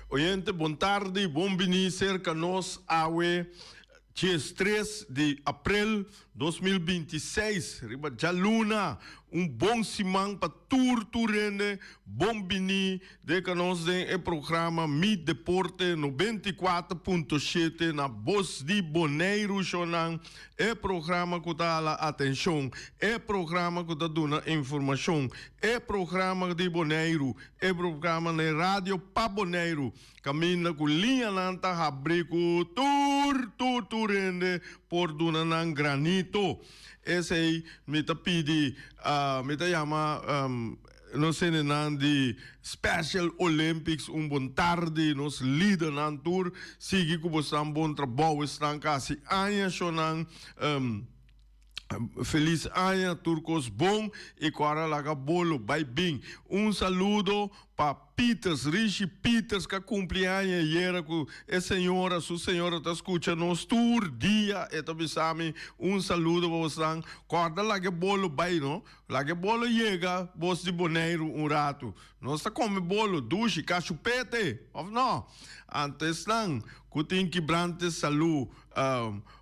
Oyente bon tardi, bon bini serka nos awe 13 di aprel 2026 riba djaluna. Un bon siman pa tur tur hende. Bon bini deka nos den e programa Mi Deporte 94.7 na Bos di Boneiru shownan. E programa ku ta hala atenshon, e programa ku ta duna informashon, e programa di Boneiru, E programa na e radio pa Boneiru, kaminda ku liñanan ta habrí ku tur tur tur hende por duna nan granito. Esei mi ta pidi, mi ta yama nos hendenan di Special Olympics un bon tardi, nos lidernan tur, sigui ku bosnan bon trabou, esnan ku a hasi aña shownan. Feliz aña tur cos bon y cu ora laga bolo bay bin. Un saludo pa Peters, Rishi Peters ca cumpli aña ayera cu e señora, su señora ta scucha nos tur dia e ta bisa mi un saludo pa bosnan. Corda laga e bolo bay no, laga e bolo yega bos di Boneiru un rato. Nos ta come bolo dushi, cashupete of no? Anto esnan cu tin kibrante salu.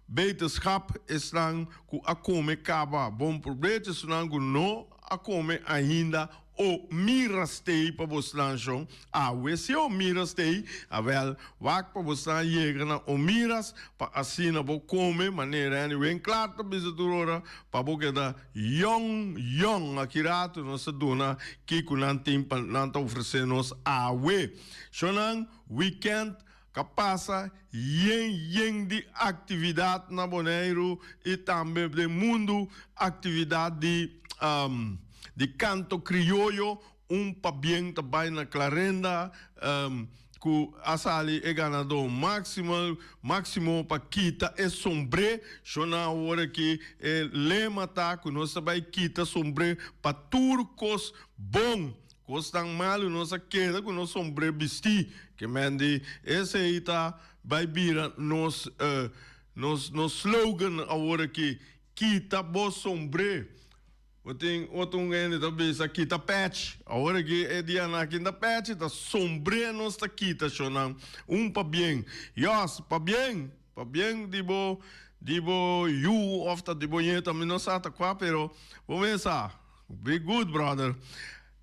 Beterschap esnan ku a kome kaba, bon probecho esnan ku no a kome ainda o mira stei pa bosnan shon awe si o mira stei awel wak pa bosnan yega na o miras pa asina bo kome manera Henny Winklaar ta bisa tur ora pa bo keda yong yong aki rato nos ta duna kiko nan tin pa nan ta ofrese nos awe shonnan weekend Ka pasa yen yen di aktividat na Boneiru i tambe den mundu, aktividat di di kanto krioyo, un pabien ta bai na Clarenda ku a sali e ganadó máksimo máksimo pa kita e sombré, shona awor aki e lema ta ku nos ta bai kita sombré pa tur kos bon. Kosnan malu nos a keda ku nos sombré bistí. Ke men di esei ta bai bira nos nos nos slogan awor aki, Kita bo sombré. Bo tin otro un hende ta bisa kita pèchi. Awor aki e dianan aki no ta pèchi, ta sombré nos ta kita shonnan. Un pabien. Yòs, pabien, pabien di bo di bo yu òf ta di bo ñetu, mi no sa ta kua, pero bo mes sa. Be good brother.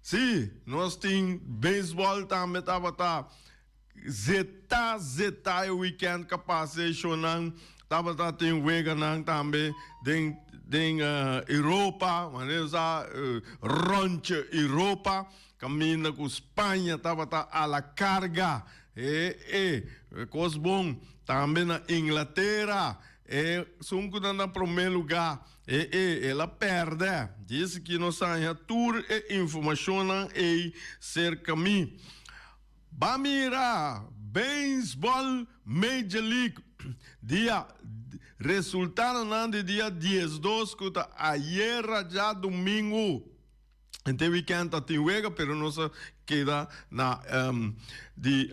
Si, nos tin baseball tambe tabata zeta zeta e weekend ka pasa e shownan tabata tin weganan tambe den den Europa manera sa rondje Europa kaminda ku Spaña tabata a la carga e e kos bon tambe na Inglatera e esun ku ta na prome luga. E e, el a pèrdè. Djis ki nos haña tur e informashonnan ei serka mi. Ba mira Beisbòl Major League dia resultadonan di dia 12 ku ta ayera djadumingu. Henter wikènt a tin wega pero nos a keda na di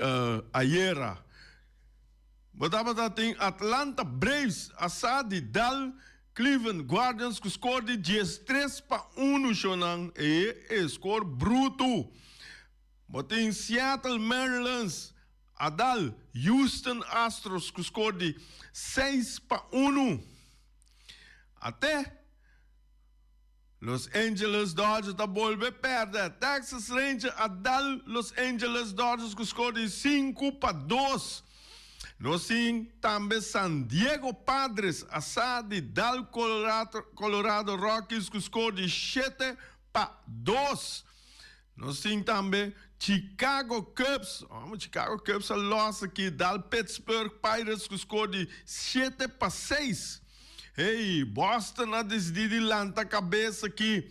ayera. Bo tabata tin Atlanta Braves a sa di dal Cleveland Guardians ku skor di 13-1 shownan e e skor brutu. Bo tin Seattle Mariners a dal Houston Astros ku skor di 6-1. Ate. Los Angeles Dodgers ta bolbe pèrdè. Texas Rangers a dal Los Angeles Dodgers ku skor di 5-2. Nos tin tambe San Diego Padres a sa di dal Colorado Rockies ku skor di 7-2. Nos tin tambe Chicago Cubs, Chicago Cubs a lòs aki dal Pittsburgh Pirates ku skor di 7-6. Hey, Boston a disidí di lanta kabes aki.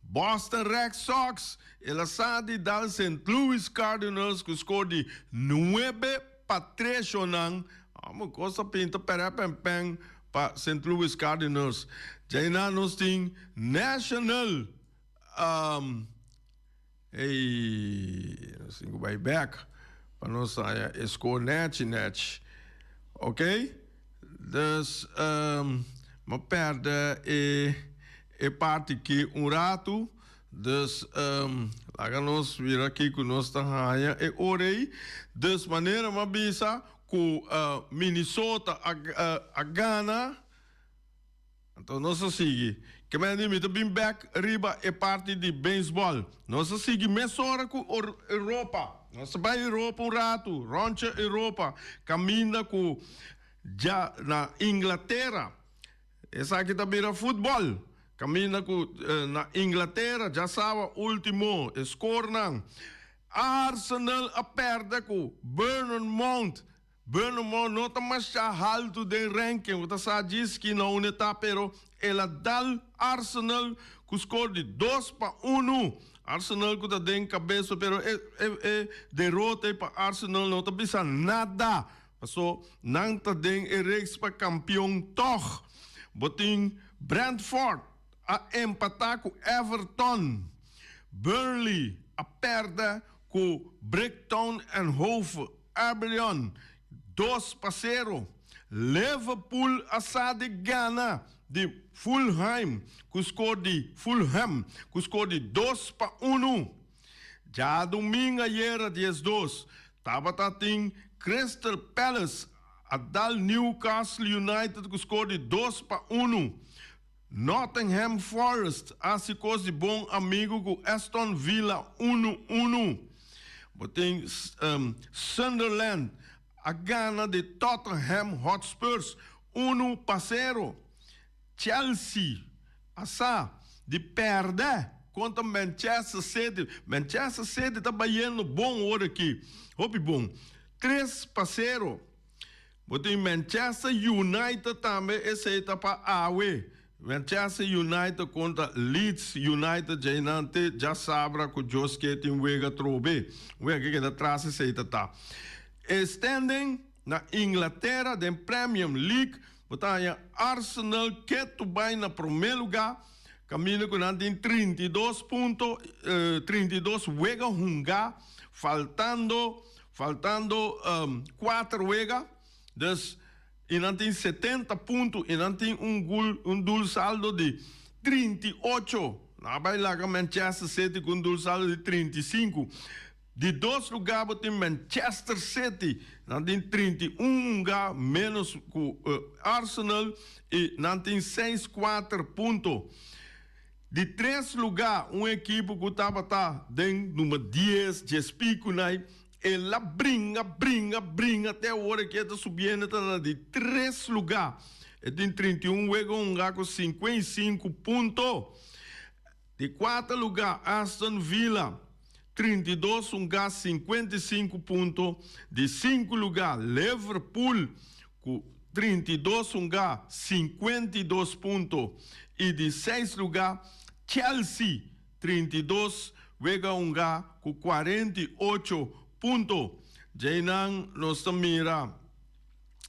Boston Red Sox el a sa di dal Saint Louis Cardinals ku skor di 9-3 shownan. Amo kos a pinta pèrè pènpèn pa Saint Louis Cardinals. Djainan nos tin National. Ey, nos tin ku bai bek pa nos haña e score nechi nechi. Ok, dus mi a pèrdè e e parti ki un ratu. Dus laga nos mira kiko nos ta haña e ora ei. Dus manera mi a bisa ku Minnesota a gana, anto nos a sigui. Ke men di mi ta bin bek riba e parti di beisbòl. Nos a sigui mesora ku Europa. Nos a bai Europa un ratu, ròntje Europa, kaminda ku dja na Inglatera. Esaki ta bira futbòl. Kaminda ku na Inglatera djasawa último e skornan. Arsenal a pèrdè ku Bournemouth. Bournemouth no ta masha haltu den ranking, bo ta sa djis ki na unda e ta, pero el a dal Arsenal ku skor di 2-1. Arsenal ku ta den kabesa, pero e e derota ei pa Arsenal no ta bisa nada. Paso nan ta den e race pa kampion tòg. Bo tin Brentford a empatá ku Everton. Burnley a pèrdè ku Brighton and Hove Albion 2-0. Liverpool a sa di gana di Fulham ku skor di Fulham ku skor di 2-1. Djadumingu ayera 12 tabata tin Crystal Palace a dal Newcastle United ku skor di 2-1. Nottingham Forest a hasi kos di bon amigu ku Aston Villa 1-1. Bo tin Sunderland a gana di Tottenham Hotspurs 1-0. Chelsea a sa di pèrdè kontra Manchester City. Manchester City ta bayendo bon ora aki, hopi bon. 3-0. Bo tin Manchester United tambe, esei ta pa awe. Manchester United kontra Leeds United djainan te djasabra ku Djoske tin wega trobe. Wega ke keda tras esei ta ta. E standing na Inglatera den Premium League. Bo ta haña Arsenal ketu bai na promé lugá, kaminda ku nan tin 32 punto, 32 wega hungá, faltando faltando kuater wega. Dus, i nan tin 70 punto i nan tin un gol, un doelsaldo di 38. Nan a bai laga Manchester City ku un doelsaldo di 35. Di dos lugá bo tin Manchester City, nan tin 31 hunga ménos ku Arsenal i nan tin seis kuater punto. Di tres lugá un ekipo ku tabata den number dies, djes piku nai, el a bringa, bringa, bringa te awor aki e ta subiendo ta na di tres lugá. E tin 31 wega hunga ku 55 punto. Di kuater lugá Aston Villa, 32 hungá 55 punto. Di sinku lugá Liverpool ku 32 hungá 52 punto. I di seis lugá Chelsea, 32 wega hungá ku 48 punto. Djeinan nos ta mira.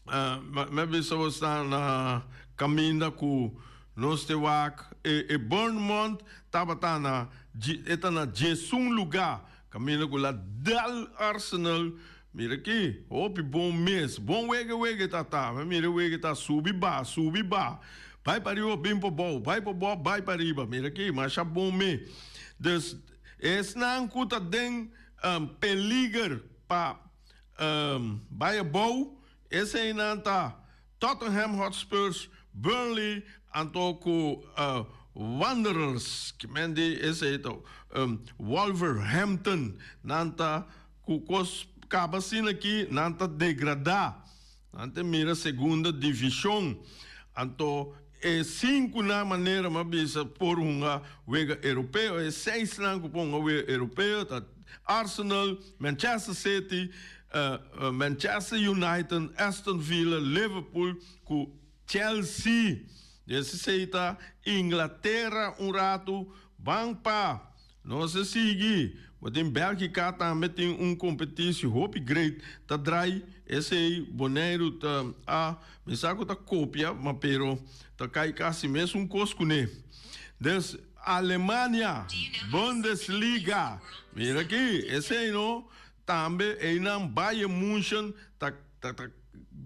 Mi a bisa bo sta na kaminda ku nos te wak e Bournemouth tabata na e ta na 11 lugá kaminda ku la dal Arsenal. Mira aki hopi bon mes bon wega wega ta ta mi mira wega ta subi ba subi ba bai pa riba bin pa bou bai pa bou bai pa riba mira aki masha bon me dus esnan ku ta den peliger pa Bai abou, eseinan ta Tottenham Hotspurs, Burnley anto ku Wanderers, ki men di esei ta Wolverhampton. Nan ta ku kos kaba asina aki, nan ta degradá. Nan ta mira segunda divishon. Anto e sinkunan manera mi a bisa por hunga wega europeo, e seisnan ku por hunga wega europeo ta Arsenal, Manchester City, Manchester United, Aston Villa, Liverpool ku Chelsea. Esei ta Inglatera un ratu ban pa. Nos a sigui. Bo tin Bèlgika tambe tin un kompetisio hopi great ta drai esei Boneiru ta a mi sa ku ta kopia ma pero ta kai kasi mesun kos kuné. Des Alemania Bundesliga mira aki esei no tambe einan Bayern Munchen ta ta ta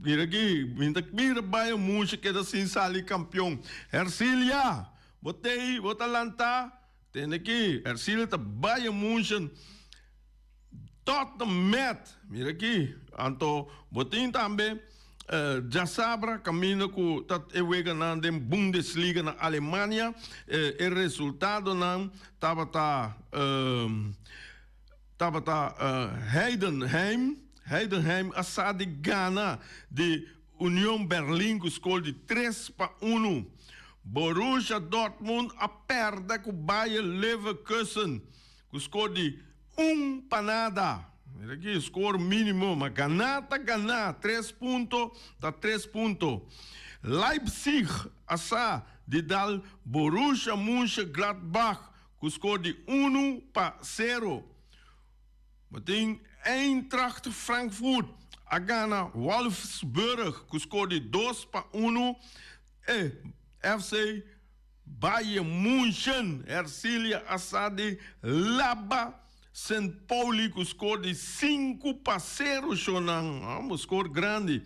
mira aki mi ta mira Bayern Munchen keda sin sali kampion. Hercilia bo tei bo ta lanta. Tende aki, Ercilia ta Bayern München tot en met. Mira aki. Anto bo tin tambe djasabra kaminda ku ta e weganan den Bundesliga na Alemania. E resultadonan tabata tabata Heidenheim. Heidenheim a sa di gana di Union Berlin ku skor di 3-1. Borussia Dortmund a pèrdè ku Bayer Leverkusen ku skor di 1-0. Mira aki, skor mínimo, ma ganá ta ganá, tres punto ta tres punto. Leipzig a sa di dal Borussia Mönchengladbach ku skor di 1-0. Bo tin Eintracht Frankfurt a gana Wolfsburg ku skor di 2-1. E FC Bayern München Hersilia a sa di laba Sint Pauli ku skor di 5-0 shownan. Amo skor grandi.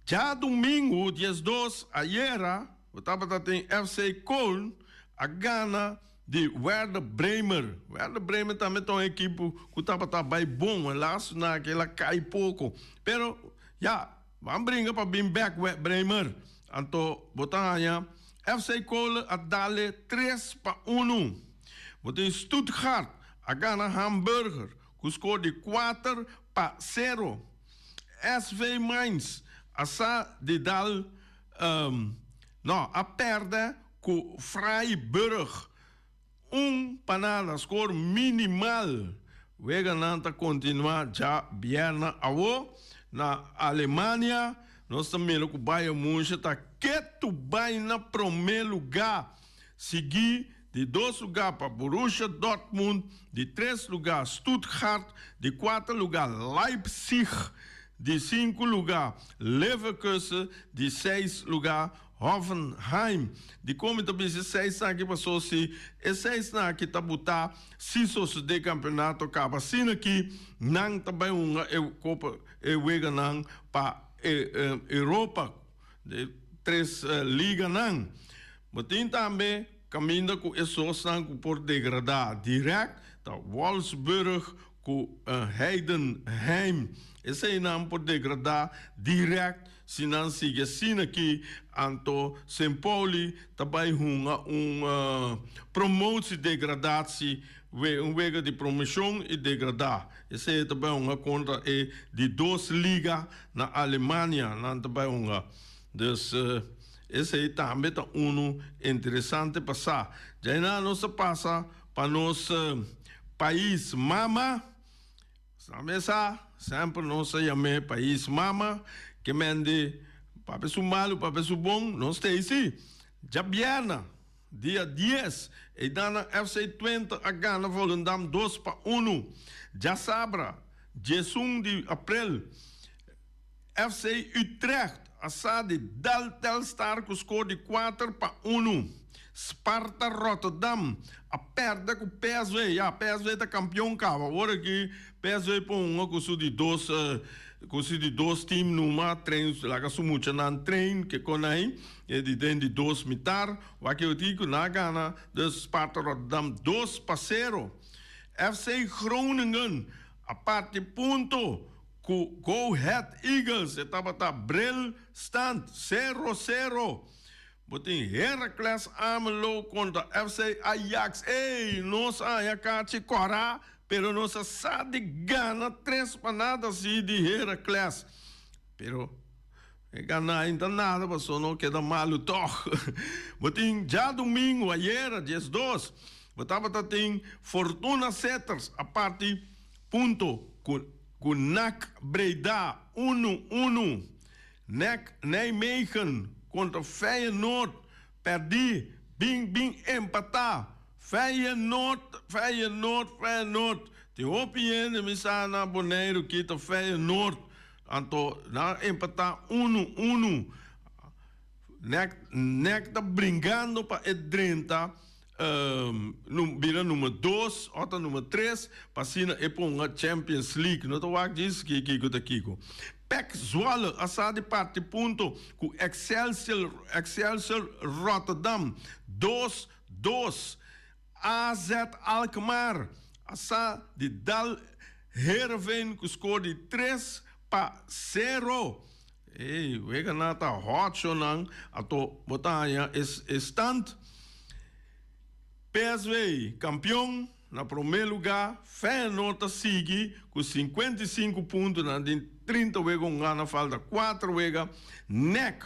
Djadumingu 12 ayera bo tabata tin FC Köln a gana di Werder Bremer. Werder Bremer tambe ta un ekipo ku tabata bai bon, helaas na ke el a kai poko. Pero ya, ban bringa pa bin bek Bremer. Anto bo ta haña FC Köln a dale 3-1. Bo tin Stuttgart a gana Hamburger ku skor di 4-0. SV Mainz a sa di dal, no, a pèrdè ku Freiburg 1-0, skor minimal. Weganan ta kontinuá djabièrnè awo na Alemania. Nos ta mira ku Bayern München ta ketu bai na promé lugá, siguí di dos lugá pa Borussia Dortmund, di tres lugá Stuttgart, di kuater lugá Leipzig, di sinku lugá Leverkusen, di seis lugá Hoffenheim. Dikon mi ta bisa e seisnan aki? Pasobra si e seisnan aki ta butá si sosodé kampeonato kaba asina aki nan ta bai hunga e kopa e weganan pa e Europa de tres liganan. Bo tin tambe kaminda ku e sosnan ku por degradá dirèkt ta Wolfsburg ku Heidenheim. Eseinan por degradá dirèkt si nan sigui asina aki. Anto Sint Pauli ta bai hunga un promotie-degradatie, un wega di promoshon i degradá. Esei ta bai hunga kontra e di dos liga na Alemania nan ta bai hunga. Dus esei tambe ta unu interesante pa sa. Djainan nos ta pasa pa nos pais mama. Sa mesa, semper nos a yam'é pais mama, ke men di papia su malu, papia su bon, nos ta ei si. Djabièrnè, dia 10, eidannan FC Twente a gana Volendam 2-1. Djasabra, 11 di aprel, FC Utrecht a sa di dal Telstar ku skor di 4-1. Sparta Rotterdam a pèrdè ku PSV. Ya, PSV ta kampion kaba. Awor aki PSV por hunga ku su di dos ku su di dos team numa train laga su muchanan train ke kon ai e di den di dos mitar. Wak e oti ku nan a gana dus Sparta Rotterdam 2-0. FC Groningen a parti punto Ku Go Ahead Eagles e tabata bril stand sero sero. Bo tin Heracles Almelo kontra FC Ajax. Ey, nos a haña kachi kòrá, pero nos a sa di gana 3-0 si di Heracles. Pero e gana ainda nada pasobra no keda malu tòg. Bo tin djadumingu ayera 12 bo tabata tin Fortuna Sitters a parti punto ku Ku NAC Breda unu unu. NEC Nijmegen kontra Feyenoord pèrdí bin bin empatá. Feyenoord, Feyenoord, Feyenoord. Tin hopi hende mi sa na Boneiru ki ta Feyenoord. Anto nan a empatá unu unu. NEC NEC ta bringando pa e drenta. Bira number dos o ta number tres pa asina e ponga Champions League. No ta wak djis ki kiko ta kiko. PEC Zwolle a sa di parti punto ku Excelsior, Excelsior Rotterdam 2-2. AZ Alkmaar a sa di dal Heerenveen ku skor di 3-0. Ey, wega nan ta hot shonan, ato bo ta haña e stand. PSV kampion na promé lugá, Feyenoord ta sigui ku 55 punto, nan tin 30 wega un gana, falta kuater wega. NEC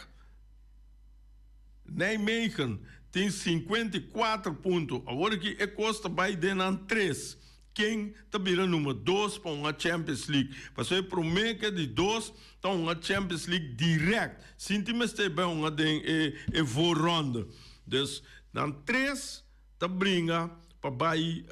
Nijmegen tin 54 punto. Awor aki e kos ta bai den nan tres. Ken ta bira number dos pa hunga Champions League? Pasobra e promé ke di dos ta hunga Champions League direct, sin tin mester bai hunga den e e voorronde. Dus nan tres ta bringa pa bai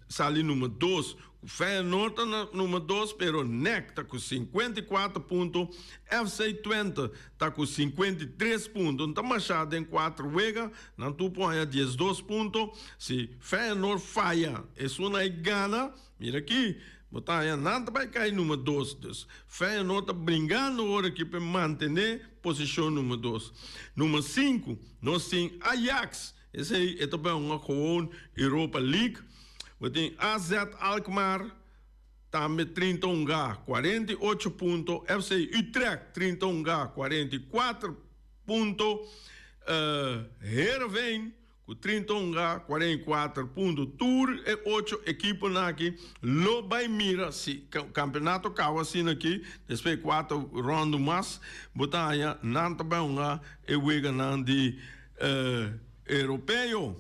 sali number dos. Feyenoord ta na number dos, pero NEC ta ku 54 punto, FC Twente ta ku 53 punto. Nan ta masha den kuater wega. Nan tur por haña 12 punto. Si Feyenoord faya esun ei gana, mira aki, bo ta haña nan ta bai kai number dos. Dus Feyenoord ta bringando ora aki pa e mantené posishon number dos. Number sinku nos tin Ajax, esei e ta bai hunga gewoon Europa League. Bo tin AZ Alkmaar tambe 30 hunga, 48 punto. FC Utrecht 30 hunga, 44 punto. Heerenveen ku 30 hunga, 44 punto. Tur e ocho ekiponan aki lo bai mira si kampeonato kaba asina aki, despues di kuater ròndu mas, bo ta haña nan ta bai hunga e weganan di Europeo.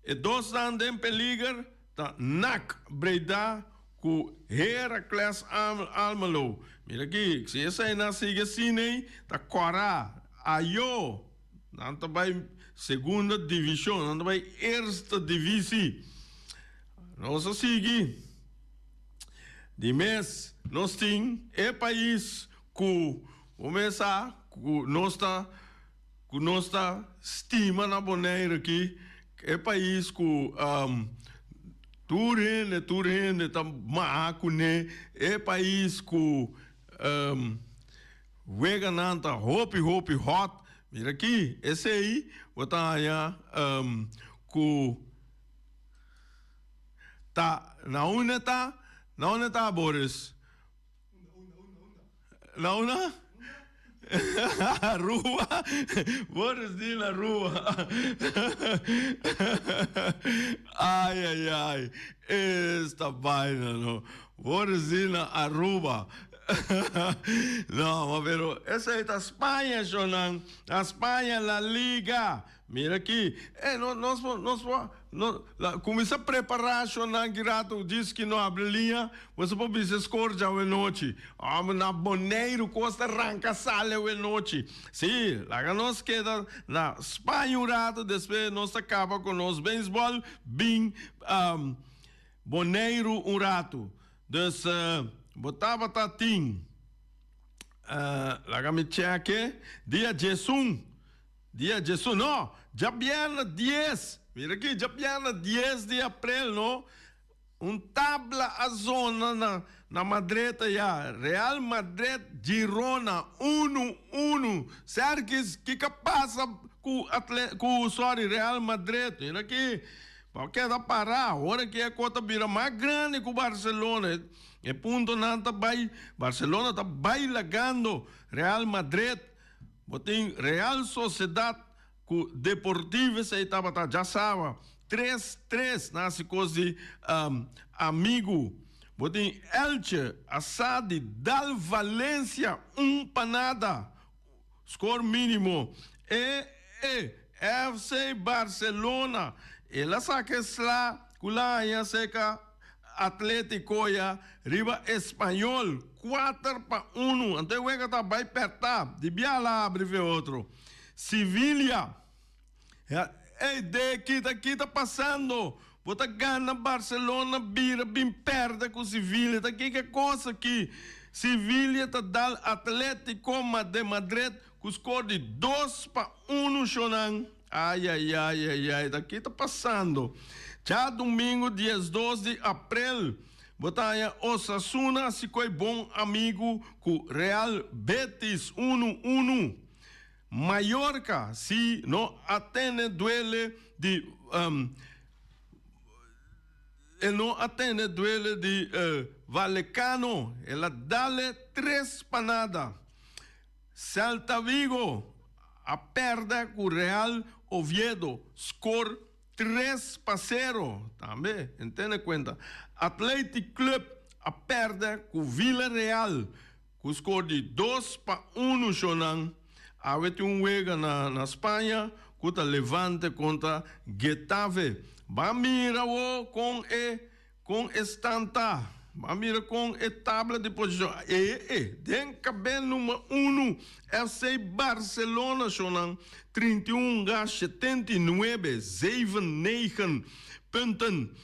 E dosnan den peliger ta NAC Breda ku Heracles Almelo. Mira aki, si eseinan sigui asin'ei, ta kòrá ayo. Nan ta bai segunda divishon, nan ta bai eerste divisie. Nos a sigui. Di mes nos tin e pais ku bo mes sa ku nos ta. Ku nos ta stima na Bonaire aki, e pais ku tur hende, tur hende ta maha kuné, e pais ku weganan ta hopi, hopi hot. Mira aki, esei bo ta haña ku ta na unda ta? Na unda ta, Boris? Na una? Aruba? Boris di na Aruba. Ai, ai, ai. Esta vaina, no. Boris di na Aruba. No, ma pero esei ta Spaña, shownan. Na Spaña, La Liga. Mira aki, e no, nos por, nos por, no, la, cuminsa prepara shonnan ki rato djis ki no habri liña, boso por bisa score djawe nochi. Ome, na Boneiru cos ta ranca sali awe nochi. Si, laga nos keda na Spaña un rato, despues nos ta caba cu nos baseball, bin um, Boneiru un rato. Dus, bo tabata tin, uh, laga mi check, dia 11. Dia 11, no, djabièrnè 10, mira aki, djabièrnè 10 di aprel, no, un tabla a zona na na Madrid ayá, Real Madrid Girona unu unu, Serkis, kiko a pasa ku Atle ku sorry Real Madrid, mira aki, bo a keda pará, ora ki e kos ta bira mas grandi ku Barcelona, e puntonan ta bai, Barcelona ta bai lagando Real Madrid. Bo tin Real Sociedad ku Deportivo esei tabata djasawa tres tres na hasi kos di amigu. Bo tin Elche a sa di dal Valencia un pa nada, skor minimo. E e FC Barcelona el a saka e sla ku la haña seka Atletico ya riba Espanyol 4-1. Anto e wega ta bai perta di bia la abri fe otro. Sevilla ya ey de kita kita pasando. Bo ta gana Barcelona bira bin perde ku Sevilla. Ta kiko kos aki? Sevilla ta dal Atletico de Madrid ku skor di 2-1 shonan. Ay ay ay ay ay ta ki ta pasando? Djadumingu 12 di aprel bo ta haña Osasuna si koe bon amigu ku Real Betis 1-1. Mallorca si no a tene duele di. E no a tene duele di Vallecano, el a dale tres pa nada. Celta Vigo a perde ku Real Oviedo, skor 3-0. Tambe, en tene kuenta, Athletic Club a perde ku Villarreal ku skor di 2-1. Shonnan, awe tin un wega na na Spaña ku ta Levante kontra Getafe. Ban mira wo kon e kon e stan ta. Ban mira kon e tabla di posishon. E e den kabel number unu FC Barcelona, shonnan, 31 ga 79, zeven negen punten.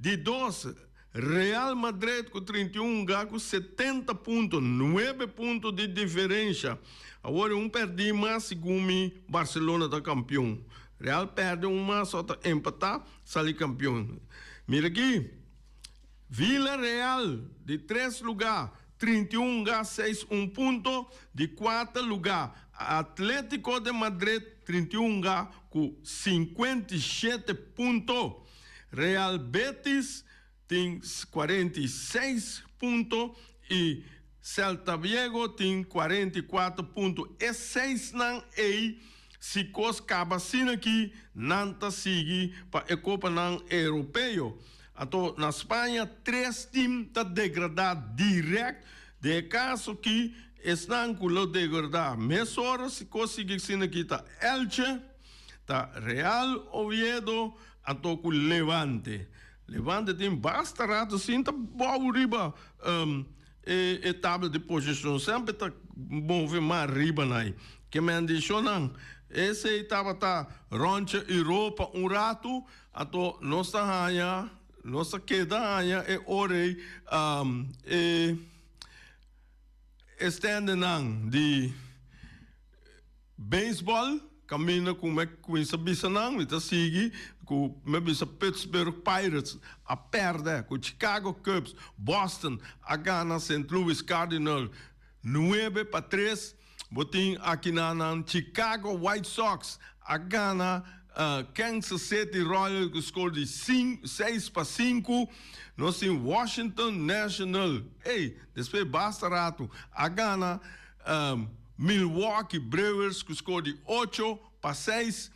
Di dos Real Madrid ku 31 ga ku 70 punto, nuebe punto di diferensha. Awor e un pèrdí mas segun mi Barcelona ta kampion. Real pèrdè un mas o ta empatá sali kampion. Mira aki, Villarreal di tres lugá 31 ga seis un punto, di kuater lugá Atletico de Madrid 31 ga ku 57 punto. Real Betis tin 46 punto i Celta Viego tin 44 punto. E seisnan ei si kos kaba asina aki nan ta sigui pa e kopanan europeo. Anto na Spaña tres tim ta degradá dirèkt. Den e kaso aki esnan ku lo degradá mesora si kos sigui asina aki ta Elche, ta Real Oviedo anto ku Levante. Levante tin basta rato sin ta bou riba e e tabla di posishon, semper ta move mas riba nai. Ke men di shonnan, esei tabata ròntje Europa un ratu, anto nos ta haña, nos ta keda haña e ora ei e e stendenan di Beisbòl, kaminda ku mi a kuminsá bisa nan, mi ta sigui ku mi a bisa Pittsburgh Pirates a pèrdè ku Chicago Cubs, Boston a gana Saint Louis Cardinal 9-3. Bo tin akinanan Chicago White Sox a gana Kansas City Royals ku skor di 6-5. Nos tin Washington National, ey, despues basta ratu, a gana Milwaukee Brewers ku skor di 8-6.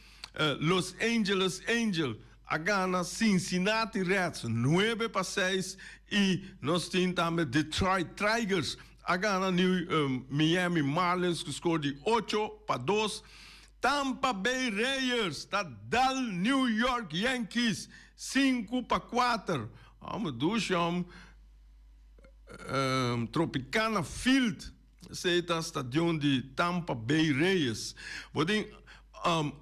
Los Angeles Angels a gana Cincinnati Reds 9-6 i nos tin tambe Detroit Tigers a gana New Miami Marlins ku skor di 8-2. Tampa Bay Reyes ta dal New York Yankees 5-4. Hòmber dushi hòm. Tropicana Field, esei ta stadion di Tampa Bay Rays. Bo tin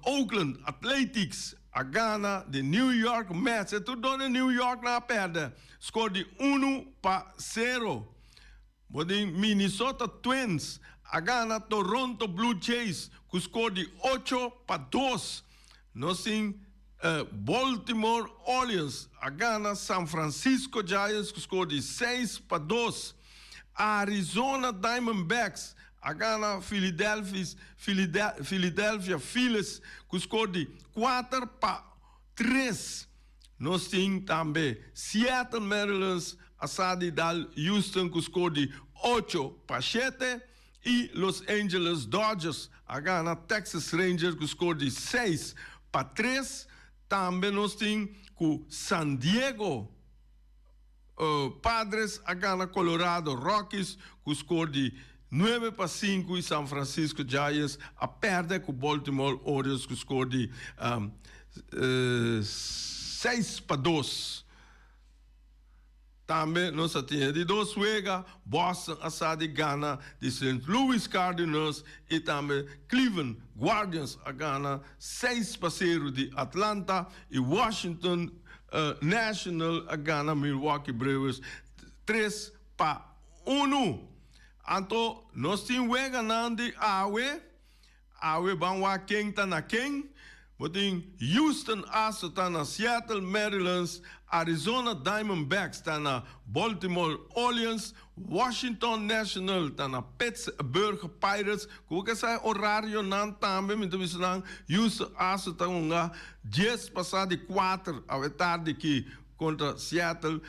Oakland Athletics a gana di New York Mets, e tur dos di New York nan a pèrdè, skor di 1-0. Bo tin Minnesota Twins a gana Toronto Blue Jays ku skor di 8-2. Nos tin Baltimore Orioles a gana San Francisco Giants ku skor di 6-2. Arizona Diamondbacks a gana Philadelphia Phillies ku skor di 4-3. Nos tin tambe Seattle Mariners a sa di dal Houston ku skor di 8-7 i Los Angeles Dodgers a gana Texas Rangers ku skor di 6-3. Tambe nos tin ku San Diego Padres a gana Colorado Rockies ku skor di 9-5 i San Francisco Giants a pèrdè ku Baltimore Orioles ku skor di 6-2. Tambe nos a tin e di dos wega, Boston a sa di gana di Saint Louis Cardinals i tambe Cleveland Guardians a gana 6-0 di Atlanta i Washington National a gana Milwaukee Brewers 3-1. Anto nos tin weganan di awe. Awe ban wak ken ta na ken. Bo tin Houston Astros ta na Seattle Mariners, Arizona Diamondbacks ta na Baltimore Orioles, Washington National ta na Pittsburgh Pirates. Ku ke sa e orarionan tambe mi ta bisa nan Houston Astros ta hunga 4:10 awe tardi aki. kontra Seattle.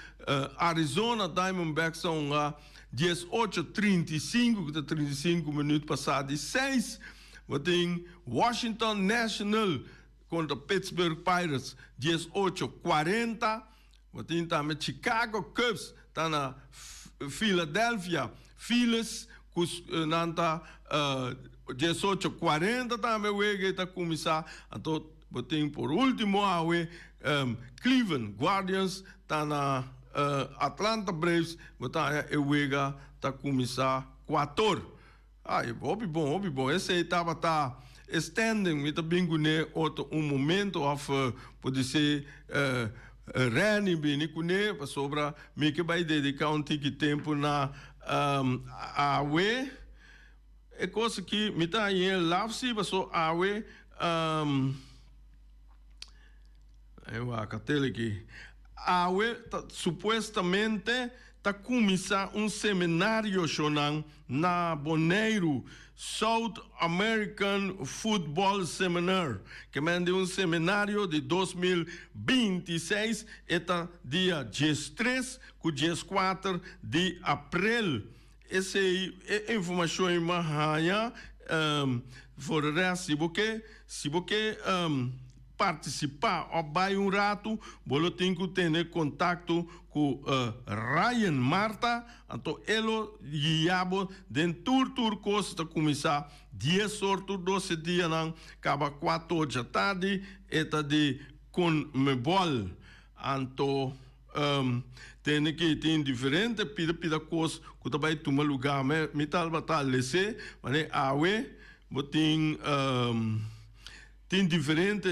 Arizona Diamondbacks ta hunga 18 35 ku ta 35 minüt pasá di seis. Bo tin Washington National kontra Pittsburgh Pirates 18 40. Bo tin tambe Chicago Cubs ta na Philadelphia Phillies ku nan ta 18 40 tambe wega e ta kuminsá. Anto bo tin por ultimo awe Cleveland Guardians ta na Atlanta Braves bo ta haña e wega ta kuminsá kuator. Ay, hopi bon, hopi bon. Esei tabata e standing. Mi ta bin kuné otro un momento of podisé Renny bini kuné pasobra mi ke bai dediká un tiki tempu na awe. E kos aki mi ta hañ'é laf si paso awe e wak tel aki. Awe ta supuestamente ta kuminsá un seminario shonnan na Boneiru, South American Football Seminar. Ke men di un seminario di 2026, e ta dia 13 ku 14 di aprel. Esei e informashon ei m'a haña. For de rest, si bo ke, si bo ke partisipá òf bai un ratu, bo lo tin ku tene kontakto ku Ryan Marta, anto e lo guia bo den tur tur kos. Ta kuminsá dies or tur 12 dianan, kaba kuater or djatardi, e ta di Conmebol. Anto tende ki tin diferente pida pida kos ku ta bai tuma lugá. Mi tabata les'é manera awe bo tin tin diferente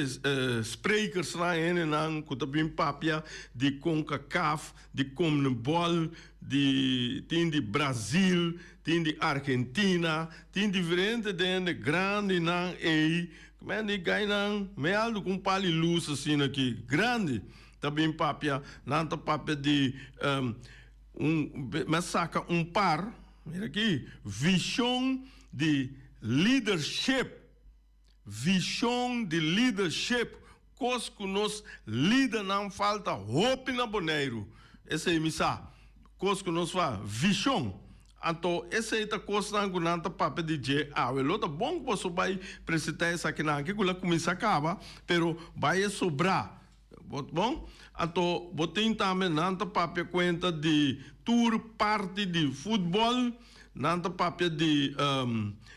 sprekersnan, hendenan ku ta bin papia di Concacaf, di Conmebol, di tin di Brazil, tin di Argentina, tin diferente den e grandinan ei. Men di gainan me aldu ku un pali lus asina aki grandi ta bin papia, nan ta papia di un me saka un par, mira aki, vishon di leadership, vishon di leadership, kos ku nos lidernan falta hopi na Boneiru, esei mi sa, kos ku nos fa, vishon. Anto esei ta kosnan ku nan ta papia di dje awe. Lo ta bon ku boso bai presentá esakinan aki ku lo a kuminsá kaba, pero bai e sobrá. Bon? Anto bo tin tambe nan ta papia kuenta di tur parti di futbòl, nan ta papia di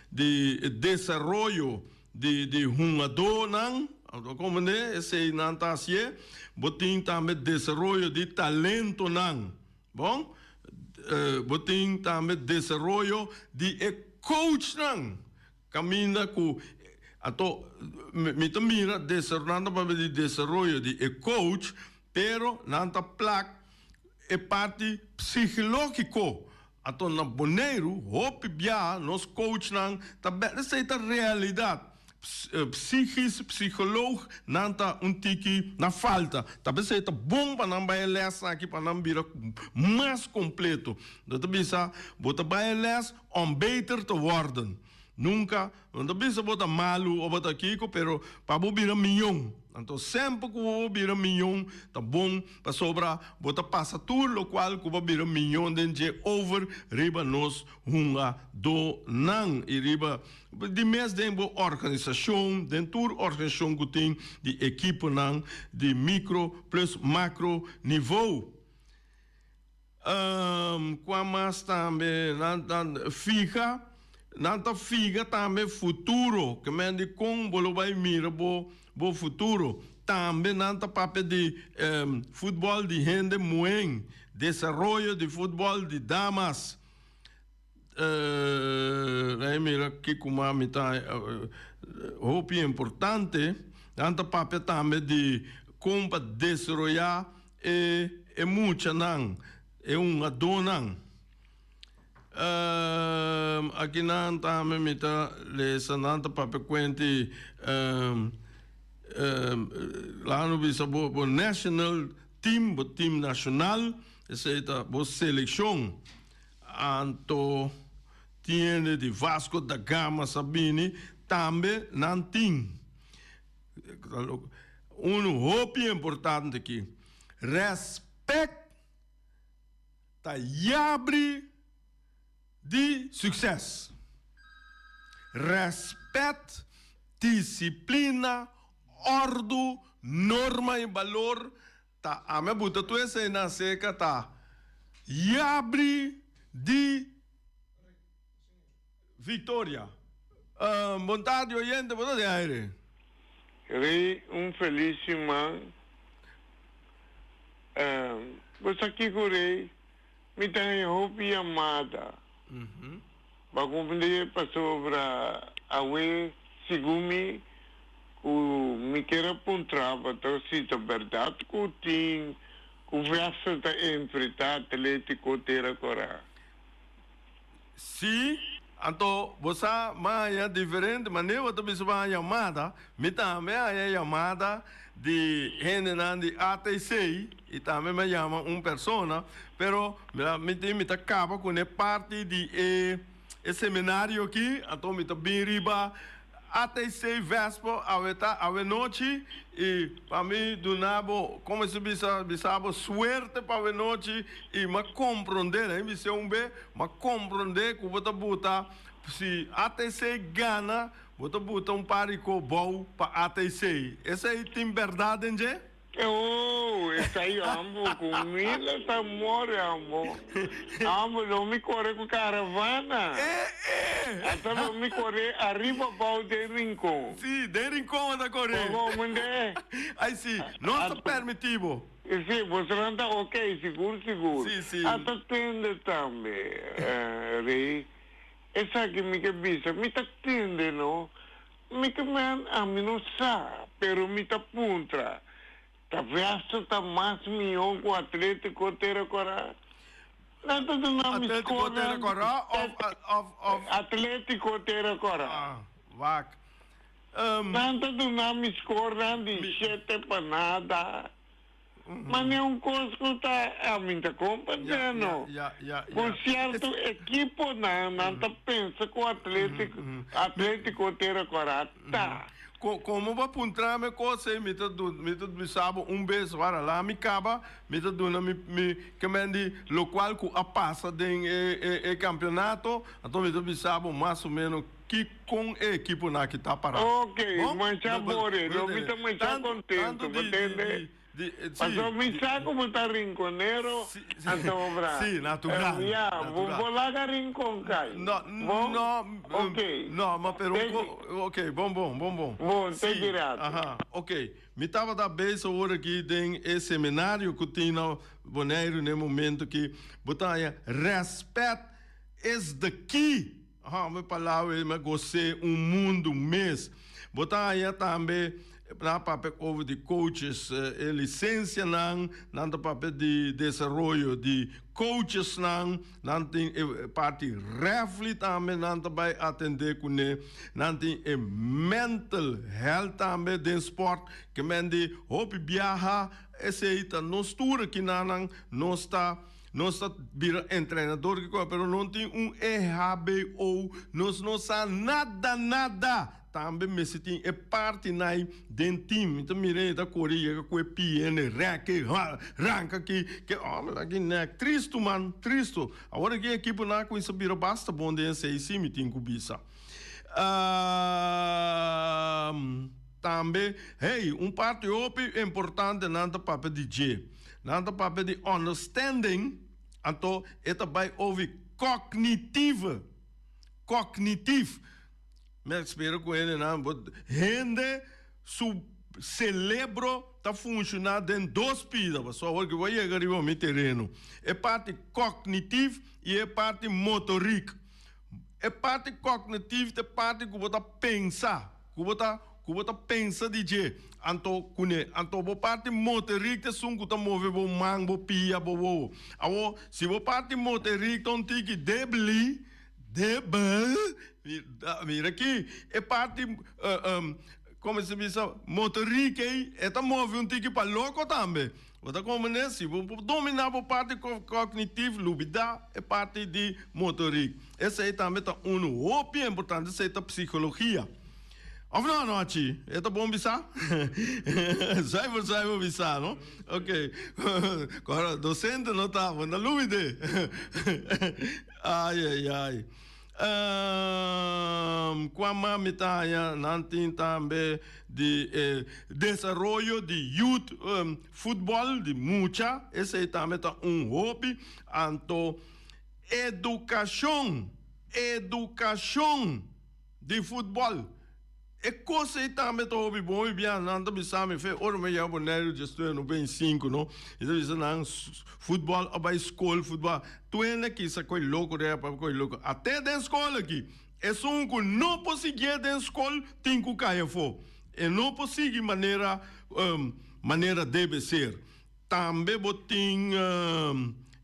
di desaroyo di di hungadónan, anto komprendé? Esei nan ta hasié. Bo tin tambe desaroyo di talentonan. Bon, bo tin tambe desaroyo di e coachnan kaminda ku anto mi ta mira nan ta papia di desaroyo di e coach pero nan ta plak e parti psigelógiko. Anto na Boneiru hopi biaha nos coachnan ta bèt esei ta realidat. Psichis, psicoloog, nan ta un tiki na falta. Ta p'esei ta bon pa nan bai e les aki pa nan bira mas completo. No ta bisa bo ta bai e les om beter te worden. Nunca, no ta bisa bo ta malu o bo ta kiko, pero pa bo bira miyon. Anto semper ku bo bira miyon ta bon pasobra bo ta pasa tur lokual ku bo bira miyon den dje over riba nos hungadónan i riba Di mes den bo organisashon, den tur organisashon ku tin di ekiponan di mikro plus makro nivou. Kua mas tambe nan ta fiha? Nan ta fiha tambe futuro, ke men di kon bo lo bai mira bo bo futuro. Tambe nan ta papia di futbòl di hende muhén, desaroyo di futbòl di damas. Lae mira kiko mas mi ta hopi importante. Nan ta papia tambe di kon pa desaroyá e e muchanan, e hungadónan. Akinan tambe mi ta lesa nan ta papia kuenti laga no bisa bo bo national team, bo team nashonal, esei ta bo selekshon. Anto tiende di Vasco da Gama sa bini, tambe nan tin. Unu hopi importante aki. Respect ta yabri di succes. Respet, disciplina, ordu, norma y balor ta ame buta tur esey na acerca ta yabri di victoria. Bon tardi oyente, bo ta den aire. Rey un feliz siman. Bo sa kico Rey? Mi ta haña hopi yamada. Bo a comprende pasobra awe segun mi cu mi kier a puntra bo ta si ta berdad cu tin cu Vesta ta enfrenta Atletico Tera Cora. Si, anto bo sa m'a haña diferente manera bo ta bisa bo haña yamada. Mi tambe a haña yamada di hendenan di ATC i tambe mi a yama un persona, pero mira mi tin mi ta kaba ku ne parti di e e seminario aki, anto mi ta bin riba ATC Vespo awe ta awe nochi i pa mi duna bo komo si bisa bisa bo suerte pa awe nochi i m'a komprondé nan bisa un be m'a komprondé ku bo ta buta si ATC gana bo ta buta un par di ko bou pa ATC esei tin bèrdat den dje? Oh, esai ambo ku mi lo ta more ambo. Ambo lo mi kore ku karavana. Eh, eh. Ata lo mi kore ariba abou den Rincon. Si, den Rincon a ta kore. Bo mende? Ai si, nos ta permiti bo. Si, bosonan ta ok, sigur sigur. Si, si. Ata tende tambe, Rey. Esaki mi ke bisa, mi ta tende no. Mi ta men ami no sa, pero mi ta puntra, ta Vesta ta mas mihó ku Atletico Tera Kòrá? Nan ta duna mi Atletico skornan Tera Kòrá òf òf òf. Atletico Tera Kòrá. Ah, wak. Nan ta duna mi skornan di shete pa nada. Ma n'e un kos ku ta ami ta komprendé no. Ku sierto ekiponan nan ta pensa ku Atletico Atletico Tera Kòrá ta. Komo bo a puntra mi e kos ei mi ta mi ta bisa bo un bes wara la mi kaba mi ta duna mi mi kemen di lokual ku a pasa den e e e kampionato anto mi ta bisa bo mas o meno ki kon e ekiponan aki ta pará. Ok, masha bore, lo mi ta masha kontento, bo tende? Pasobra mi sa ku bo ta rinkonero, anto bo bra. Sí, natural. Ya, bo bo laga rinkon kai. No, Bon? no, Ok. no, ma pero un Te ko, ok, bon bon, bon bon. Bon, te Sí, kirato. aha, ok. Mi tabata bezig ora aki den e seminario ku tin na Boneiru na e momento aki, bo ta haña respet is the key. Aha, mi palabra ei mi a gos'é un mundu mes. Bo ta haña tambe nan a papia over di coaches, e lisensianan, nan ta papia di desaroyo di coachesnan, nan tin e parti refli tambe nan ta bai atendé kuné, nan tin e mental health tambe den sport, ke men di hopi biaha esei ta nos tur akinanan nos ta. Nos ta bira entrenador kiko pero no tin un EHBO, nos no sa nada nada. Tambe mester tin e parti nai den team. Mi ta mira e ta kore yega ku e pie ne rèk e ranka aki ke oh mi ta nek tristu man tristu. Awor aki e ekiponan a kuminsa bira basta bon den esei si mi tin ku bisa. Tambe hey un parti hopi importante nan ta papia di dje. Nan ta papia di understanding, anto e ta bai over cognitieve, cognitief. Mi a spera ku hendenan bo hende su celebro ta funciona den dos pida, pasobra awor ki bo a yega riba mi tereno. E parti cognitief i e parti motoriek. E parti cognitief ta e parti ku bo ta pensa. Ku bo ta ku bo ta pensa di dje, anto kuné. Anto bo parti moterik ta esun ku ta move bo man, bo pia, bo wowo. Awor, si bo parti moterik ta un tiki debli, debel, mira aki, e parti komo se bisa, moterik ei, e ta move un tiki pa loko tambe. Bo ta komprendé? Si bo por dominá bo parti kognitif, lubidá e parti di motorik. Esei tambe ta unu hopi importante, esei ta psikologia. Of no anochi? E ta bon bisa? Zuiver zuiver bisa, no? Ok. Kora, docente no ta, bo no lubide. Ai, ai, ai. Um, kua mami ta haña? Nan tin tambe di e desaroyo di youth um, football, di mucha. Esei tambe ta un hopi. Anto, edukashon, edukashon. Di futbòl. E kos ei tambe ta hopi bon. Hopi bia nan ta bisa mi, fe ora mi a yega Boneiru dje studia no ben sinku no. I ta bisa nan futbòl a bai skol futbòl. Tur hende kisa koe loko den papia koe loko. Ate den skol aki esun ku no por siguié den skol tin ku kai afó. E no por sigui manera manera debe ser. Tambe bo tin,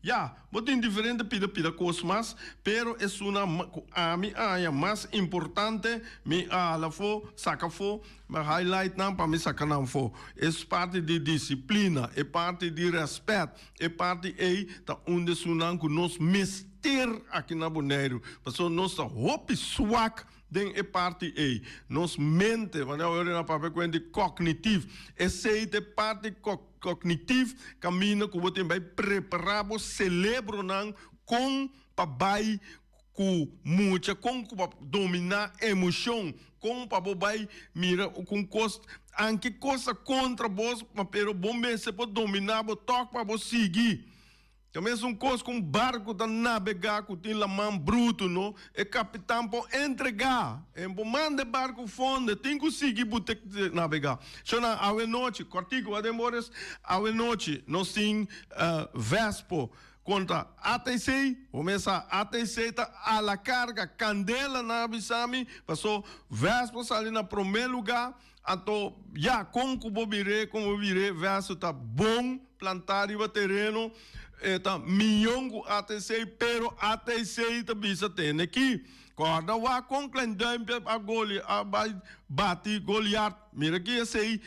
ya, bo tin diferente pida pida kos mas, pero esunnan ku ami a haña mas importante, mi a hala afó, saka afó, mi a highlight nan pa mi saka nan afó. E parti di disiplina, e parti di rèspèt, e parti ei ta un di esunnan ku nos mester aki na Boneiru, pasobra nos ta hopi swak Den e parti ei, nos mente, wanneer ora na papia ku hende kognitif, esei ta e parti kognitif kaminda ku bo tin bai prepará bo selebronan kon pa bai ku mucha, kon ku pa dominá emoshon, kon pa bo bai mira ku un kos, anke kos ta kontra bo, pero bo mester por dominá bo tòg pa bo sigui. Ta mesun kos ku un barku ta nabegá ku tin laman brutu, no? E kapitan por entregá, e por manda e barku fondo, e tin ku sigui bute nabegá. Shonnan, awe nochi, kòrtiku a den Boris, awe nochi nos tin Vespo kontra ATC. Bo mes sa, ATC ta a la karga, kandela nan a bisa mi, paso Vespo sali na promé lugá. Anto, ya, kon ku bo mir'é, kon bo mir'é, vèso ta bon plantá riba tereno, e ta mion ku ATC, pero ATC ta bisa tene ki. Kòrda wak kon Klein Duimpje a goli, a bai bati Goliat. Mira ki esei,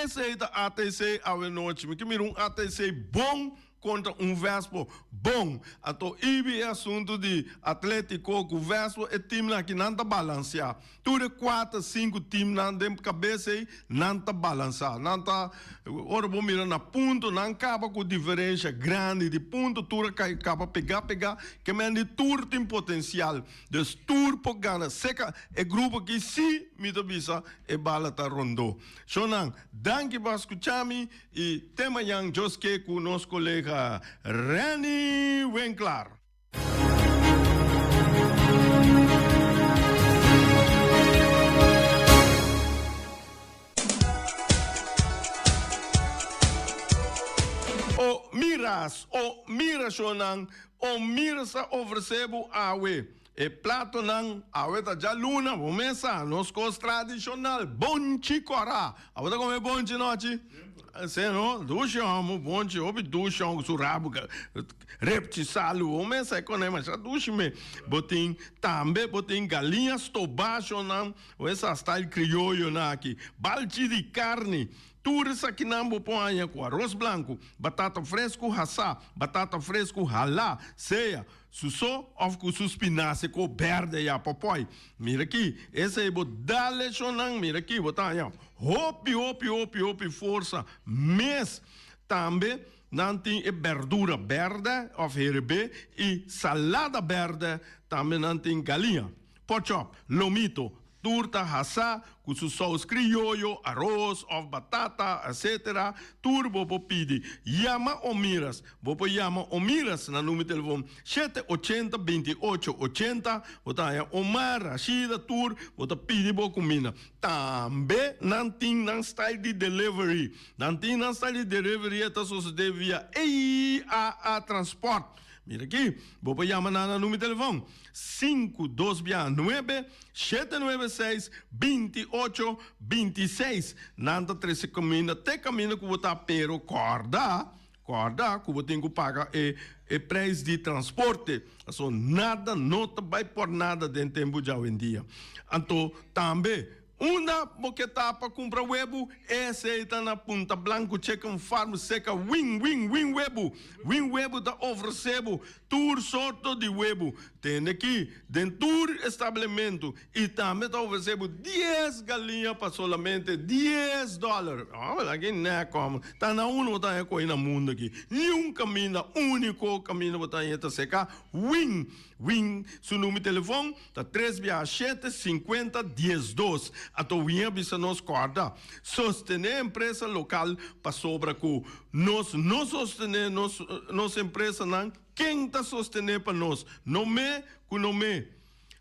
esei ta ATC awe nochi. Mi ke mira un ATC bon Kontra un Vespo bon. Anto ibi e asuntu di Atletico ku Vespo e timnan aki nan ta balanseá. Tur e kuater sinku timnan den kabes ei nan ta balansá. Nan ta ora bo mira na punto nan kaba ku diferensha grandi di punto tur a kai kaba pegá pegá ke men di tur tin potensial. Dus tur por gana seka e grupo aki si mi ta bisa e bala ta rondó. Shonnan danki pa skucha mi. I te mañan Dios ke ku nos kolega Renny Winklaar. O miras, o mira shonnan, o mira sa ofresé bo awe. E platonan awe ta djaluna, bo mes sa, nos kos tradishonal, bonchi kòrá. Abo ta kome bonchi nochi? Si no, dushi homo, bonchi hopi dushi homo ku su rabu repchi salu, bo mes sa e kone masha dushi me. Bo tin tambe bo tin galiña stobá shonnan, bo mes sa style krioyonan aki, balchi di karni, Tur esakinan bo por haña ku aros blanku, batata fresku hasá, batata fresku halá, sea su so òf ku su spinase ko bèrdè ya pòpòi. Mira aki, esei bo dal leshonnan, mira aki bo ta haña hopi hopi hopi hopi forsa mes. Tambe nan tin e bèrdura bèrdè òf herebé i salada bèrdè, tambe nan tin galiña, pòchòp, lomito, Tur ta hasá ku su sous krioyo, aros òf batata, etc. Tur bo por pidi. Yama Omiras. Bo por yama Omiras na numero telefon shete ochenta binti ocho ochenta. Bo ta haña Omar, Rashida, tur bo ta pidi bo kuminda. Tambe nan tin nan style di delivery. Nan tin nan style di delivery e ta sosodé via EAA Transport. Mira aki, bo por yama nan na numero telefon sinku dos bia nuebe, shete nuebe seis, binti ocho, binti seis. Nan ta trese kuminda te kaminda ku bo ta, pero kòrda, kòrda ku bo tin ku paga e e preis di transporte. Pasobra nada no ta bai por nada den tempu djawendia. Anto tambe. Unda bo ke ta pa kumpra webu? Esei ta na Punta Blanco Chicken Farm seka Win Win Win Webu. Win Webu ta ofresé bo tur sorto di webu. Tende ki den tur establementu i tambe ta ofresé bo dies galiña pa solamente dies dòler. Ò, aki nèk kòm. Ta na unda bo ta haña kohe na mundu aki? Niun kaminda, úniko kaminda bo ta haña ta seka Win Win. Su number di telefòn Ta tres biaha shete, sinkuenta, diesdos. Ato Win a bisa nos kòrda, sostené empresa lokal pasobra ku nos no sostené nos nos empresanan, ken ta sostené pa nos? No me ku no me.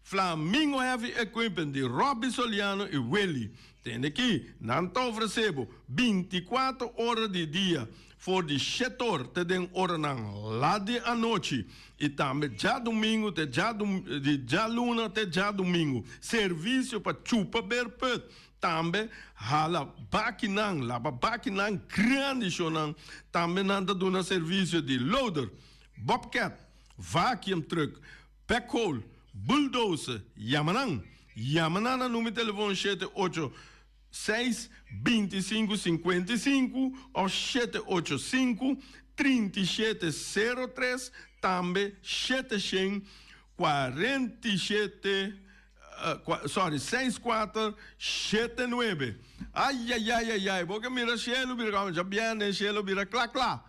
Flamingo Heavy Equipment di Robby Soliano i Willy. Tende ki, nan ta ofresé bo bintikuater ora di dia for di shetor te den oranan lat di anochi i tambe djadumingu te di djaluna te djadumingu. Servisio pa chupa berput, tambe hala bakinan, laba bakinan grandi shownan. Tambe nan ta duna servisio di loader, bobcat, vacuum truck, backhoe, bulldozer. Yama nan! Yama nan na numero di telefon shete ocho. Seis, 25, 55 òf shete ocho sinku, 37, 03, tambe 700 47, sorry, seis kuater, shete nuebe. Ayayayayay, bo ke mira shelu bira kòm djabièrnè shelu bira kla kla.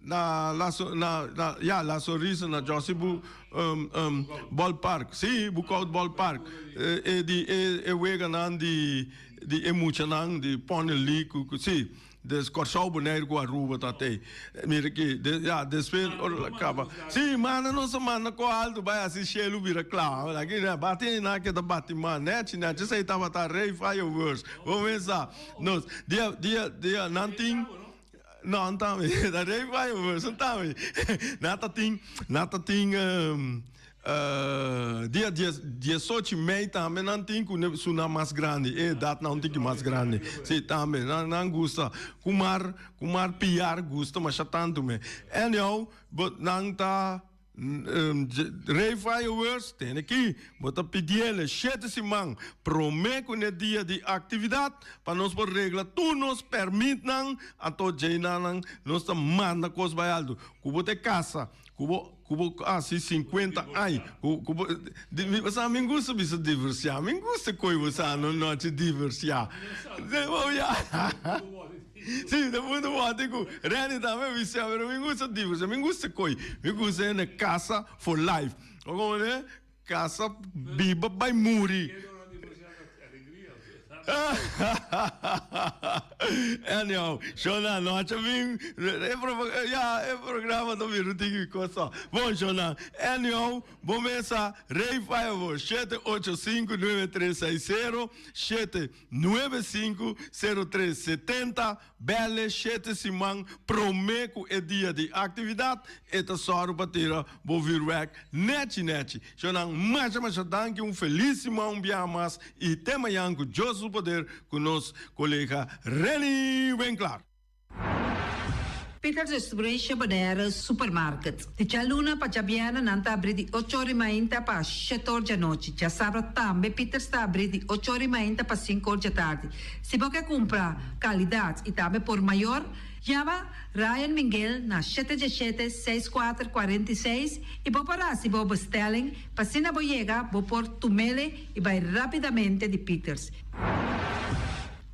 Na la na na ya la sonrisa na Jossy bu um um ballpark si Boekoud ballpark e e di e e weganan di di e muchanan di Pony League ku ku si des Kòrsou Boneiru ku Aruba ta tei mira aki de ya despues ora la kaba si manda nos a manda ko alto bai hasi shelu bira kla aki na bati einan ke ta bati man nechi nechi esei tabata rei fireworks bo mesa nos dia dia dia nan tin. No, no ta mi. Ta Ray Fireworks, no ta mi. Nan ta tin, nan ta tin dia dies, diesocho mei tambe nan tin ku su nan mas grandi. E edat nan un tiki mas grandi. Si, tambe nan, nan gusta. Kumar, kumar piar gusta masha tantu me. Anyhow, but nan ta. Rey Fireworks tene ki bo ta pidiele shete siman prome ku ne dia di aktividat pa nos por regla tur nos permitnan, anto djeinan nos ta manda kos bai alto. Ku bo ta e kasa ku bo ku bo hasi sinkuenta aña ku ku bo sa mi gusta bisa divorsiá mi gusta koe bo sa no nochi divorsiá. Sí, ta punto wòrdu ku Renny tambe bisa, pero mi gusta divorcia, mi gusta koi, mi gusta hende kasa for life. Bo komprende? Kasa biba bai muri. Anyhow, shownan no hacha bin e ya e programa ta bira un tiki cosa. Bon shownan, anyhow, bo mesa Rey Fireworks shete ocho sinku nuebe tres seis sero shete. Nuebe sinku, sero tres, setenta, Bèl'e shete siman promé ku e dia di aktividat, e ta sòru pa tira bo vürwèrk nèchi nèchi. Shownan masha masha danki, un felis siman un biaha mas i te mañan ku Dios su poder ku nos kolega Renny Winklaar. Peters Restauration Bonaire Supermarket. Di djaluna pa djabièrnè nan ta abrí di ocho ora i mainta pa shete or djanochi. Djasabra tambe Peters ta abrí di ocho ora i mainta pa sinku or djatardi. Si bo ke kumpra kalidat i tambe por mayor, yama Ryan Minguel na shete djeshete, seis kuater, 46 i bo por hasi bo bestelling pa asina bo yega bo por tumele i bai rápidamente di Peters.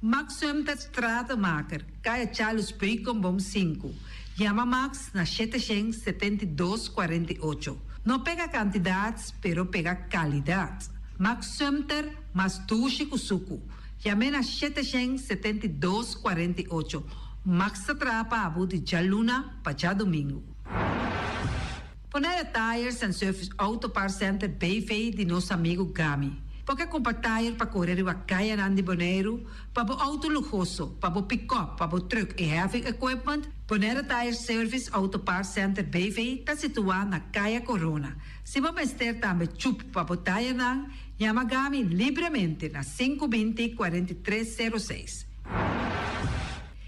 Max Sumter Stratenmaker, Kaya Charles Beukenboom sinku. Yama Max na shete shen 72 48. No pega kantidat, pero pega kalidat. Max Sumter, mas dushi ku suku. Yam'é na shete shen 72 48. Max ta traha pa bo di djaluna pa djadumingu. Bonaire Tires and Service Auto Parts Center BV di nos amigu Gami. Bo ke kumpra tire pa kore riba kayanan di Boneiru, pa bo outo luhoso, pa bo pikòp, pa bo trùk i heavy equipment? Bonaire Tire Service Auto Parts Center BV ta situá na Kaya Corona. Si bo mester tambe chup pa bo tirenan, yama Gami libremente na sinku binti 43 sero seis.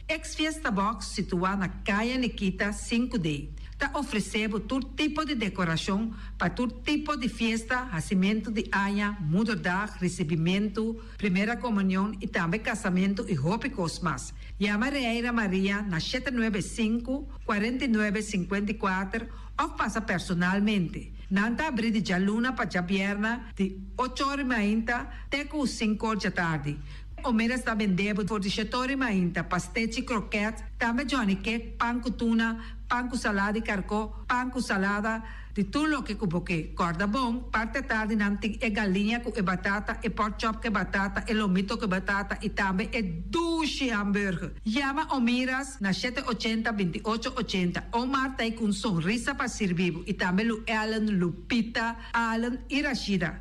Ex Fiesta Box situá na Kaya Nikita sinku D. Ta ofresé bo tur tipo di dekorashon pa tur tipo di fiesta, hasimentu di aña, moederdag, risibimentu, primera komunion i tambe kasamentu i hopi kos mas. Yama Reira Maria na 795, 49, 54 òf pasa personalmente. Nan ta abrí di djaluna pa djabièrnè di och'or i mainta te ku sink'or djatardi. Omeras ta bendé bo for di shet'or i mainta, pastechi, krokèt, tambe johnny cake, pan ku tuna, pan ku salada di karkó, pan ku salada, di tur loke ku bo ke. Kòrda bon, parti atardi nan tin e galiña ku e batata, e pork chop ku e batata, e lomito ku e batata i tambe e dushi hamburger. Yama Omiras na shete ochenta, 28 80. Omar ta ei ku un sonrisa pa sirbi bo i tambe Lu Ellen, Lupita, Allen i Rashida.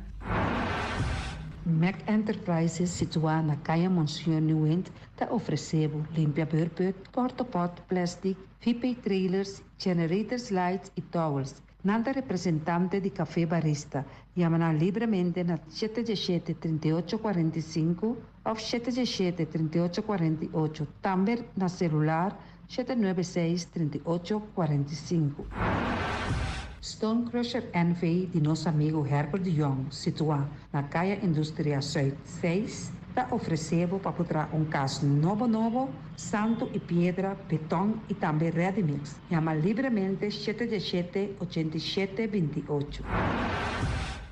Mac Enterprises situá na Kaya Monseñor Nieuwind ta ofresé bo limpia beurput, portopot, plastic, VP trailers, generators lights i towels. Nan ta representante di Café Barista. Yama nan libremente na 717 38 45 òf 717 38 48. Tambe na selular 796 38 45. Stone Crusher NV di nos amigu Herbert de Jong, situá na Kaya Industria Zuid 6, ta ofresé bo pa traha un kas nobo nobo, santu i piedra, beton i tambe ready mix. Yama libremente 717 87 28.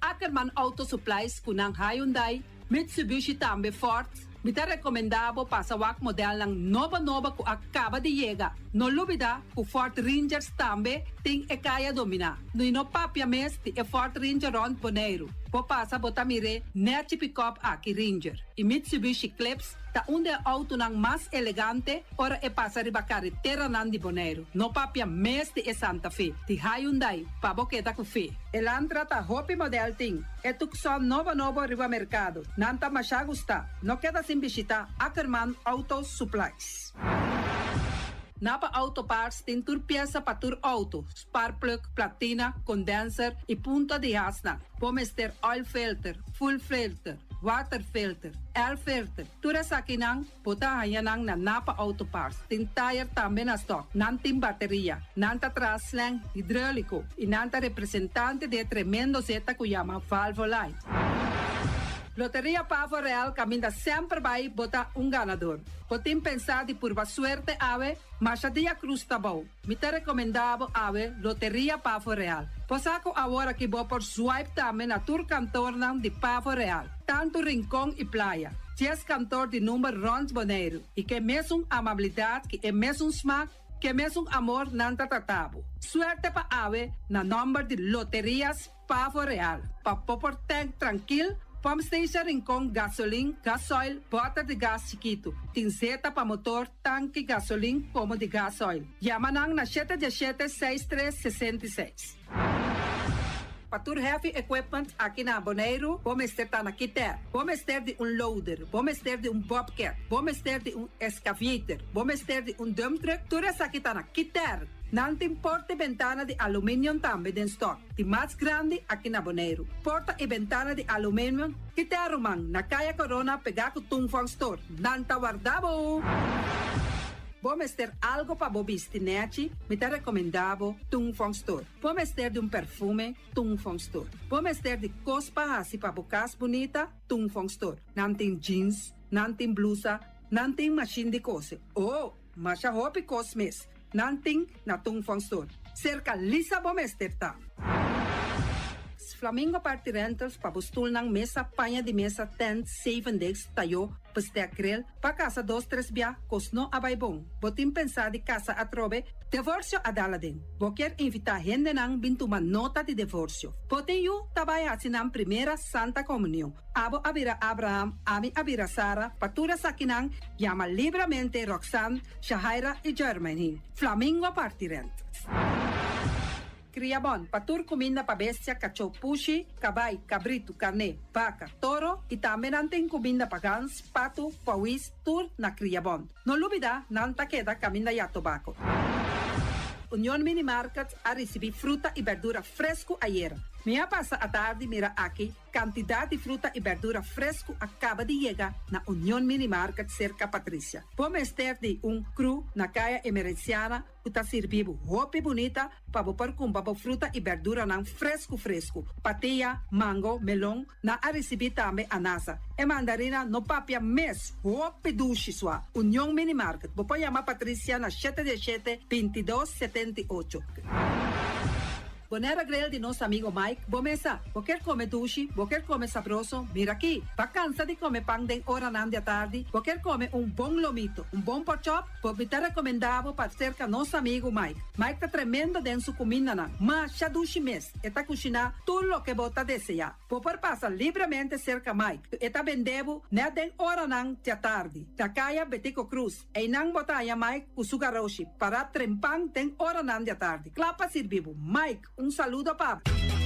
Ackerman Auto Supplies ku nan Hyundai, Mitsubishi tambe Ford. Mi ta rekomendá bo pasa wak modelnan nobo nobo ku a kaba di yega. No lubidá ku Ford Rangers tambe tin e kaya dominá. I no papia mes di e Ford Ranger rònt Boneiru. Bo pasa bo ta mir'é nèchi pick-up aki Ranger. I Mitsubishi Eclipse ta un di e outonan mas elegante ora e pasa riba kareteranan di Boneiru. No papia mes di e Santa Fe, di Hyundai, pa bo keda ku fe. Elantra ta hopi model tin. E Tucson nobo nobo riba merkado. Nan ta masha gusta. No keda sin bishitá Ackerman Auto Supplies. Napa Auto Parts tin tur piesa pa tur outo, spark plug, platina, condenser i punta di hasnan. Bo mester oil filter, fuel filter, water filter, air filter. Tur esakinan bo ta haña nan na Napa Auto Parts. Tin tire tambe na stock. Nan tin bateria. Nan ta traha slang hidráuliko i nan ta representante di e tremendo zeta ku yama Valvoline. Loteria Pavo Real kaminda semper bai bo ta un ganador. Bo tin pensá di purba suerte awe, masha dia krus ta bou. Mi ta rekomendá bo awe Loteria Pavo Real. Bo sa ku awor aki bo por swipe tambe na tur kantornan di Pavo Real, tantu Rincon i Playa. 10 kantor di number rònt Boneiru i ke mesun amabilidat ku e mesun smak, ke mesun amor nan ta trata bo. Suerte pa awe na nòmber di Loterias Pavo Real. Pa bo por tank trankil, pump station Rincon, gasolin, gasoil, bòter di gas chikitu. Tin zeta pa motor, tanki, gasolin, komo di gasoil. Yama nan na 717 63 66. Pa tur heavy equipment aki na Boneiru, bo mester ta na Kiter. Bo mester di un loader, bo mester di un bobcat, bo mester di un excavator, bo mester di un dump truck, tur esaki ta na Kiter. Nan tin porta i bentana di aluminium tambe den stock, di mas grandi aki na Boneiru. Porta i bentana di aluminium, Kiter ruman, na Kaya Corona pegá ku Tung Fong Store. Nan ta warda bo! Bo mester algo pa bo bisti nèchi, mi ta rekomendá bo Tung Fong Store. Bo mester di un perfume, Tung Fong Store. Bo mester di kos pa hasi pa bo kas bunita, Tung Fong Store. Nan tin jeans, nan tin blusa, nan tin mashin di kose. Oh, masha hopi kos mes. Nan tin na Tung Fong Store. Serka Lisa bo mester ta. Flamingo Party Rentals pa bo stulnan, mesa, paña di mesa, tent, seven days, tayó, bestek grill, pa kasa dos tres bia, kos no a bai bon. Bo tin pensá di kasa atrobe, divorsio a dal aden. Bo kier invitá hendenan bin tuma nota di divorsio. Bo tin yu ta bai hasi nan primera Santa Komunion. Abo a bira Abraham, ami a bira Sara, pa tur esakinan yama libremente Roxanne, Shahaira i Jermaine. Flamingo Party Rentals. Kriabon, pa tur kuminda pa bestia, kachó, pushi, kabai, kabritu, karné, baka, toro i tambe nan tin kuminda pa gans, patu, pawis, tur na Kriabon. No lubidá, nan ta keda kaminda ya tobako. Union Mini Market a risibí fruta i berdura fresku ayera. Mi a pasa atardi mira aki kantidat di fruta i bèrdura fresku a kaba di yega na Union Mini Market serka Patricia. Bo mester di un kru na Kaya Emerenciana ku ta sirbi bo hopi bunita pa bo por kumpra bo fruta i bèrduranan fresku fresku. Patia, mango, melon, nan a risibí tambe anasa. E mandarina no papia mes, hopi dushi sua. Union Mini Market, bo por yama Patricia na shete diesshete, bintidos, 78. Bonera Grill di nos amigo Mike, bo mesa, bo kier come dushi, bo kier come sabroso, mira aki! Ba cansa di come pan den oranan di atardi, bo kier come un bon lomito, un bon porkchop, bo mi ta recomenda bo pa cerca nos amigo Mike. Mike ta tremendo den su cumindanan, masha dushi mes, e ta cushina tur loke bo ta desea. Bo por pasa libremente cerca Mike, e ta bende bo net den oranan di atardi, na caya Betico Cruz. Einan bo ta haña Mike ku su garoshi pará trempan den oranan di atardi, kla pa sirbi bo. Mike, un saludo pa bo.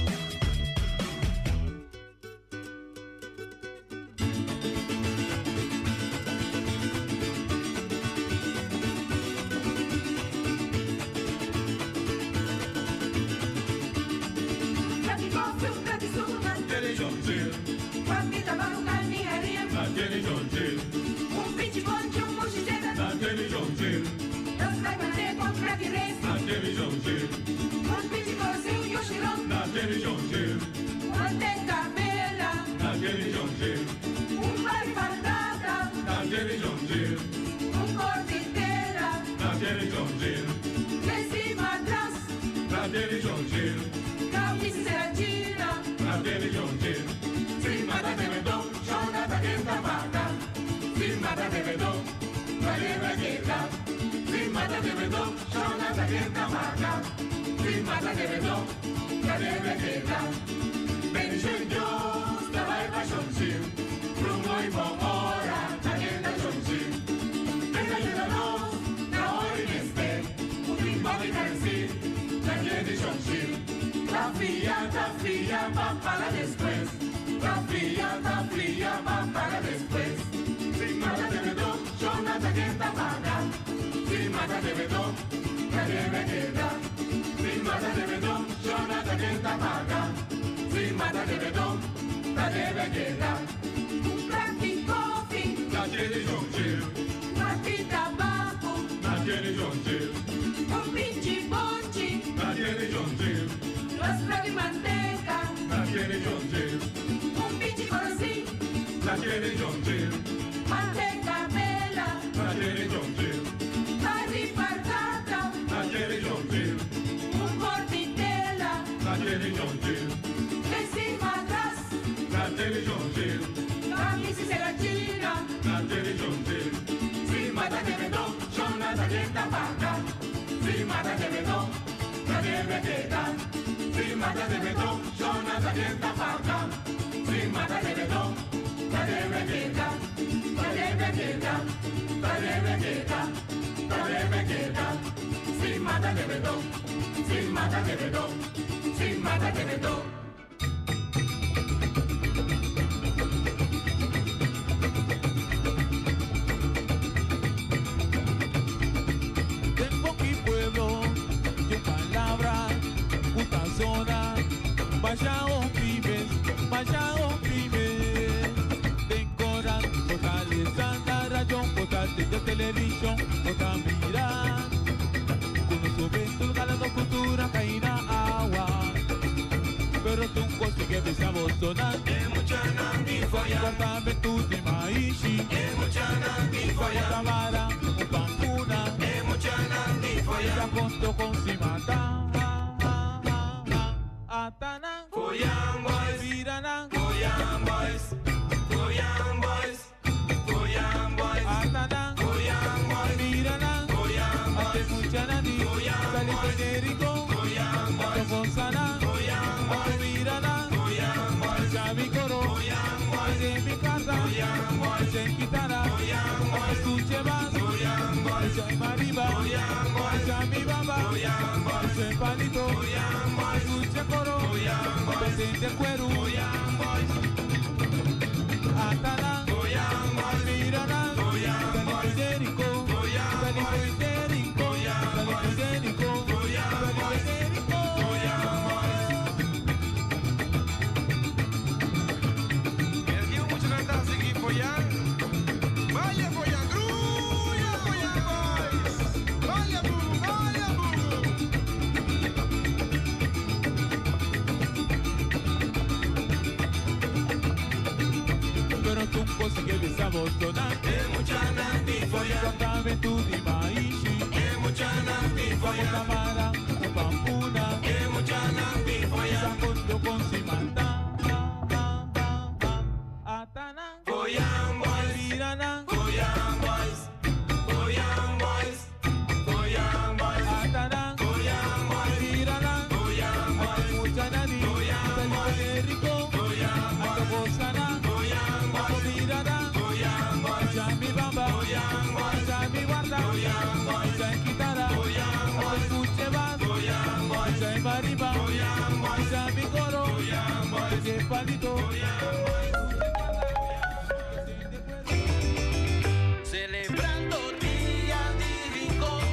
Celebrando Dia di Rincon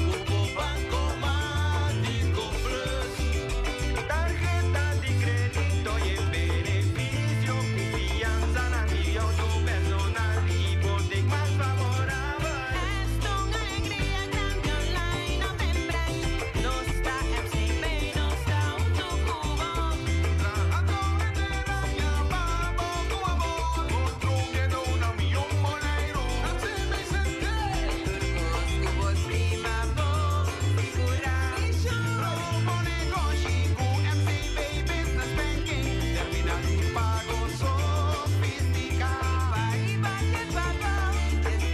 cu bo Bancomático Plus. Tarheta di credito y e beneficio cu fianzanan di auto personal y hipotek mas favorabel. Esta un alegria grandi online of en branch. Nos ta FCB, nos ta hunto cu bo. Trahando henter aña pa bo cu amor. Construyendo un miho Boneiro. FCB Tur cos cu bo stima bon sigura. Grow bo negoshi cu FCB Business Banking. Terminal di pago sofistica. Pariba te pabou,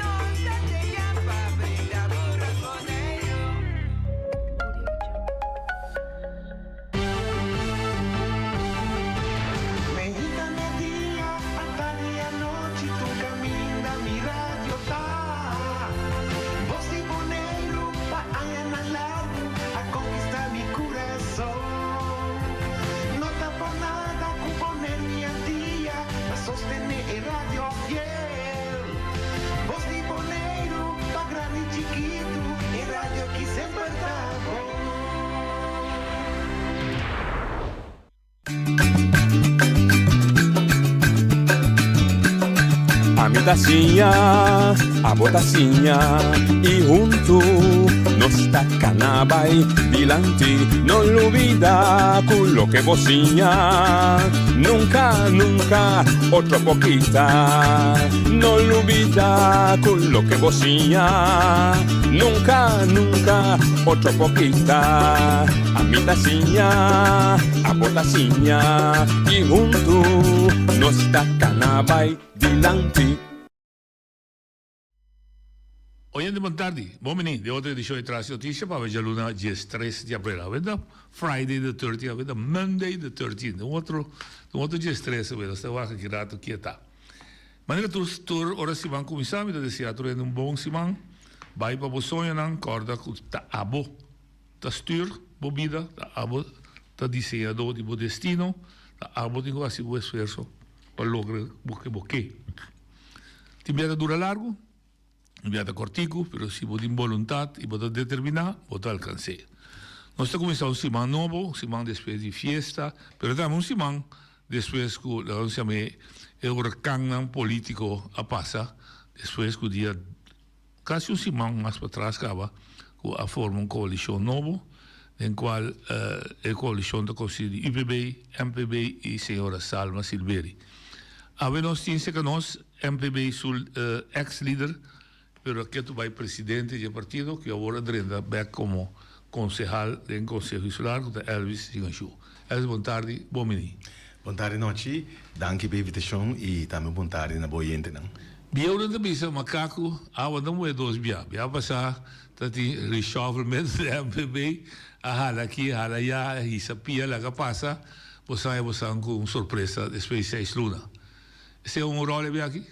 nos ta pa brinda bo Boneiro. Mainta, merdia, atardi, anochi, tur caminda mi radio ta. Bos di Boneiru, pa añanan largo, a conkista mi curason. No ta pa nada cu Boneiru y Antia, pa sostene e radio fiel. Bos di Boneiru, pa grandi y chikito, e radio cu semper ta bon. Ami ta siña, abo ta siña y hunto nos ta cana bay dilanti. No lubida cu loke bo siña, nunca, nunca otro por kita. No lubida cu loke bo siña, nunca, nunca otro por kita. Ami ta siña, abo ta siña y hunto nos ta cana bay dilanti. Oyente bon tardi, bon bini den otro edicion di Tras di Noticia pa awe luna 13 di april. Awe ta Friday the 13, awe ta Monday the 13, un otro, un otro 13 awe, nos ta wak aki rato kie ta. Manera tur tur ora siman cuminsa mi ta desea tur hende un bon siman, bay pa bo soñonan, corda cu ta abo ta stuur bo bida, ta abo ta diseñador di bo destino, ta abo tin cu haci bo esfuerzo pa logra loke bo ke. Tin bia ta dura largo, tin bia ta cortico, pero si bo tin boluntad y bo ta determina, bo ta alcans'é. Nos ta cuminsa un siman nobo, un siman despues di fiesta, pero tambe un siman despues cu, laga nos yam'é, e huracannan politico a pasa, despues cu dia casi un siman mas patras caba cu a forma un coalicion nobo, den cual e coalicion ta consisti di UPB, MPB y señora Salma Silveri. Awe nos tin cerca nos MPB su ex lider, pero a ketu bay presidente di e partido, cu awor a drenta bek como concehal den Conseho Insular, cu ta Elvis Zingashu. Elvis, bon tardi, bon bini. Bon tardi nochi, danki pa e invitacion y tambe bon tardi na bo oyentenan. Bieunan ta bisa makaku awa no muhe dos bia. Bia pasa ta tin reshufflement di MPB, a hala aki, a hala aya, a hisa pia laga pasa, bo sa bo san ku un sorpresa despues di seis luna. Esei un ròl e bia aki?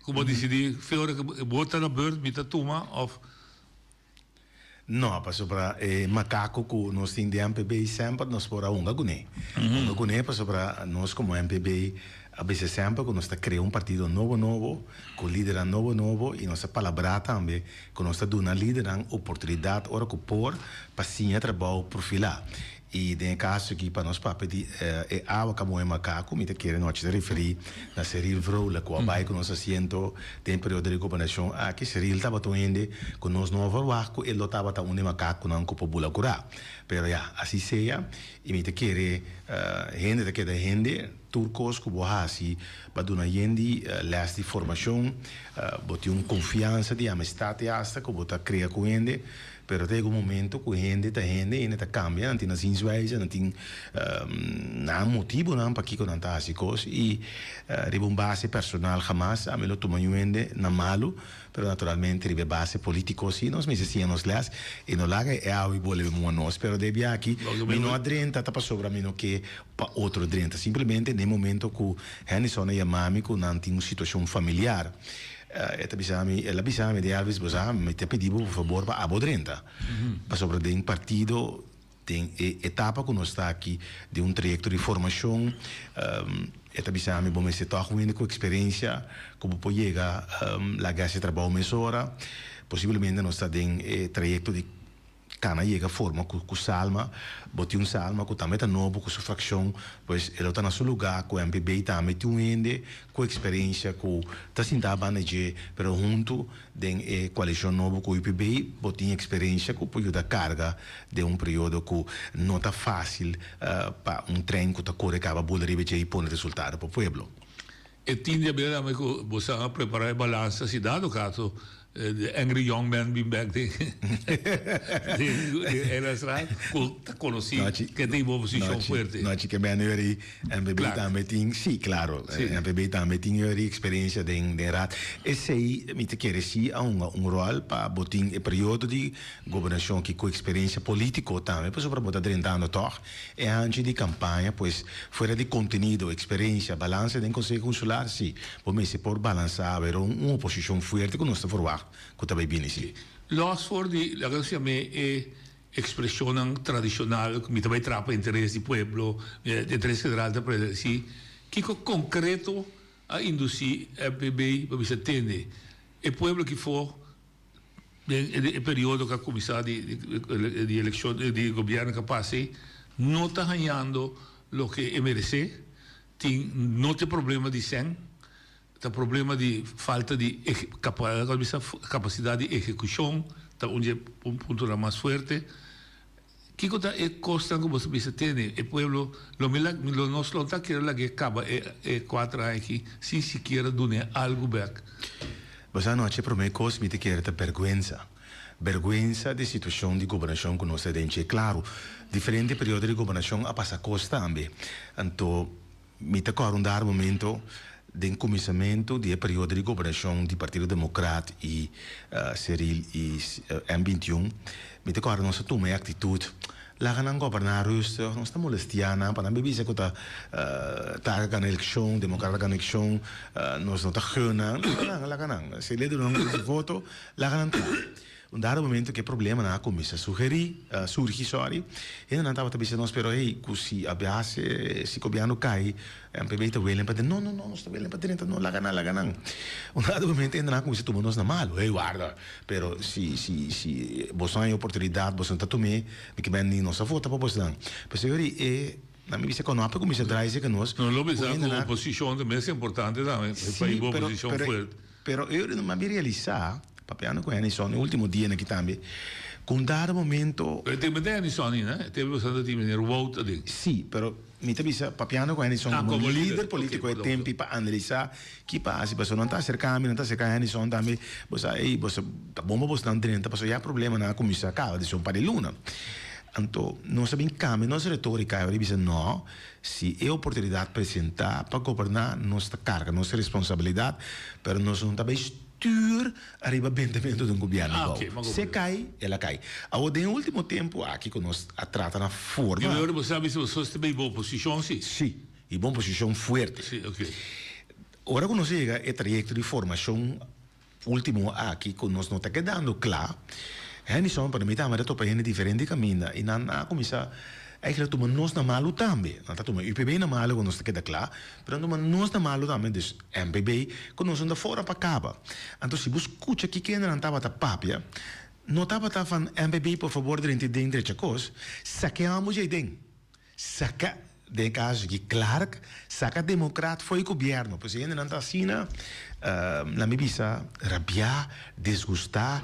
Ku bo disidí fe ora ku bo ta na beurt mi ta tuma òf? No, pasobra e makaku ku nos tin den MPB semper nos por a hunga kuné. Hunga kuné pasobra nos komo MPB a bisa semper ku nos ta krea un partido nobo nobo, ku lidernan nobo nobo i nos a palabrá tambe ku nos ta duna lidernan oportunidat ora ku por pa siña trabou profilá. I den e kaso aki pa nos papia di e awa ka moe makaku, mi ta kere nochi ta referí na Cyril Vrolijk ku a bai ku nos asiento den e periodo di gobernashon aki. Cyril tabata un hende ku nos no a verwagt ku e lo tabata un di makakunan ku por bula kurá. Pero ya, asi sea i mi ta kere hende ta keda hende. Tur kos ku bo hasi pa duna yen di lès di formashon, bo tin un konfiansa di amistad i asta ku bo ta krea ku hende, pero ta yega un momento ku hende ta hende, hende ta kambia, nan tin nan zienswijze, nan tin nan motibonan pakiko nan ta hasi kos i riba un base personal hamas ami lo tuma yu hende na malu. Pero naturalmente riba e base politico si nos mester siña nos les y no laga e awe bolbe mua nos. Pero debi aki mi no a drenta ta pasobra mi no ke pa otro drenta. Simplemente den momento cu Hennyson a yama mi cu nan tin un situacion familiar e ta bisa mi, el a bisa mi, Delvis bo sa mi ta pidi bo por fabor pa abo drenta. Pasobra den partido Den e etapa ku nos ta aki di un trayekto di formashon, e ta bisa mi bo mester tòg wende ku eksperensia ku bo por yega laga hasi trabou mesora. Posiblemente nos ta den e trayekto di kana yega forma ku Salma. Bo tin un Salma ku tambe ta nobo ku su frakshon, pues e lo ta na su lugá ku MPB tambe tin un hende ku eksperensia ku ta sinta banda dje, pero huntu Den e koalishon nobo ku UPB bo tin eksperensia ku por yuda karga den un periodo ku no ta fásil pa un trein ku ta kore kaba bula riba dje i pone resultado pa pueblo. E tin di haber tambe ku bo sa prepará e balansa si dado kaso de angry young man bin bek den den Eilandstraat ku ta konosí ke tin bo posishon fuerte. Nochi ke bende yori MPB tambe tin, sí, claro, MPB tambe tin yori experiencia den den raad. Esey mi ta kere sí a hunga un rol pa bo tin e periodo di gobernacion aki cu experiencia politico tambe, pasobra bo ta drentando toch e hanchi di campaña, pues fuera di contenido, experiencia, balance den Conseho Insular, sí, bo mester por balansa awe un un oposicion fuerte cu nos ta verwacht cu ta bay bini, sí. Los for di, laga nos yam'e e Expresionnan tradicional cu mi ta bay traha pa interes di pueblo, interes general ta predeci. Kico concreto a induci MPB pa bisa tende e pueblo aki for den e periodo cu a cuminsa di eleccion di gobierno cu a pasa ey no ta hañando loke e merece, tin no tin problema di cen. Ta problema di falta di capacidad di ehecucion ta un dje puntonan mas fuerte. Kico ta e cosnan cu bo ta bisa tene e pueblo lo mi lo nos lo ta kere lag'e caba e cuater aña aki sin sikiera dun'e algo bek? Bo sa anochi e prome cos mi ta kere ta berguensa. Berguensa di situacion di gobernacion cu nos ta den dje. Claro, diferente periodo di gobernacion a pasa cos tambe. Anto. Mi ta kòrda un dar momento den kuminsamentu di e periodo di gobernashon di Partido Demokrat i Cyril i M 21, mi ta kòrda nos a tuma e aktitut, laga nan goberná rustig, nos ta molestiá nan pa nan bai bisa ku ta ta gana elekshon, Demokrat a gana elekshon, nos no ta gun nan, laga nan, laga nan, si e duna nan su voto, laga nan traha. Un dado momento ku e problemanan a kuminsá sugerí, surgi, sòri, hendenan tabata bisa nos, pero hey, ku si a bias si gobièrnu kai, MPB ta welen pa drenta. No, no, no, nos ta welen pa drenta, no, laga nan, laga nan. Un dado momento hendenan a kuminsá tuma nos na malu, hey, warda, pero si, si, si boso haña oportunidat, boso no ta tum'é, mi ke bini nos a vota pa bosnan. Pasobra e, nan mi bisa ku no a por kuminsá drai esei ku nos. No lo bisa ku oposishon ta mes importante tambe, pa hiba oposishon fuerte. Pero eu no a realisá, papiando ku Hennyson e último dianan aki tambe, ku un dado momento. Pero e tempo ta Hennyson ainda, e tempo bastante tin meneer Wout aden. Sí, pero mi ta bisa papiando ku Hennyson komo lider polítiko e tempi pa analisá ki pasa, pasobra nan ta aserká mi, nan ta aserká Hennyson tambe, bo sa, ey, boso ta bon pa bosnan drenta pasobra ya problemanan a kuminsá kaba desde un par di luna. Anto nos a bin kambia nos retórika i bisa no, Si e oportunidat presentá pa goberná, nos ta karga nos responsabilidat, pero nos no ta bai stuur ariba bentementu di un gobièrnu bou. Si e kai, el a kai. Awor, den e último tempu aki ku nos a trata na forma. I ora bo sa bisa bo sostené bo posishon, si? Si, i bo posishon fuerte. Si, oke. Ora ku nos a yega e trayekto di formashon Ultimo aki ku nos no ta kedando kla, Hennyson pa mi tambe ta topa hende diferente kaminda i nan a kuminsá eigenlijk tuma nos na malu tambe. Nan ta tuma UPB na malu ku nos ta keda kla, pero nan tuma nos na malu tambe, dus MPB, ku nos no ta fora pa kaba. Anto si bo skucha kiko hende nan tabata papia, no tabata van MPB por fabor drenta den drecha kos, sake ambos djei den. Saka, den e kaso aki Clark, saka Demokrat fo'i gobièrnu. Pues e hendenan ta asina, laat mi bisa, rabiá, disgustá,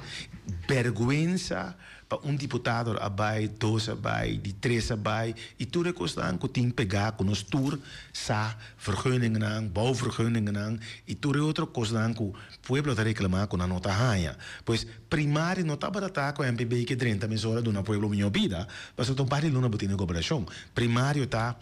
bèrgwensa. pa un diputado a bai, dos a bai, di tres a bai i tur e kosnan ku tin pegá ku nos tur sa, vergunningennan, bouwvergunningennan i tur e otro kosnan ku pueblo ta reklamá ku nan no ta haña. Pues primario no tabata ta ku MPB ke drenta mesora duna pueblo mihó bida, pasobra ta un par di luna bo tin e gobernashon. Primario ta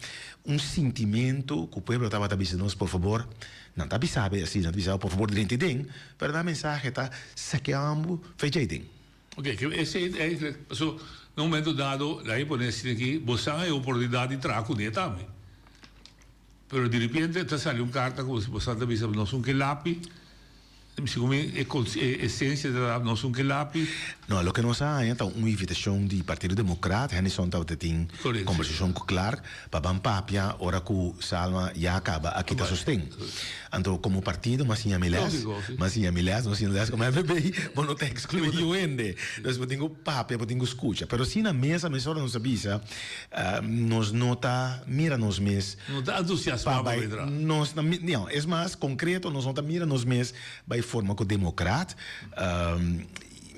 un sintimentu ku pueblo tabata bisa nos por fabor, nan ta bisa be asina, nan ta bisa por fabor drenta den, pero nan mensahe ta sakia ambu fecha den. Ok, ke esei eigenlijk, paso na un momento dado, laga mi pone asina aki, bo san e oportunidat di traha kuné tambe. Pero diripiente ta sali un karta ku bo san ta bisa nos un ke lapi, segun mi e e esensia ta nos un ke lapi. No, loke nos a haña ta un invitashon di Partido Demokrat, Hennyson tabata tin kombersashon ku Clark pa ban papia ora ku Salma ya kaba a kita sosten. Anto komo partido mas siña mi les, mas siña mi les, nos siña les komo FB, bo no ta ekskluí niun hende. Dus bo tin ku papia, bo tin ku skucha. Pero si na mesa mesora nos a bisa, nos no ta mira nos mes. No ta entusiasmá pa bai traha. Nos ta, no, es mas konkreto, nos no ta mira nos mes bai forma ku demokrat.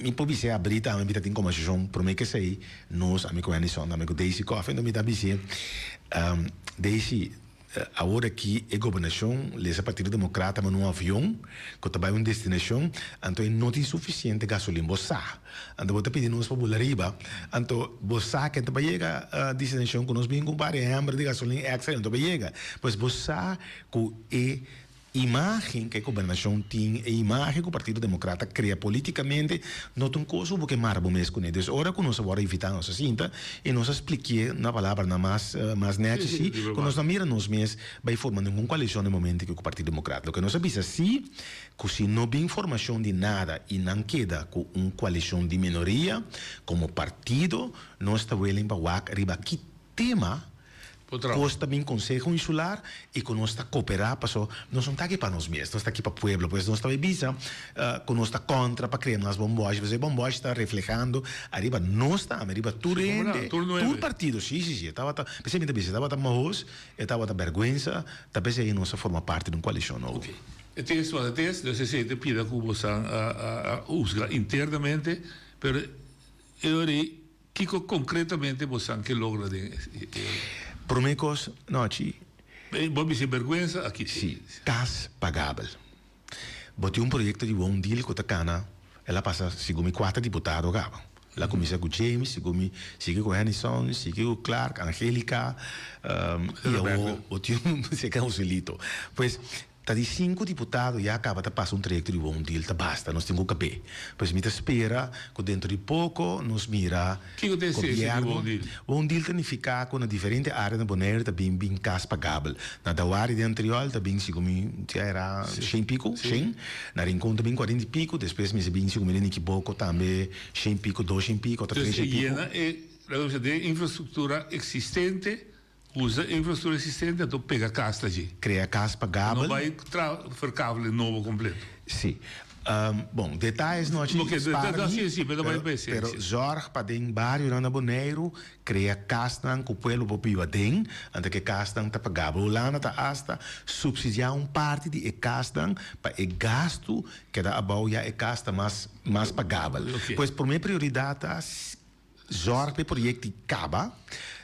Mi por bis'é abrí tambe, mi ta tin kombersashon promé ku esei, nos, ami ku Hennyson, ami ku Daisy Coffie, anto mi ta bis'é, Daisy, Awor aki e gobernashon lesa Partido Demokrata manda un avion ku ta bai un destinashon, anto e no tin sufisiente gasolin. Bo sa. Anto bo ta pidi nos pa bula riba. Anto bo sa ken ta bai yega destinashon ku nos bin ku un par di hèmber di gasolin èkstra i no ta bai yega. Pues bo sa ku e Imágen ku e gobernashon tin, e imágen ku Partido Demokrat a krea polítikamente, no ta un kos ku bo ke mara bo mes kuné. Dus ora ku nos a wòrdu invitá nos a sinta i nos a splikié na palabranan mas mas nèchi sí, ku nos no a mira nos mes bai forma ningun koalishon na e momento aki ku Partido Demokrat. Loke nos a bisa sí, ku si no bin formashon di nada i nan keda ku un koalishon di minoria, komo partido nos ta willing pa wak riba ki tema Kos ta bin Konseho Insular i ku nos ta koperá paso nos no ta aki pa nos mes, nos ta aki pa pueblo. Pues nos ta bai bisa ku nos ta kontra pa krea mas bombòshi pasobra e bombòshi ta reflehando ariba nos tambe, riba tur hende, tur partido. Sí, sí, sí, e tabata, p'esei mi ta bisa, e tabata mahos, e tabata bèrgwensa, ta p'esei nos a forma parti di un koalishon nobo. Oké. E tes wak e tes, dus esei ta pida ku boso a husga internamente, pero e ora ei Kiko konkretamente bosan ke logra den e. Promé kos, nochi. Bo bisa e bèrgwensa aki. Sí, kas pagabel. Bo tin un proyekto di woondeal ku ta kana, el a pasa segun mi kuater diputado kaba. El a kuminsá ku James, segun mi sigui ku Hennyson, sigui ku Clark, Angelica, i awor bo tin un seka Joselito. Pues Ta di sinku diputado ya kaba ta pasa un trayekto di woondeal ta basta, nos tin ku kab'é. Pues mi ta spera ku dentro di poko nos mira Kiko ta esensia di gobièrnu. woondeal? Woondeal ta nifiká ku na diferente área na Boneiru ta bin bin kas pagabel. Na Dawari den Antriol ta bin sigun mi si a era shen piku, shen. Na Rincon ta bin kuarenta i piku, despues mi sa bin sigun mi den Nikiboko tambe shen piku, dos shen piku ota Entonces tres e shen piku. yena e, laga nos bisa, den infrastruktura eksistente. Usa infrastruktura existente anto pega kas ta dje. Krea kas pagabel. No bai tra verkaveling nobo kompleto. Si. Bon, detayes no haci Oke, spar mi, si, si, pero pero, bai pero zorg pa den barionan na Boneiru krea kasnan ku pueblo por biba den, anto ke kasnan ta pagabel. Hulanda ta asta subsidia un parti di e kasnan pa e gastu keda abou ya e kas ta mas mas pagabel. Oke. Pues prome prioridat ta Zorg pa e proyecto i caba,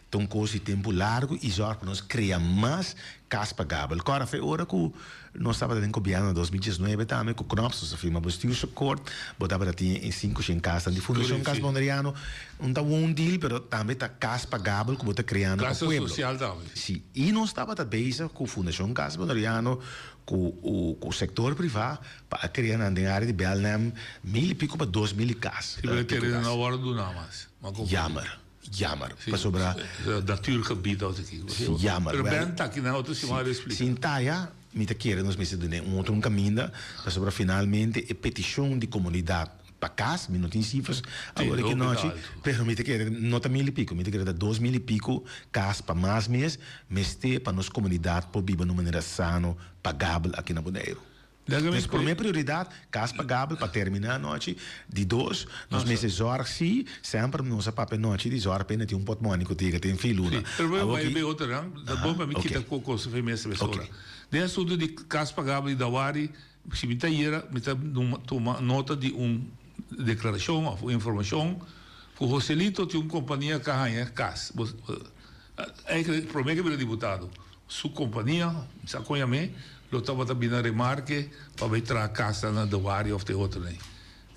ta un cos di tempo largo i zorg pa nos crea mas cas pagabel. Cora fe ora cu nos tabata den gobierno na 2019 tambe cu Knops nos a firma bestuursakkoord, bo tabata tin e 500 casnan di Fundacion Cas Boneriano, un ta woondeal pero tambe ta cas pagabel cu bo ta creando pa Casa pueblo. social tambe. Si, i nos tabata bezig cu Fundacion Cas Boneriano cu cu sector priva Pa a crea nan den area di Belnem mil y pico pa 2000 y cas. Si, pero e pico tereno cas. no a wordo duna mas. Ma con Jammer, jammer. Si, Pasobra. Natuurgebied of aki. Si, jammer. Pero Wel, Ben ta aki nan otro siman a si, explica. sin taya mi ta kere nos mester duna un otro un caminda, pasobra finalmente e peticion di comunidad pa cas, mi no tin cifras Si, awor aki hopi ta nochi, alto. pero mi ta kere no ta mil y pico, mi ta kere ta 2000 y pico cas pa mas mes mester pa nos comunidad por biba na un manera sano, pagabel aki na Boneiru. Nos promé prioridat, kas pagabel pa terminá anochi. Di dos, nos mester zòrg si, semper nos a papia anochi di zòrg p'e no tin un pòtmòni ku ta yega den fin luna. Sí, pero bo Awor bai ki. bay otro nan, ta Aha, bon pa mi oké. kita ku kos fe mester Oké. mesora. Den asuntu di kas pagabel di Dawari, si mi ta yera, mi ta numa tuma nota di un deklarashon òf un informashon. Ku Joselito tin un kompania ku a haña kas. Eigenlijk promé ku e bira diputado, su kompania, mi sa kon yam'é, lo tabata bini na remarke pa bai traha kasnan na De Waria òf te otronan.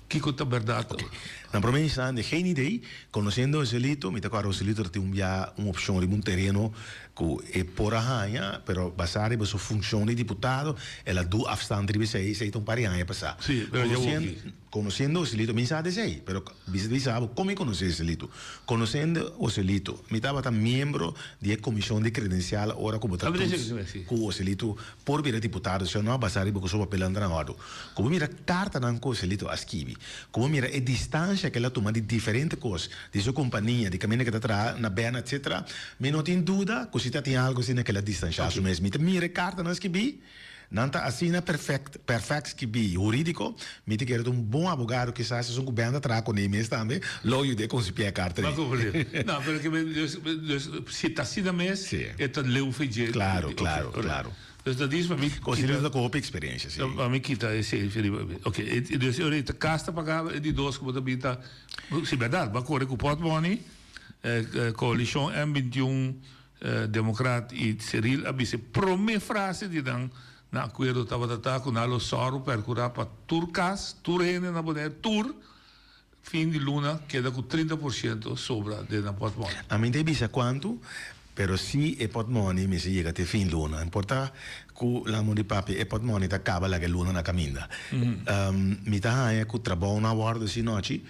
Kiko ta bèrdat? Ok. Na promé instante, geen idee. Konosiendo Joselito, mi ta kòrda Joselito ta tin un bia un opshon riba un tereno ku e por a haña, pero basá riba su funshon di diputado, el a du afstand riba esei, esei ta un par di aña pasá. Sí, pero ya woki. Conociendo Joselito, mi sa desey, pero bisa bisa bo con mi conoce Joselito. Conociendo Joselito, mi tabata miembro di e comision di credencial ora cu bo ta toets cu Joselito por bira diputado, si o no a basa riba cu su papelnan ta na ordo. Cu bo mira cartanan cu Joselito a skibi, cu bo mira e distancia cu el a tuma di diferente cos, di su compania, di caminda cu e ta traha na Berna etc. Mi no tin duda cu si ta tin algo asina cu el a distancia su mes. Mi ta mira e cartanan skibi. Nan ta asina perfect, perfect skibí hurídiko, mi ta kere ta un bon abogado kisas esun ku Ben ta traha kuné mes tambe lo yud'é konsipiá e karta Bo ei. komprendé. No, pero ke men, dus, dus si ta asina mes, Sí. e ta leu fe dje. Klaro, Ok, klaro, alright. klaro. Dus dat is pa mi Considerando kita, ta ku hopi eksperensia, sí. pa mi kita esei fe riba mi. Ok, e, dus e ora ei ta kas ta pagá, e di dos ku bo ta bin ta, si bèrdat, bo a kore ku pòtmòni, koalishon M 21, Demokrat i Cyril a bisa e promé frase di nan na akuerdo tabata ta ku nan lo sòru pèrkurá pa tur kas, tur hende na Bonaire, tur, fin di luna keda ku 30 por siento sobra den nan pòtmòni. Ami ta bisa kuantu, pero si e pòtmòni mester yega te fin luna. No importa ku lamu di papia e pòtmòni ta kaba laga e luna na kaminda. Mi ta haña ku trabou no a wòrdu si nochi.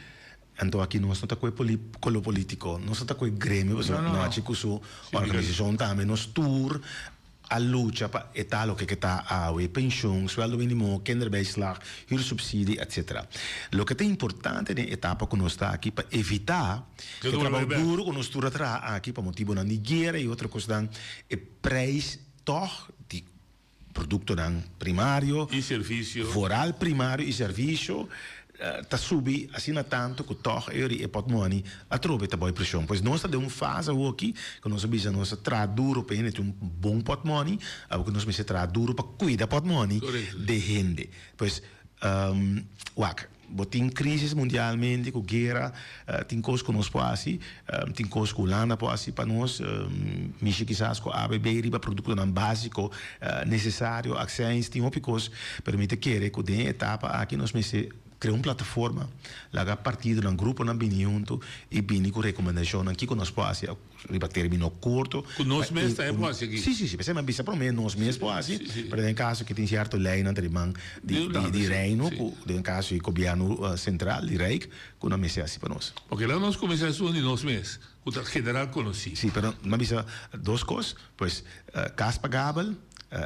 Anto aki nos no ta ku e koló polítiko, nos no ta ku e gremio pasobra no haci ku su organisashon tambe. Nos tur a lucha pa e ta loke ke ta awe, penshon, sueldo minimo, kinderbijslag, huursubsidie, etcetera. Loke ta importante den e etapa ku nos ta aki pa evitá e trabou duro ku nos tur a traha aki pa motibonan di guera i otro kosnan, e prijs tòg di Produktonan primario, I servisio. Vooral primario i servisio, ta subi asina tantu ku tòg e ori e pòtmòni atrobe ta boi preshon. Pues nos ta den un fase awoki ku nos a bisa nos a traha duro pa hende tin un bon pòtmòni, abo ku nos mester traha duro pa kuida pòtmòni de hende. Pues, wak. Bo tin crisis mundialmente cu guera, tin cos cu nos por haci, tin cos cu Hulanda por haci pa nos, mishi kisas cu ABB riba productonan basico necesario, accijns, tin hopi cos, pero mi ta kere cu den e etapa aki nos mester crea un plataforma, laga partidonan, gruponan bini hunto y bini cu recomendacionnan kico nos por haci. Riba termino korto. Ku nos mes ta e por hasi aki. Sí, sí, sí. P'esei mi a bisa promé nos mes por hasi, pero den kaso ke tin sierto leinan ta riban di di Reino ku den kaso di gobièrnu sentral, di Rijk, ku nan mester hasi pa nos. Oke, laga nos kuminsá esun di nos mes, ku ta general konosí. Sí, pero mi a bisa dos kos, pues kas pagabel,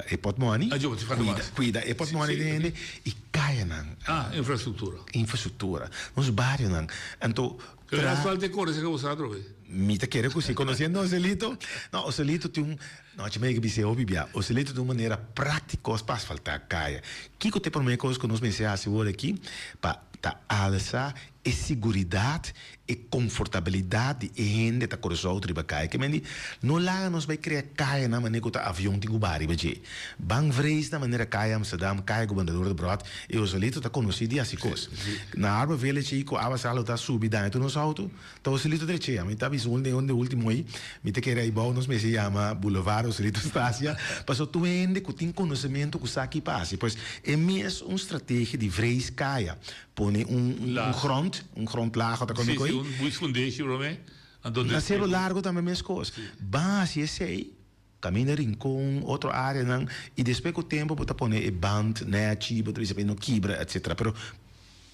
e pòtmòni, kuida, kuida e pòtmòni di hende i kayanan. Ah, infrastruktura. Infrastruktura, nos barionan. Anto Pero asfalto e kore seka bo sa atrobe. Mi ta kere ku si. Konosiendo Oselito, no, Oselito tin un, no, chi mei ke bis'é hopi bia. Oselito tin un manera práktiko pa asfaltá kaya. Kiko ta e promé kos ku nos mester hasi wor aki? Pa ta alsa e siguridat, e konfortabilidat di e hende ta kore su outo riba kaya. Ke men di, no laga nos bai krea kayanan manera ku ta avion tin ku baha riba dje. Ban vrees na manera Kaya Amsterdam, Kaya Gobernador Debrot i Joselito ta konosí di hasi kos. Na Harbor Village ei ku awa salu ta subi daña tur nos outo, ta Joselito trechea. Mi ta bisa un den un den ultimo ei, mi ta kere aibou nos mester yama Boulevard Joselito Stasia, pasobra tur hende ku tin konosementu ku sa ki pa hasi. Pues e mes un strategia di vrees kaya, pone un un grond, un grondlaag ota kono Sí, sí, un buis fundeshi promé, anto Na Cerro Largo tambe meskos. Ban hasi esei. Caminda Rincon, otro areanan y despues cu tempo bo ta pone e band nechi, bo ta bisa pa e no kibra etc. Pero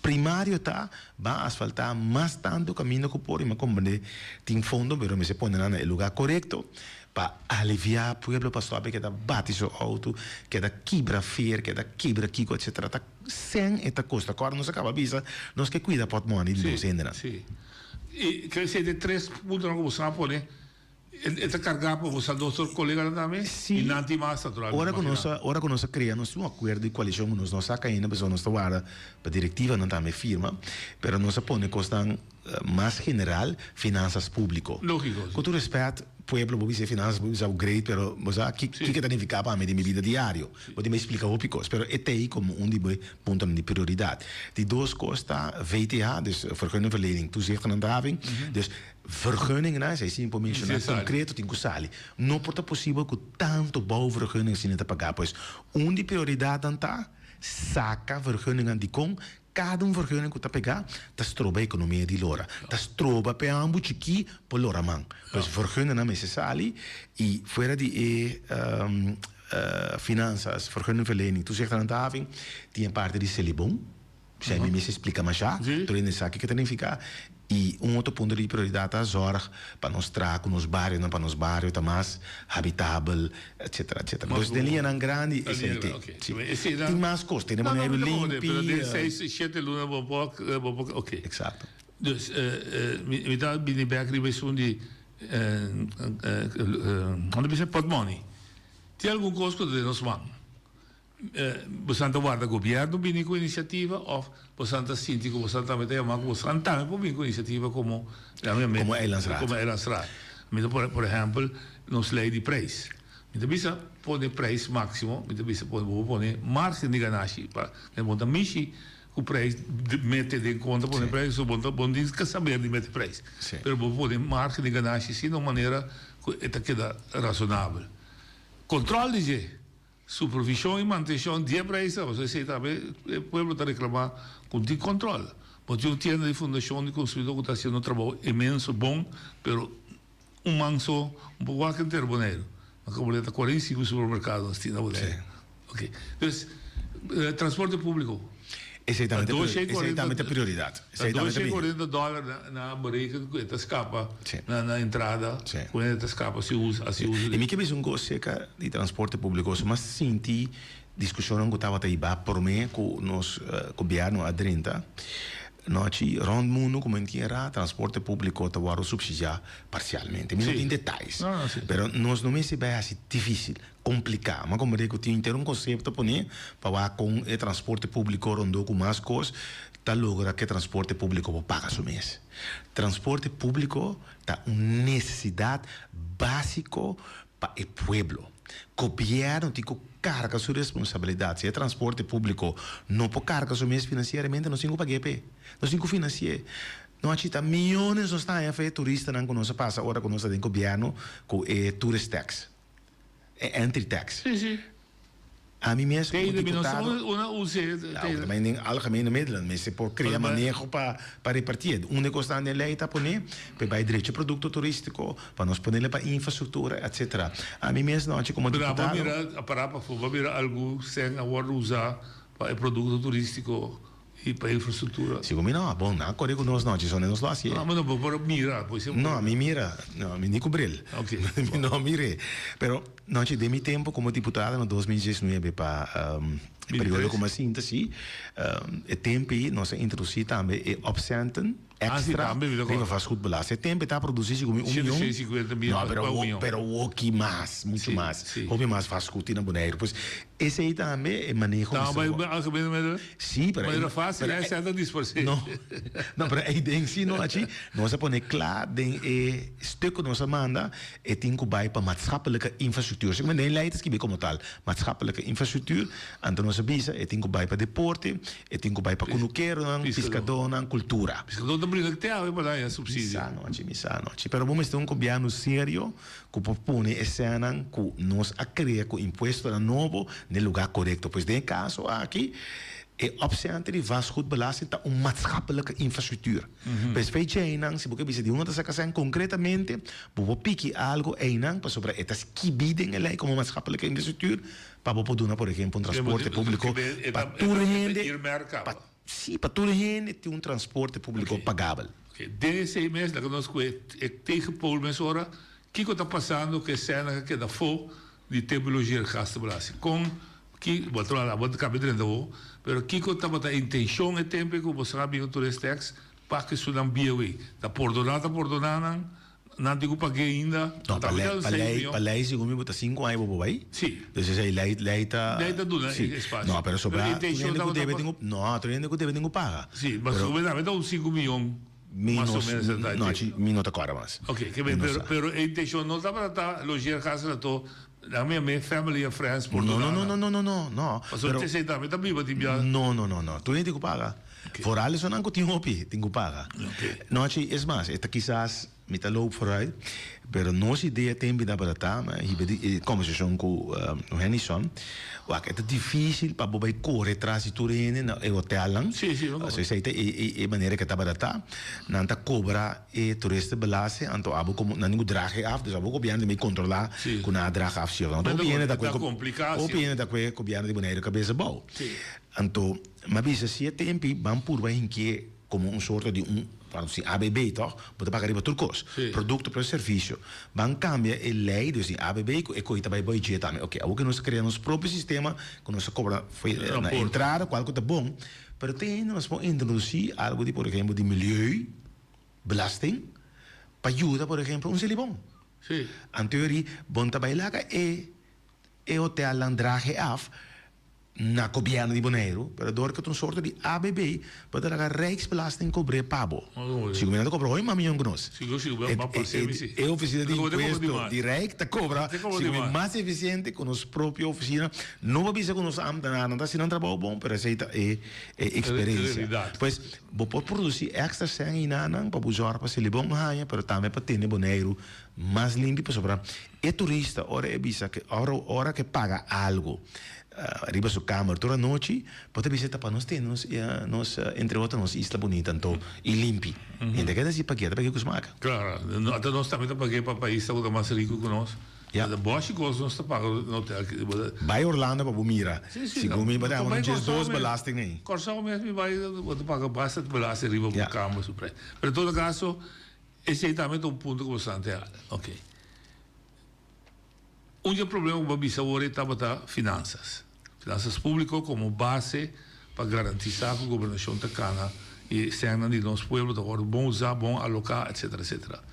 primario ta ban asfalta mas tanto caminda cu por y mi a comprende tin fondo pero mester pone nan na e lugar corecto pa alivia pueblo pa stop e keda bati su auto, keda kibra fer, keda kibra kico etc. Ta cen e ta costa. Acorda nos a caba bisa nos ke cuida portmoni di nos hendenan. Si, si. Y crece de tres puntonan cu bo sa pone. E ta carga pa bo sa dos coleganan tambe? Sí. Y nan tin mas naturalmente. Ora cu nos a, ora cu nos a crea nos tin un acuerdo di coalicion cu nos no saca ainda pasobra nos ta warda pa directivanan tambe firma, pero nos a pone cosnan mas general, finanzas publico. Logico, sí. Cu tur respet. pueblo bo bisa e finanzas bo bisa great pero bo sa ki kiko ta nifiká pa mi den mi bida diario. Bo tin bai splika hopi kos pero e t'ei komo un di bo puntonan di prioridat. Di dos kos ta VTH, dus vergunningverlening toezicht en handhaving. Dus vergunningennan, esei si mi por menshoná konkreto tin ku sali. No por ta posibel ku tantu bouwvergunning asina ta pagá. Pues un di prioridatnan ta saka vergunningan dikon Kada un vergunning ku ta pegá ta stroba ekonomia di lora. Ta stroba p'e ambu chikí por lora man. Pues vergunningnan mester sali i fuera di e finansas, vergunningverlening, toezicht en handhaving, tin e parti di Selibon. Esei mi mester splika mashá, tur hende sa kiko ta nifiká. I un otro punto di prioridat ta zòrg pa nos traha ku nos barionan, pa nos bario ta mas habitabel, etcetera, etcetera. Entonces, den liñanan grandi esei te. Si. Tin mas kos, tene Boneiru limpi. Pero den seis, shete luna bo por, bo por, oké. Eksakto. Dus, mi ta bini bèk riba esun di, nan ta bisa pòtmòni. Tin algun kos ku ta den nos man. Bosan ta warda gobierno bini cu iniciativa of bosan ta sinti cu bosan tambe ta yama cu bosan tambe por bini cu iniciativa como Como eilandsraad. Como eilandsraad. Mi ta por por ehempel nos ley di prijs. Mi ta bisa pone prijs maximo, mi ta bisa pone bo por pone margen di ganashi pa den bo ta mishi cu prijs mete den conta pone prijs so bo ta bo no tin ke saber di mete prijs. Pero bo por pone margen di ganashi si na un manera cu e ta keda razonabel. Control di dje. Supervishon i mantenshon di e prijsnan, pasobra esei tambe e pueblo ta reklamá ku tin kòntròl. Bo tin un tienda di Fundashon di Konsumidó ku ta hasiendo un trabou inmenso bon, pero un man so no por wak henter Boneiru. Nan komo ta 45 supermerkado nos tin na Boneiru. Oke. Dus, transporte públiko. Esei tambe ta prioridat. Ta 240 dòler nan a bereken ku e ta skapa na entrada, ku hende ta skapa si usa, hasi uso di. I mi ke bisa un kos aserka di transporte públiko. So mas sinti diskushonnan ku tabata hiba promé ku nos gobièrnu a drenta. Nochi rònt mundu ku mentiera transporte públiko ta wòrdu supsidiá parsialmente. Mi no tin detayes, pero nos no mester bai hasi difísil. Kompliká. Ma komprendé ku tin henter un konsepto poné pa wak kon e transporte públiko rondó ku mas kos ta logra ku e transporte públiko por paga su mes. Transporte públiko ta un nesesidat básiko pa e pueblo. Gobièrnu tin ku karga su responsabilidat. Si e transporte públiko no por karga su mes finansieramente nos tin ku pag'é p'e. Nos tin ku finansi'é. No a chita miónes nos ta haña fe e turistanan ku nos a pasa ora ku nos ta den gobièrnu ku e tourist tax. E entry tax. Sí, sí. Ami mes como Teide, mi no sa diputado. una use Ja, teide. maar den algemene middelen mester por crea maneho pa pa reparti. Unda cos nan den ley ta pone pa e bay drecha producto turistico, pa nos ponele pa infrastructura, etcetera. Ami mes nochi como Pero abo diputado. mira, a para pafó, bo a mira algun cen a wordo usa pa e producto turistico I pa infrastruktura. Sigur mi no, bon, nan a kore ku nos nochi, so nos lo hasié. No, no, bo por mira, bo siempre. No, mi mira, no, mi ni ku bril. Ok. Mi no mir'é. Pero, nochi, den mi tempu komo diputado na 2019 pa e periodo ku mi a sinta, si, e tempu ei nos a introdusí tambe e opcenten extra riba vastgoedbelasting. E tempu ei ta a produsí sigur mi un mion. No, pero, pero hopi mas, muchu mas. Hopi mas vastgoed tin na Boneiru. Pues, Esei tambe e maneho mester wòrdu. Nan bai algemene middelen? Sí, pero. Manera fásil e sènta disparsé. No, no, pero ei den sí no achi. Nos a pone kla den e stuk ku nos a manda, e tin ku bai pa maatschappelijke infrastructuur. Asina den lei ta skibi komo tal, maatschappelijke infrastructuur. Anto nos a bisa e tin ku bai pa deporte, e tin ku bai pa kunukeronan, piskadónan, kultura. Piskadó ta bringa te awe pa daña supsidio. Mi sa no achi, mi sa no achi. Pero bo mester un gobièrnu serio. Ku por pone e sènnan ku nos a krea ku impuestonan nobo n'e lugá korekto. Pues den e kaso aki, e opcenten di vastgoedbelasting ta un maatschappelijke infrastructuur. Pues fe djeinan, si bo ke bisa di unda ta saka sèn konkretamente, bo por piki algu einan pasobra e ta skibí den e lei komo maatschappelijke infrastructuur pa bo por duna por ehempel un transporte públiko pa tur hende, pa, sí, pa tur hende tin un transporte públiko pagabel. Den esei mes laga nos ku e tegenpool mesora, kiko ta pasando ku e sèna ku a keda afó di tempu logeer gastenbelasting? Kon ki, bo ta bo ta kambia drenta awor, pero kiko tabata e intenshon e tempu ku boso a bin ku tur es tèks pa ku esunnan bieu ei? Ta pordoná ta pordoná nan? Nan tin ku pag'é ainda? No, pa lei, pa lei, pa lei segun mi bo ta sinku aña bo por bai. Sí. Dus esei lei, lei ta. Lei ta duna Sí. espasio. No, pero Pero sobra tur intenshon hende ku tabata debe pa. tin ku, no, tur hende ku debe tin ku paga. Sí, ma Pero. sobrá tambe ta un sinku miyon. Mi Mas o menos e ta no, mi no ta kòrda mas. Ok, ke men, pero, pero e intenshon no tabata ta logeer gasten anto nan mi a me family and friends por No, no, no, no, no, no, no, no. Pasobra esei tambe ta biba tin bia. No, no, no, no. Tur hende tin ku paga. Foral esunnan ku tin hopi tin ku paga. No, chi, es mas, e ta kisas. Mi ta loop vooruit, pero nos idea ten bida tabata ta, mi a hiba e conversacion cu Hennyson, wak e ta dificil pa bo bay core tras di tur hende na e hotelnan, so esey ta e manera cu e tabata ta, nan ta cobra e toeristenbelasting, anto abo como nan tin cu draag e af, dus abo gobierno tin bay controla cu nan a draag af si of no, hopi hende ta cu hopi hende ta cu e gobierno di Boneiru cabes abao, anto mi a bisa si e tempi ban purba hinkie. Como un sorto di un, vamos si ABB toch, bo ta paga riba tur cos. Producto plus servicio. Ban cambia e ley, dus di ABB cu e coy ta bay budget tambe. Ok, awor cu nos ta crea nos propio sistema cu nos ta cobra na entrada cual cu ta bon, pero te ainda nos por introduci algo di por ehemplo di milieu belasting pa yuda por ehemplo un Selibon. Anto bon ta bay laga e e hotelnan draag e af. Na gobièrnu di Boneiru, pero dor ku ta un sorto di ABB, bo ta laga Rijksbelasting kobr'é pa bo. Si gobièrnu ta kobra hopi mas mion ku nos. E ofisina di impuesto di Rijk ta kobra sigur mas efisiente ku nos propio ofisina. No pa bisa ku nos ambtenarnan ta hasi nan trabou bon, pero esei ta e eksperensia. Pues, bo por produsí èkstra sèn einanan pa bo zòrg pa Selibon haña, pero tambe pa tene Boneiru mas limpi pasobra E turista ora e bisa ke ora ora ke paga algo riba su kamer tur anochi bo ta bisa ta pa nos tene nos nos entre otro nos isla bunita anto y limpi hende ke ta si pagia ta pagia ku smaka. Claro, ata nos tambe ta pagia pa paisnan ku ta mas riku ku nos. Ya. Ta boshi kos nos ta paga na hotel. Bai Orlando pa bo mira. Segun mi bo ta haña 12 belasting ei. Kòrsou mes mi bai bo ta paga basta belasting riba bo kamer su prijs. Pero en todo caso Esei tambe ta un punto ku bastante alto. Ok. Un di e problema ku bo a bisa awor ei tabata finansas. Finansas públiko komo base pa garantisá ku gobernashon ta kana i e sènnan di nos pueblo ta wòrdu bon usá, bon aloká, etsetera, etsetera.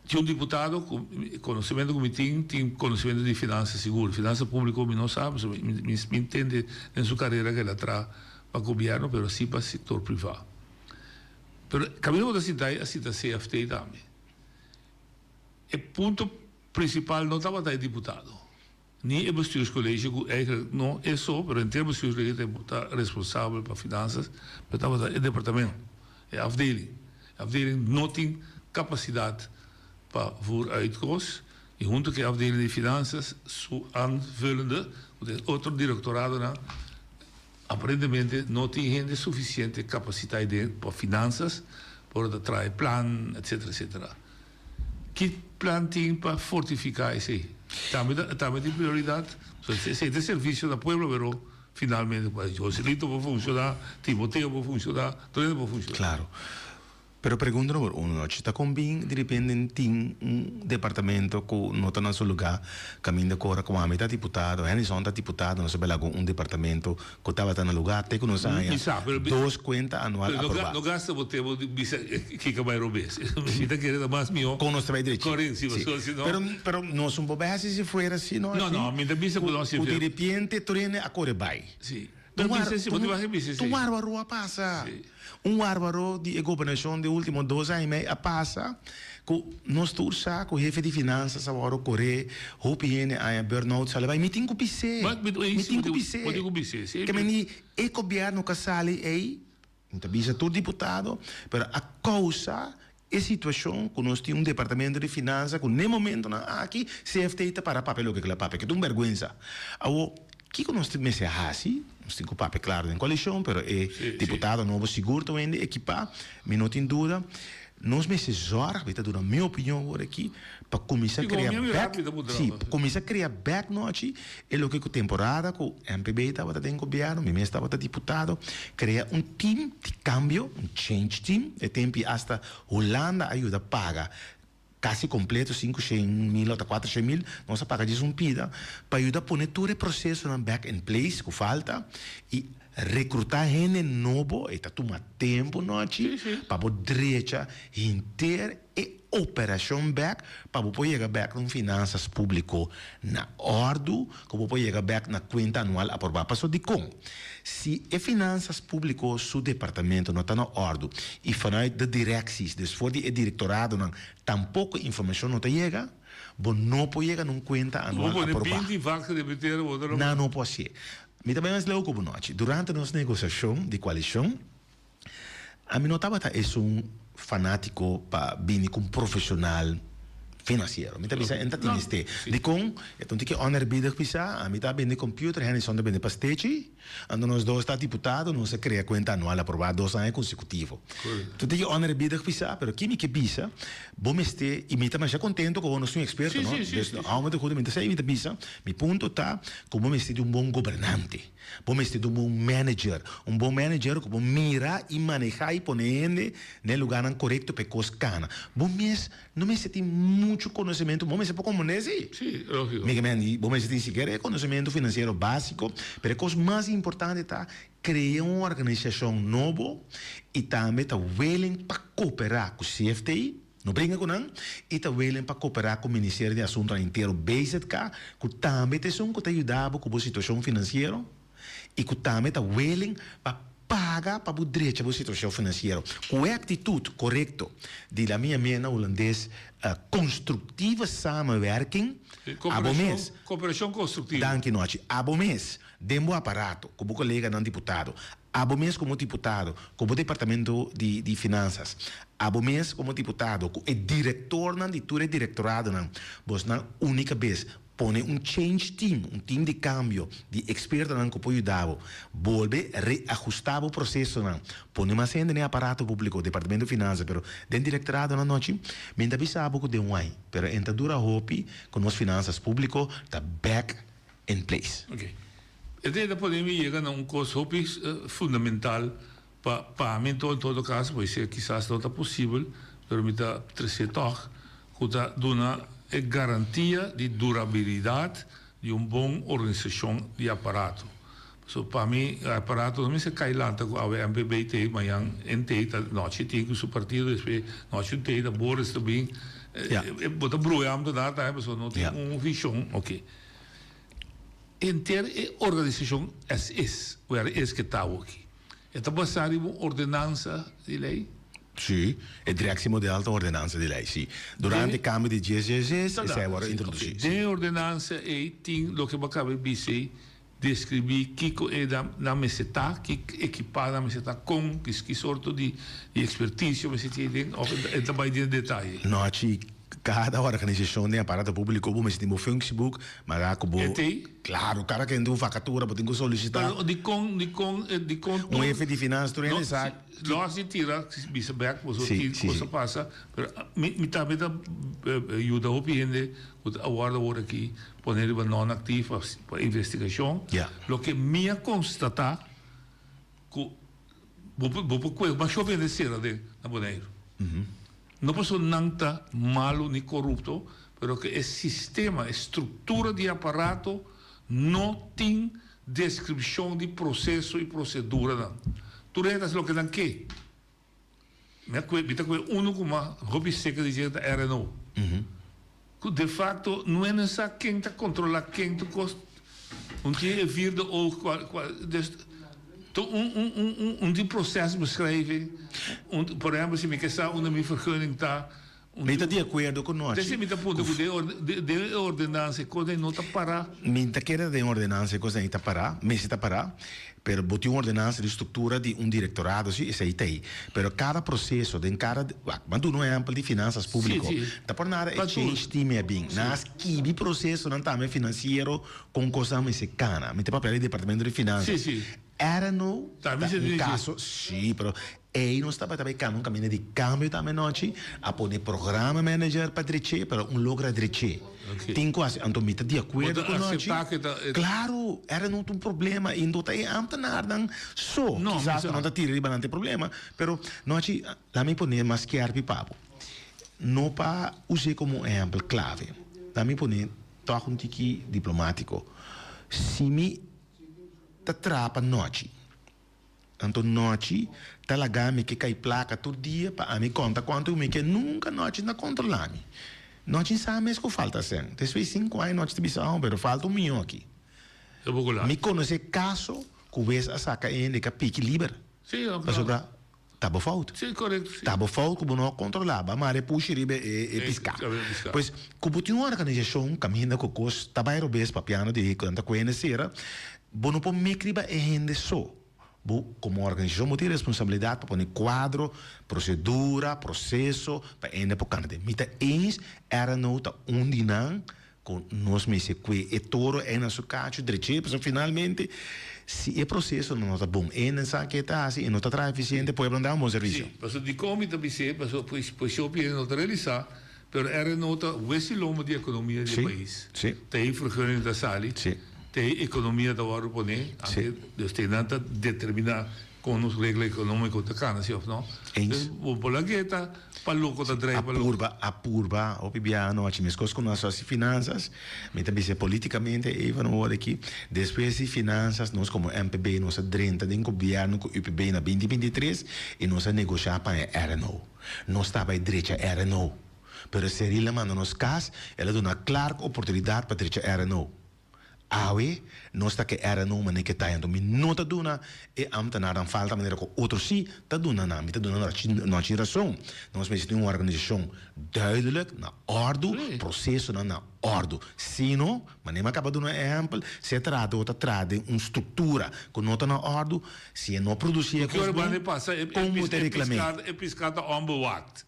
Tin un diputado ku konosementu ku mi tin, tin konosementu di finansa sigur. Finansa públiko mi no sa, pasobra mi mi tende den su karera ku el a traha pa gobièrnu, pero si pa sektor privá. Pero caminda bo ta sinta ahí a sinta CFT tambe. E punto principal no tabata e diputado, ni e bestuurscollege cu eigenlijk no e so, pero henter bestuurscollege ta responsabel pa finanzas, pero tabata e departamento, e afdeling. E afdeling no tin capacidad pa voer uit cos y hunto cu e afdeling di finanzas su aanvullende, cu ta e otro directoradonan, Aparentemente no tin hende suficiente capacita den pa finanzas por ta traha e plan etcetera etcetera. Ki plan tin pa fortifica esey? Tambe ta tambe tin prioridad? So esey ta servicio na pueblo pero finalmente Joselito por funciona, Timoteo por funciona, tur hende por funciona. Claro. Pero pregunta number uno nochi ta kon bin direpente tin un departamento ku no ta na su lugá kaminda ku ora ku ami ta diputado, Hennyson ta diputado nos a bela ku un departamento ku tabata na lugá te ku nos a haña dos kuenta anual aprobá. No gasta bo tempo di bisa kiko bai robes. Mi ta kere ta mas mihó. Kon nos ta bai drechi. Korin, si pasobra si no. Pero pero nos un por bai hasi si fuera si no. No no mi ta bisa ku no hasi fuera. Ku direpente tur hende a kore bai. Si. Un bárbaro a pasa. Un bárbaro di e gobernashon di último dos aña i mei a pasa ku nos tur sa ku hefe di finansas a wòrdu koré, hopi hende a haña burnout sali bai. Mi tin ku bis'é. Mi tin ku bis'é. Ke meni e gobièrnu ku a sali ei, mi ta bisa tur diputado, pero a kousa E situacion cu nos tin un departamento di finansa cu n'e momentonan aki CFT ta para papia loke cu la papia, cu ta un berguensa. Awo, kico nos tin mester haci? Nos tin cu papia claro den coalicion, pero e diputado nobo sigur ta wende ekipa, mi no tin duda. Nos mester zorg, mi ta duna mi opinion awor aki, pa cuminsa crea bek, si, pa cuminsa crea bek nochi e loke cu temporada cu MPB tabata den gobierno, mi mes tabata diputado, crea un team di cambio, un change team, e tempi hasta Hulanda a yuda paga casi completo sinku shen mil ota kuater shen mil, nos a paga djis un pida pa yuda pone tur e procesonan back in place cu falta y recruta hende nobo, e ta tuma tempo nochi pa bo drecha henter e. operashon bèk pa bo por yega bèk na un finansas públiko na òrdu, ku bo por yega bèk na kuenta anual aprobá. Pasobra dikon? Si e finansas públiko su departamento no ta na òrdu i vanuit de directies, dus for di e direktoradonan, tampoko informashon no ta yega, bo no por yega na un kuenta anual Bo pone aprobá. binti vak repetera bo ta Nan no por hasié. Mi ta bai mas leu ku bo nochi. Durante nos negosiashon di koalishon, Ami no tabata esun fanátiko pa bini ku un profeshonal finansiero. Mi ta bisa en ta tin mester. Dikon? E ta un tiki onerbiedig bisa, ami ta bende computer, Hennyson ta bende pastechi, anto nos dos ta diputado, nos a krea kuenta anual aprobá dos aña konsekutivo. Ta un tiki onerbiedig bisa, pero ki mi ke bisa, bo mester, i mi ta masha kontento ku bo nos tin un eksperto, no? Dus, hou mi ta goed, mi ta sa i mi ta bisa, mi punto ta ku bo mester di un bon gobernante. Bo mester di un bon manager. Un bon manager ku por mira i manehá i pone hende na e lugánan korekto pa e kos kana. Bo mes no mester tin muchu konosementu, bo mester por komprendé sí. Sí, lógiko. Mi ke men di, bo mester tin sikiera e konosementu finansiero básiko, pero e kos mas importante ta krea un organisashon nobo i tambe ta willing pa koperá ku CFT. No bringa ku nan i ta willing pa koperá ku Ministerio di Asuntunan Intero, BZK, ku tambe ta esun ku ta yuda bo ku bo situashon finansiero i ku tambe ta willing pa paga pa bo drecha bo situashon finansiero. Ku e aktitut korekto di la mia mia na hulandes constructieve samenwerking, abo mes. Koperashon konstruktivo. Danki Nochi. Abo mes den bo aparato ku bo koleganan diputado Abo mes komo diputado, ku bo departamento di di finansas, abo mes komo diputado, ku e direktornan di tur e direktoradonan, bosnan unika bes pone un change team, un team di kambio di ekspertonan ku por yuda bo bolbe reahustá bo prosesonan, pone mas hende den e aparato públiko, departamento di finansa, pero den direktoradonan nochi, mi ta bisa bo ku den wai, pero e ta dura hopi ku nos finansas públiko ta bèk in place. Ok. E ta pone mi yega na un kos hopi fundamental pa pa mi en todo kaso, por esei kisas no ta posibel, pero mi ta tres'é tòg, ku ta duna e garantia di durabilidat di un bon organisashon di aparato. Pasobra pa mi e aparato no mester kai lanta ku awe MPB t'ei, mañan NT ta nochi tin ku su partido, despues nochi un t'ei ta Boris ta bin, bo ta bruha ambtenaar tambe pasobra no tin un vishon. Ok. Henter e organisashon es wèr es ke ta awoki. E ta basá riba un ordenansa di lei? Sí, e directiemodel ta un ordenansa di lei, sí. Durante e kambio di 10 10 10 esei a wòrdu introdusí, sí. Den e ordenansa ei tin loke bo a kaba di bisa ei, deskribí kiko e nan mester ta, ki ekipá nan mester ta, kon, ki sorto di ekspertisio mester tin ei den, òf e ta bai den detaye? No, chi. Kada organisashon den aparato públiko bo mester tin bo functieboek, mara ku bo. E tei? Klaro, kada ken tin un vakatura bo tin ku solisitá. Pero dikon, dikon, dikon tur. Un hefe di finans tur hende sa. Lòs di tira bisa bèk boso tin kos a pasa, pero mi mi tambe ta yuda hopi hende ku ta awor awor aki pone riba non aktif pa investigashon. Loke mi a konstatá ku bo bo por kue masha hopi hende sera den na Boneiru. No pasobra nan ta malu ni korupto, pero ke e sistema, e struktura di aparato no tin deskripshon di proseso i proseduranan. Tur hende ta hasi loke nan ke. Mi a kue, mi ta kue unu ku mas hopi seka di dje ta RNO. Ku de fakto no hende sa ken ta kontrolá ken tur kos. Un tin e vierde oog kua kua dus ta un un un un un tin procesbeschrijving un por ehempel si mi ke sa unda mi vergunning ta un Mi ta di akuerdo ku nochi. Desi mi ta puntra ku den den e ordenansa e kos ei no ta pará. Mi ta kere den ordenansa e kos ei ta pará, mester ta pará. Pero bo tin un ordenansa di struktura di un direktorado, si, esei ta ei. Pero kada proseso den kada, wak, bo a duna un ehèmpel di finansas públiko. Ta por nada e change team a bin. Nan a skibi prosesonan tambe finansiero kon kosnan mester kana. Mi ta papia di departamento di finansas. RNO ta un kaso, si, pero Ey nos tabata bay cana un caminda di cambio tambe anochi, a pone programa manager pa dreché, pero un logra dreché. Tin cu haci, anto mi ta di acuerdo cu anochi. Claro, era no ta un problema y no ta e ambtenaarnan so, kisas nan ta tira riba nan ta e problema, pero nochi, laat mi pone mas skerpi pa bo, no pa us'e como un ehempel clave, laat mi pone toch un tiki diplomatico, si mi ta traha pa nochi. Anto Nochi ta laga mi ke kai plaka tur dia pa ami konta kuantu mi ke nunka Nochi na kontrola mi. Nochi sa mes ku falta sen. Despues sinku aña Nochi ta bisa oh pero falta un miyon aki. Mi konosé kaso ku wes a saka hende ka piki liber pasobra ta bo fout. Ta bo fout ku bo no a kontrola bo a mara e pushi riba e piská. Pues ku bo tin un organisashon kaminda ku kos ta bai robes papiando di ku nan ta kuende sera bo no por mek riba e hende so. Bo komo organisashon bo tin responsabilidat pa pone kuadro, prosedura, proseso pa hende por kanta den. Mi ta eens RNO ta un di nan ku nos mester kue e toro ei na su kachu drech'é pasobra finalmente si e prosesonan no ta bon hende sa ke ta hasi e no ta traha efisiente pueblo no ta haña un bon servisio. Sí, pasobra dikon mi ta bis'é pasobra pues pues hopi hende no ta realisá pero RNO ta wes i lomo di ekonomia di e pais. Ta ei vergunning ta sali. Te e ekonomia ta wòrdu poné, anke dus te nan ta determiná kon nos regla ekonómiko ta kana si òf no. Eens. Dus bo por lag'é ta pa loko ta drei A pa loko. purba, a purba hopi biaha anochi meskos ku nos a hasi finansas, mi ta bisa politikamente even awor aki, despues di finansas nos komo MPB nos a drenta den gobièrnu ku UPB na binti 23 i nos a negoshá pa e RNO. Nos tabata e drecha RNO. Pero Ceril a manda nos kas, el a duna Clark oportunidat pa drecha RNO. Awe nos ta ke era no manera ke ta anto mi no ta duna e ambtenaarnan falta manera ku otro si ta duna nan. Mi ta duna nochi rason. Nos mester tin un organisashon duidelijk, na òrdu, prosesonan na òrdu. Si no, manera mi a kaba duna ehèmpel, si e trahadó ta traha den un struktura ku no ta na òrdu, si e no produsí e kos bon, kon bo ta reklam'é? E piská ta onbewaakt.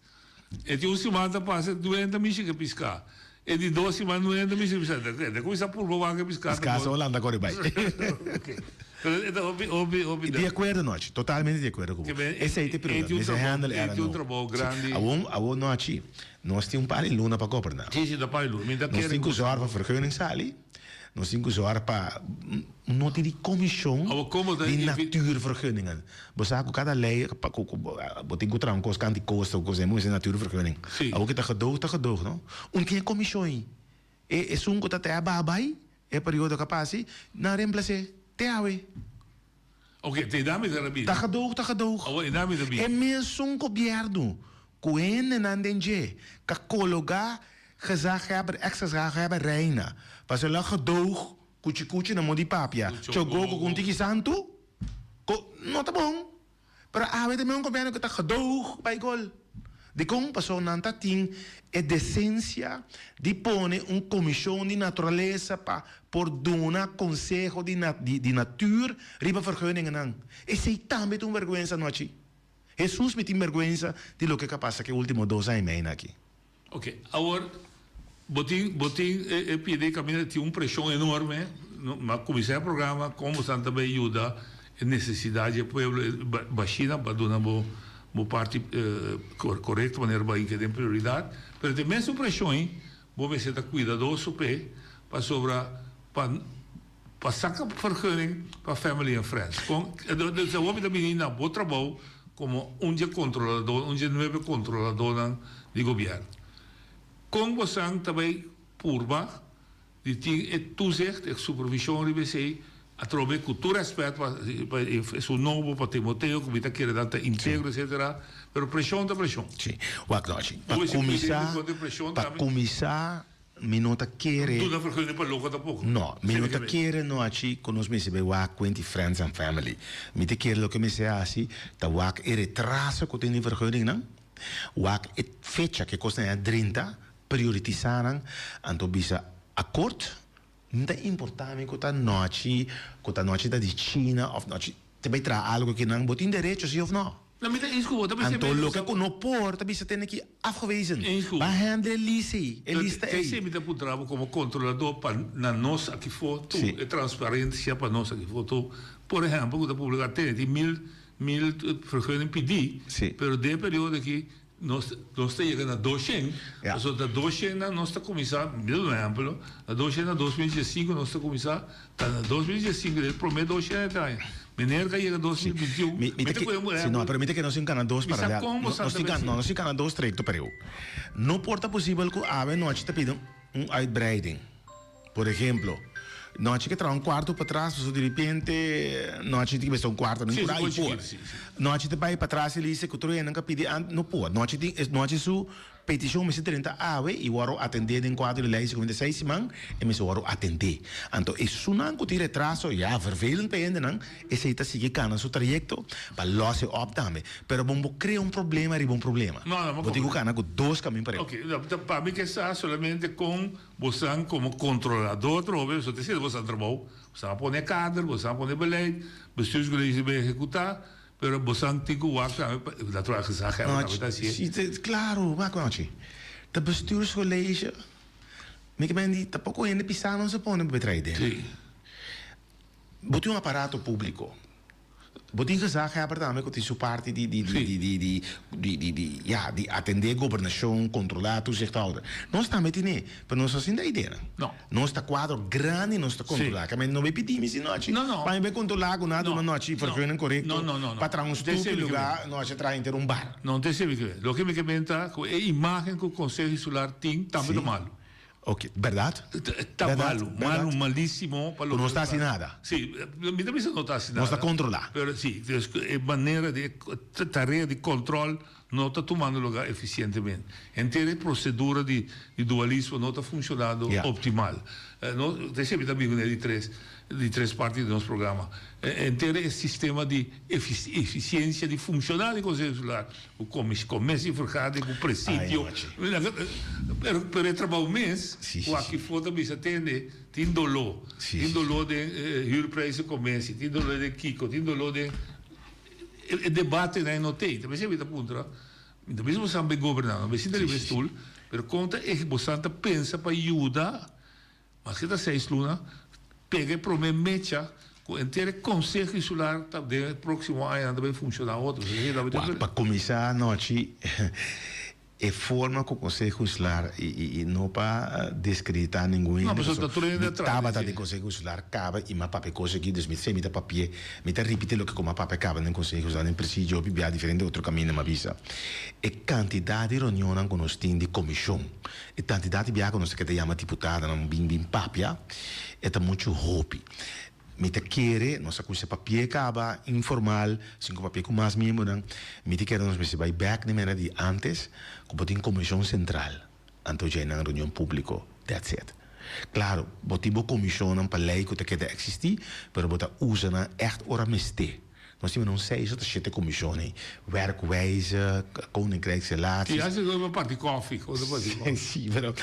E tin un siman ta pasa nuenta mishi ke piská. E di dos siman nuenta mishi ke piská. E ta kuminsá purba wak e piská. Piská sa Holanda kore bai. Oké. Pero e ta hopi, hopi, hopi. Di akuerdo Nochi. Totalmente di akuerdo ku bo. Esei ta e pregunta. Mester handle era no. E tin un trabou grandi. Awor, awor Nochi, nos tin un par di luna pa goberná. Si, si, ta par di luna. Mi ta kere. Nos tin ku zòrg pa vergunning sali. Nos tin ku zòrg pa no tin di komishon di natuurvergunningen. Bo sa ku kada lei ku bo tin ku traha un kos kanti kosta ku kos ei mester natuurvergunning. Awor ku ta gedoog ta gedoog no. Un tin e komishon ei. E esun ku ta te a baha bai e periodo ku a pasa ei nan remplas'é te awe. Oke, te dami ta rabí. Ta gedoog ta gedoog. Awor e dami ta bi. E mesun gobièrnu ku hendenan den dje ka kologá Gezaghebber, ex-gezaghebber Rijna, pasobra el a gedoog kuchi kuchi na modi papia, chogogo ku un tiki santu, ku no ta bon. Pero awe ta un gobièrnu ku ta gedoog bai gol. Dikon? Pasobra nan ta tin e desensia di pone un komishon di naturalesa pa por duna konseho di di natuur riba vergunningennan. Esei tambe ta un bèrgwensa anochi. Hesus mi tin bèrgwensa di loke ka pasa ke ultimo dos aña i mei na aki. Ok, awor bo tin bo tin e pidi kaminda tin un preshon enorme, no, mi a kuminsá e programa kon bo ta bai yuda e nesesidat di e pueblo, e bashina pa duna bo bo parti korekto manera bo a hinka den prioridat, pero den mesun preshon ei bo mester ta kuidadoso p'e pasobra pa pa saka vergunning pa family and friends. Kon dus awor mi ta bini na bo trabou komo un dje kontrolador, un dje nuebe kontroladornan di gobièrnu. Kon bosan ta bai purba di tin e toezicht, e supervishon riba esei atrobe ku tur rèspèt pa pa esun nobo, pa Timoteo ku mi ta kere nan ta integro etsetera, pero preshon ta preshon. Si, wak nochi. Pa kuminsá, pa kuminsá Mi no ta kere. Duna vergunning pa loko tampoco. No, mi no ta kere no haci cu nos mester bay wak cuenti friends and family. Mi ta kere loke mester haci ta wak e retraso cu tin den vergunningnan, wak e fecha cu e cosnan a drenta, prioritisa nan, anto bisa akort, no ta importa mi cu ta nochi, cu ta nochi ta di China of nochi, ta bay traha algo akinan, bo tin derecho si of no? No, mi ta eens ku bo. Ta bisa Anto loke ku no por ta bisa tene ki afgewezen. Eens ku bo. Ba handle e lista ei, e lista ei. Esei mi ta puntra bo komo kontroladó pa na nos aki for tur, e transparensia pa nos aki for tur. Por ehèmpel ku ta publiká tene tin mil mil vergunning pidí, pero den e periodo aki nos nos ta yega na doshen, pasobra ta doshen nan nos ta kuminsá, mi ta duna un ehèmpel no, na doshen na 2015 nos ta kuminsá Ta na 2015 del prome 200 aña. Meneer ka yega 2021. Mi, mi ta ke, si no, pero mi ta ke nos tin kana dos paralel. Nos tin kana, no, nos tin kana dos trayecto pareu. No por ta posibel ku awe nochi ta pidi un uitbreiding. Por ehemplo, Nochi ke traha un kuarto patras pasobra diripente nochi tin ke mester un kuarto nan kura i por. Nochi ta bai patras e lista ku tur hende nan pidi antes no por. Nochi tin nochi su petishon mester drenta awe i wòrdu atendé den kuadro di lei 56 siman e mester wòrdu atendé. Anto esunnan ku tin retraso ya vervelend pa e hendenan esei ta sigui kana su trayekto pa lòs e òp tambe. Pero bon bo krea un problema riba un problema. Bo tin ku kana ku dos kamin pareu. Ok, pa mi ke sa solamente kon Bosan komo kontroladó atrobe, boso ta hasiendo bosan trabou, bosan a pone kader, bosan a pone beleid, bestuurscollege ta bay ehekutá, pero bosan tin ku wak tambe pa, natural gezaghebber tambe ta hasié. Si, klaro, wak nochi. Ta bestuurscollege, mi ke men di tampoko hende pisá nos a pone pa traha idea. Si. Bo tin un aparato públiko. Bo tin gezaghebber tambe ku tin su parti di di di di di di di di ya di atendé gobernashon, kontrolá, toezichthouder. Nos tambe tin'é, pero nos no sinta ideanan. No. Nos ta kuadro grandi nos ta kontrolá. Sí. Ke no bai pidi mi si nochi. No, no. Pa mi bai kontrolá ku nan a duna nochi vergunning korekto No, no, no, no. pa traha un Te stupi sirbi ke lugá nochi a traha henter un bar. No, te sirbi ke. Loke mi ke menta ku e imágen ku Konseho Insular tin tambe Sí. ta malu. Ok, berdad? Ta malu, malu, malísimo pa Ku no ta hasi nada. Sí, mi ta bisa no ta hasi nada. Nos ta kontrolá. Pero sí, dus e manera di e tarea di kòntròl no ta tumando lugá efisientemente. Henter e prosedura di dualismo no ta funshonando optimal. No, esei mi ta bin kuné di tres, di tres parti di nos programa. Henter e sistema di efisiensia di funshoná di Konseho Insular Ku commissie vergadering, ku presidio. Pero pero e trabou mes ku aki for ta bisa tende tin doló. Tin doló den huurprijzen commissie, tin doló den kiko, tin doló den e debatenan e no tei. Ta mester mi ta puntra, mi ta bisa bosan bay goberná, no bay sinta riba e stoel, pero kon ta e bosan ta pensa pa yuda Maske ta seis luna, pega e prome mecha ku enter e Konseho Insular ta den e próksimo añanan ta bai funshoná otro. Wak, pa kuminsá anochi, e forma ku Konseho Insular, i no pa deskreditá ningun hende, No, pasobra ta tur hende mi atrás di tabata dje. den Konseho Insular kaba i m'a papia kos aki, dus mi sey mi ta papi'é, mi ta ripití loke ku m'a papia kaba den Konseho Insular den presidio hopi bia diferente otro kaminda m'a bisa. E kantidat di reunionnan ku nos tin di komishon, E kantidat di biaha ku nos ta keda yama diputadonan bin bin papia, e ta muchu hopi. Mi ta kere, nos a kuminsá papia kaba informal, sin ku papia ku mas miembronan, mi ta kere nos mester bai bèk na e manera di ántes, ku bo tin komishon sentral, anto djei nan reunion públiko, that's it. Klaro, bo tin bo komishonnan pa lei ku ta keda eksistí, pero bo ta usa nan ègt ora mester. Nos tin un seis ota shete comision ey. Werkwijze, koninkrijksrelaties. Y haci cu bo parti koffie, cu bo parti koffie. Si, pero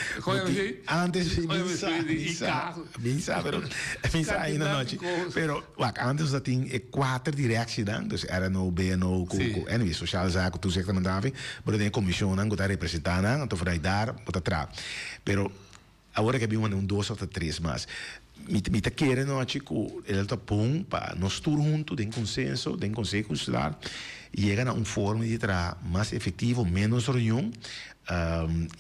antes mi sa, mi sa, mi sa, pero mi sa ainda nochi. Pero wak, antes nos tin e kuater directienan, dus RNO, BNO, cu, cu, anyway, sociale zaken, toezicht en handhaving, bo ta tin e comisionnan cu ta representa nan, anto vanuit daar bo ta traha. Pero Awor a bin un dos òf ta tres mas. Mi mi ta kere nochi ku el ta bon pa nos tur huntu den konsenso, den konseho insular, yega na un forma di traha mas efektivo, ménos reunion,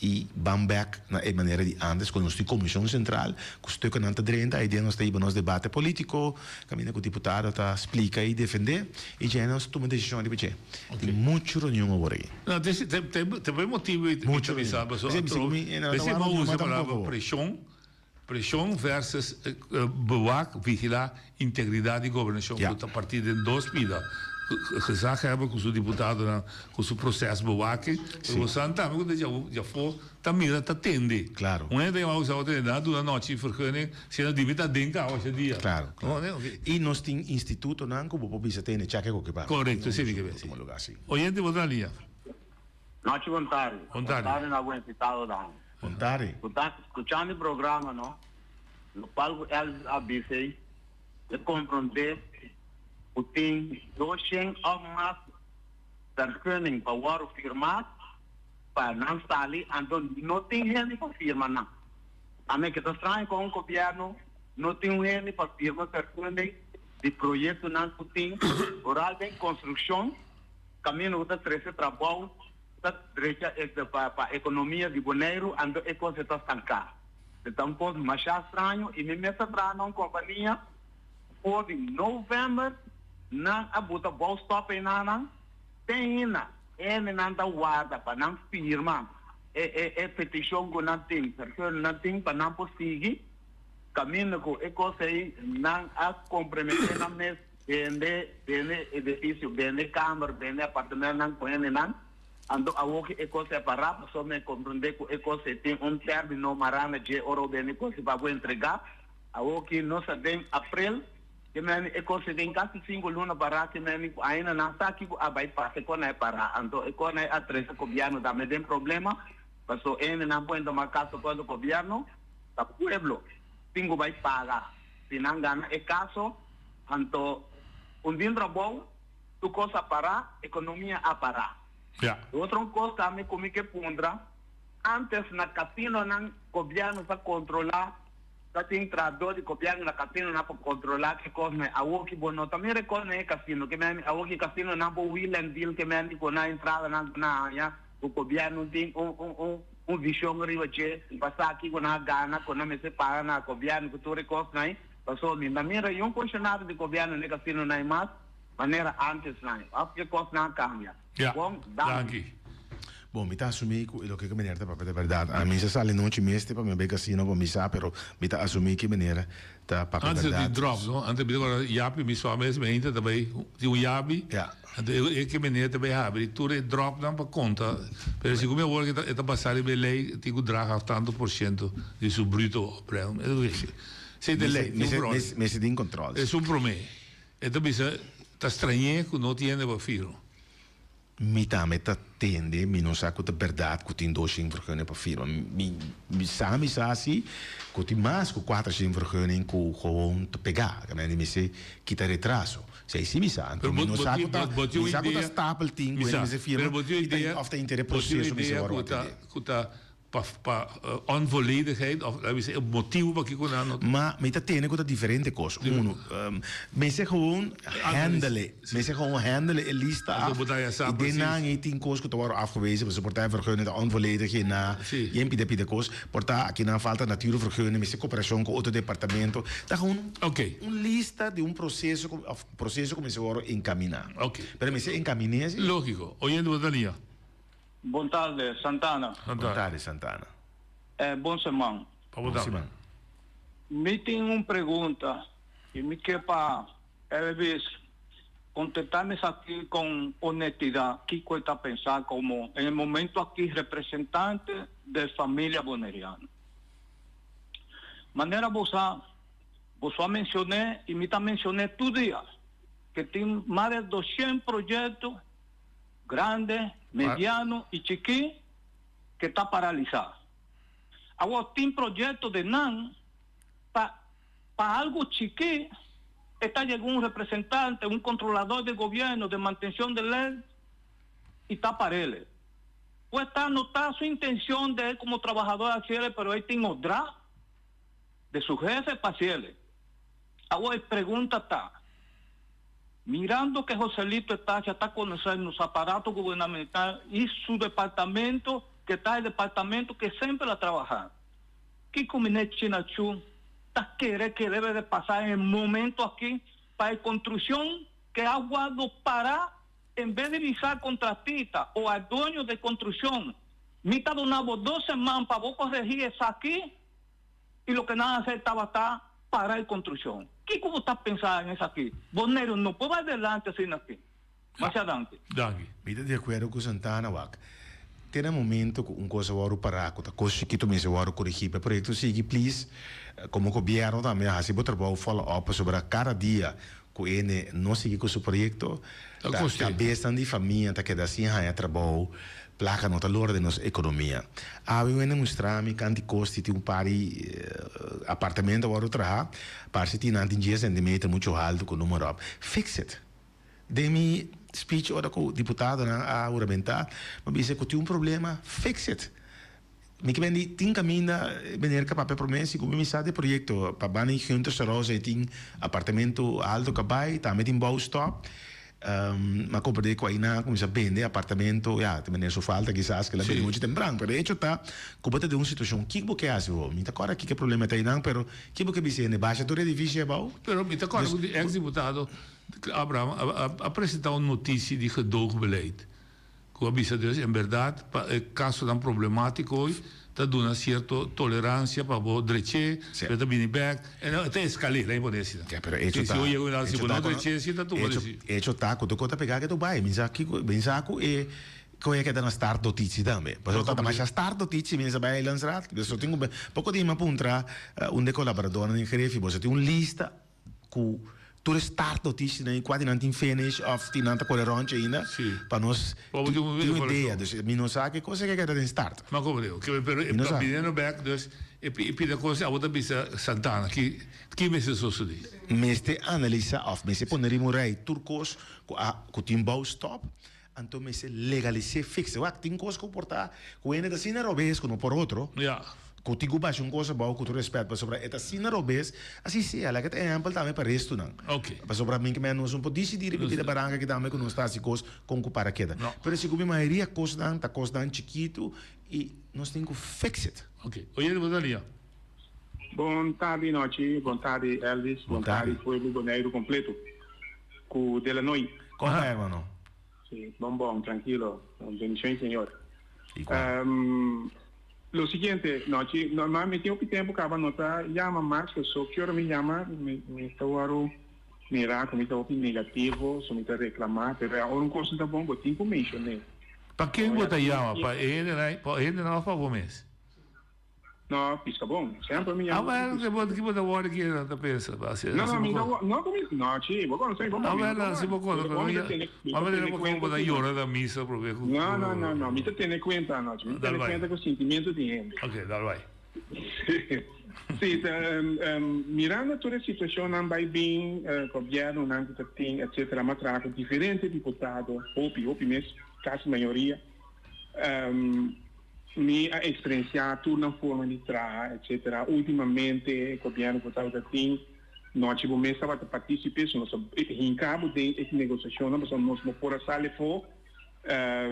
i ban bèk na e manera di ántes ku nos tin komishon sentral ku stukkenan ta drenta, ei den nos ta hiba nos debate polítiko, kaminda ku diputado ta splika i defendé i dje nos tuma desishon riba dje. Tin muchu reunion awor aki. No, te te e motibu mi ta bisa pasobra atrobe p'esei bo a usa e palabra preshon, preshon versus bewak, vigilá integridat di gobernashon ku ta partí den dos pida. Gezaghebber ku su diputadonan ku su proses bewake, pero bosan tambe ku ta djafó ta mira ta tende. Un hende ta yama usa otro hende nan a duna nochi vergunning siendo di mi ta den kawa esei dia. Claro, claro. I nos tin institutonan ku bo por bisa tende chake koke pa. Korekto, esei mi ke bisa. Oyente bo ta na liña. Nochi bon tardi. Bon tardi. Bon tardi na bo invitadonan. Bon tardi. Ku ta skuchando e programa no, lokual ku Elvis a bisa ei, e komprondé ku tin doshen òf mas vergunning pa wòrdu firmá pa nan sali, anto no tin hende pa firma nan. Ami ke ta straño kon un gobièrnu no tin un hende pa firma vergunning di proyektonan ku tin, vooral den konstrukshon. Kaminda ku ta trese trabou, ta drecha e pa ekonomia di Boneiru, anto e kos e ta stanká. E ta un kos mashá straño i mi mes a traha na un kompania for di novèmber nan a buta bouwstop einanan te hina hendenan ta warda pa nan firma e e e petishon ku nan tin, vergunning nan tin pa nan por sigui. Kaminda ku e kos ei nan a komprometé nan mes bende bende edifisio, bende kamber, bende apartementnan ku hendenan. Anto awoki e kos ei a pará pasobra mi a komprondé ku e kos ei tin un término mará na dje ora bo bende kos ei pa bo entregá. Awoki nos ta den aprel, ke meni e kos ei den kasi sinku luna pará, ke meni ku ainda nan sa kiko a bai pasa e kon ei a pará. Anto e kon ei a trese gobièrnu tambe den problema pasobra e hendenan por tuma kaso kontra gobièrnu. Ta pueblo tin cu bay paga si nan gana e caso, anto un din trabou tur cos a para, economia a para. E otro un cos tambe cu mi ke puntra, antes na casinonan gobierno sa controla, sa tin trahador di gobierno na casinonan pa controla ke cosnan, awor ki bo no ta mira e cosnan e casino, ke mende awor ki casinonan por wheel and deal ke mende cu nan entradanan cu nan haya. Ku gobièrnu tin un un un un vishon riba dje pa sa kiko nan a gana, ku nan mester paga na gobièrnu ku tur e kosnan ei. Pasobra mi ta mira i un funshonario di gobièrnu n'e kasinonan ei mas manera ántesnan ei. Òf ke kosnan a kambia. Ja, Bon, danki. danki. Bon, mi ta asumí ku e loke ku meneer ta papia ta bèrdat. Ami sa sali nochi mes te pa mi bai kasino pa mi sa, pero mi ta asumí ku meneer ta papia Antes di bèrdat. dròp, no? Antes mi ta kòrda yapi mi sua mes, mi ainda ta bai tin un yabi. Ja. Anto e ke meneer ta bay habri tur e dropnan pa konta, pero segun mi awor e ta basa riba e ley tin ku draag af tanto por ciento di su bruto opbreng. Esey ta e ley, tin un prome. Mester tin control. Esun prome. E ta bisa ta strañe ku no tin hende pa firma. Mi tambe ta tende, mi no sa ku ta berdad ku tin dos shen vergunning pa firma. Mi sa, mi sa si ku tin mas ku kuater shen vergunning ku gewoon ta pega. Mester kita retraso. Si si mi sa, anto mi no sa ku ta, mi sa ku ta stapel tin ku hende mester firma i ta of ta inter e proseso mester wòrdu atendé. Ku ta pa pa onvolledigheid of laat mi bisa e motibu pakiko nan no. Ma mi ta tende ku ta diferente kos. Uno, mester gewoon handle, mester gewoon handle e lista af i den nan ei tin kos ku ta wòrdu afgewezen pasobra por ta e vergunning ta onvolledig i na yen pida pida kos. Por ta aki nan falta natuurvergunning, mester koperashon ku otro departamento. Ta gewoon un lista di un proseso ku òf proseso ku mester wòrdu enkaminá. Pero mester enkaminé si. Lógiko. Oyente bo ta lia. Bon tarde, Santana. Bon tarde, Santana. Bon seman. Pa bo tambe. Mi tin un pregunta i mi ke pa Elvis contestami esaki con honestidad, kico e ta pensa como en e momento aki representante de familia Boneriano. Manera bo sa, boso a mencion'é y mi ta mencion'é tur dia, que tin mas de 200 proyecto grande, mediano y chikí que ta paralisa. Awor tin proyecto de nan pa Pa algo chikí e ta yega un representante, un controlador di gobierno de mantencion di ley y ta parele. Pues ta no ta su intencion de el como trabahador haciele pero el tin odra de su jefe pa haciele. Awor e pregunta ta, mirando que Joselito Estacia ta conoce nos aparato gubernamental y su departamento que ta e departamento que semper a trabaha, Kiko Miner China Chu ta kere ke debe de pasa en e momento aki pa e construccion ke a wordo para en bes di bisa contratista o al dueño de construccion mi ta duna bo dos seman pa bo coregi esaki y loke nan a hacer tabata para e construccion. Kiko bo ta pensa en esaki? Boneiru no por bai adelante asina aki. Masha danki. Danki. Mi ta di akuerdo ku Santana wak. Te na momento ku un kos a wòrdu pará ku ta kos chikitu mester wòrdu korigí pa e proyekto sigui please komo gobièrnu tambe hasi bo trabou follow up pasobra kada dia ku ene no sigui ku su proyekto Ta ta kost'é. kabesnan di famia ta keda sin haña trabou plaka no ta lora den nos ekonomia. Awe un hende mustra mi kanti kos di tin un par di apartamento a wòrdu traha parse tin nan tin dies sentimeter muchu haltu ku noem maar op. Fix it. Den mi speech ora ku diputadonan a huramentá, mi a bisa ku tin un problema, fix it. Mi ke bende tin kaminda meneer ka papia promé si ku mi sa di proyekto pa banda di Gunther Sarosa e tin apartamento alto kabai, tambe tin bouwstop. Mi a komprendé ku ainan a kuminsá bende apartamento, ya, ta meneer su falta kisas ke el a bende muchu tempran, pero e hecho ta ku bo ta den un situashon, kiko bo ke hasi bo? Mi ta kòrda kiko e problema ta einan, pero kiko bo ke bisa hende? Basha tur edifisio abou? Pero mi ta kòrda ku di ex diputado Abraham a presenta un noticia di gedoogbeleid cu a bisa dus en berdad pa e casonan problematico hoy. ta duna cierto tolerancia pa bo drech'é, pero ta bini bek, e no, ta escal'é, la'i pone asina. Ja, pero hecho Si, si ta, bo yega un lado, si hecho bo ta no ku no, drech'é, si ta tuma hecho, deci. hecho ta ku tur kos ta pegá ke tur bai. Mi sa kiko, mi sa ku e ku e keda na start notitie tambe. Pasobra ta tamasha start notitie mi sa bai Eilandsraad. Boso tin ku poko di mi a puntra un di e kolaboradornan den Grefi, boso tin un lista ku tur e start noticianan i kua di nan tin finish of tin nan ta kore ròntje ainda pa nos tin un idea. Dus mi no sa ke kos e ke keda den start. Ma komo digo, ke pero Mi no sa. biniendo bek dus e pida kos abo ta bisa Santana ki ki mester sosodé? Mester analisa of mester pone riba un rei tur kos ku a ku tin bou stop anto mester legalis'é fix. Wak tin kos ku por ta ku hende ta asina robes ku no por otro. Ya. Ku tin ku basha un kos abou ku tur respèt pasobra e ta asina robes asi sea laga ta ehèmpel tambe pa restunan. Ok. Pasobra mi ke nos no por disidí riba pida baranka ki tambe ku nos ta hasi kos kon ku para keda. No. Pero si ku mi mayoria kosnan ta kosnan chikitu i nos tin ku fix it. Ok. Oye bo ta lia. Bon tardi nochi, bon tardi Elvis, bon tardi pueblo Boneiru completo. Ku Delanoy. Kon ta hermano? Si, bon bon, trankilo. Bendicion di Señor. Igual. Lo siguiente, nochi, normalmente tin hopi tempo caba no ta yama mas, paso ki ora mi yama mi mi ta wòrdu mira ku mi ta hopi negativo, so mi ta reclama, pero ora un cos no ta bon bo tin ku mencion'é. Pa ken bo ta yama? Pa e hendenan, pa e hendenan of pa bo mes? No, pisca bon. Semper mi yama. Ah, well, bo ki bo ta wòrdu ki nan ta pensa? Asi, No, no, mi ta bo no ku mi, no, chi, bo konosé mi bon Ah, mi no well, ta asi bo wòrdu. konosé, Pero mi ta tene, mi ma ta manera tene bo kuenta bo ta ku yora na misa probe ku No, no, no, no, mi ta tene kuenta anochi, mi ta Dal tene bai. kuenta ku sentimiento di hende. Ok, dal bai. Sí, ta, mirando tur e situashonnan bai bin, gobièrnunan ku ta tin, etcetera, mi a traha ku diferente diputado, hopi, hopi mes, kasi mayoria. Mi a experiencia tur nan forma di traha etc. Ultimamente e gobierno cu tabata tin nochi bo mes tabata participe so nos a hinca bo den e negociacionnan pasobra nos no por a sali afo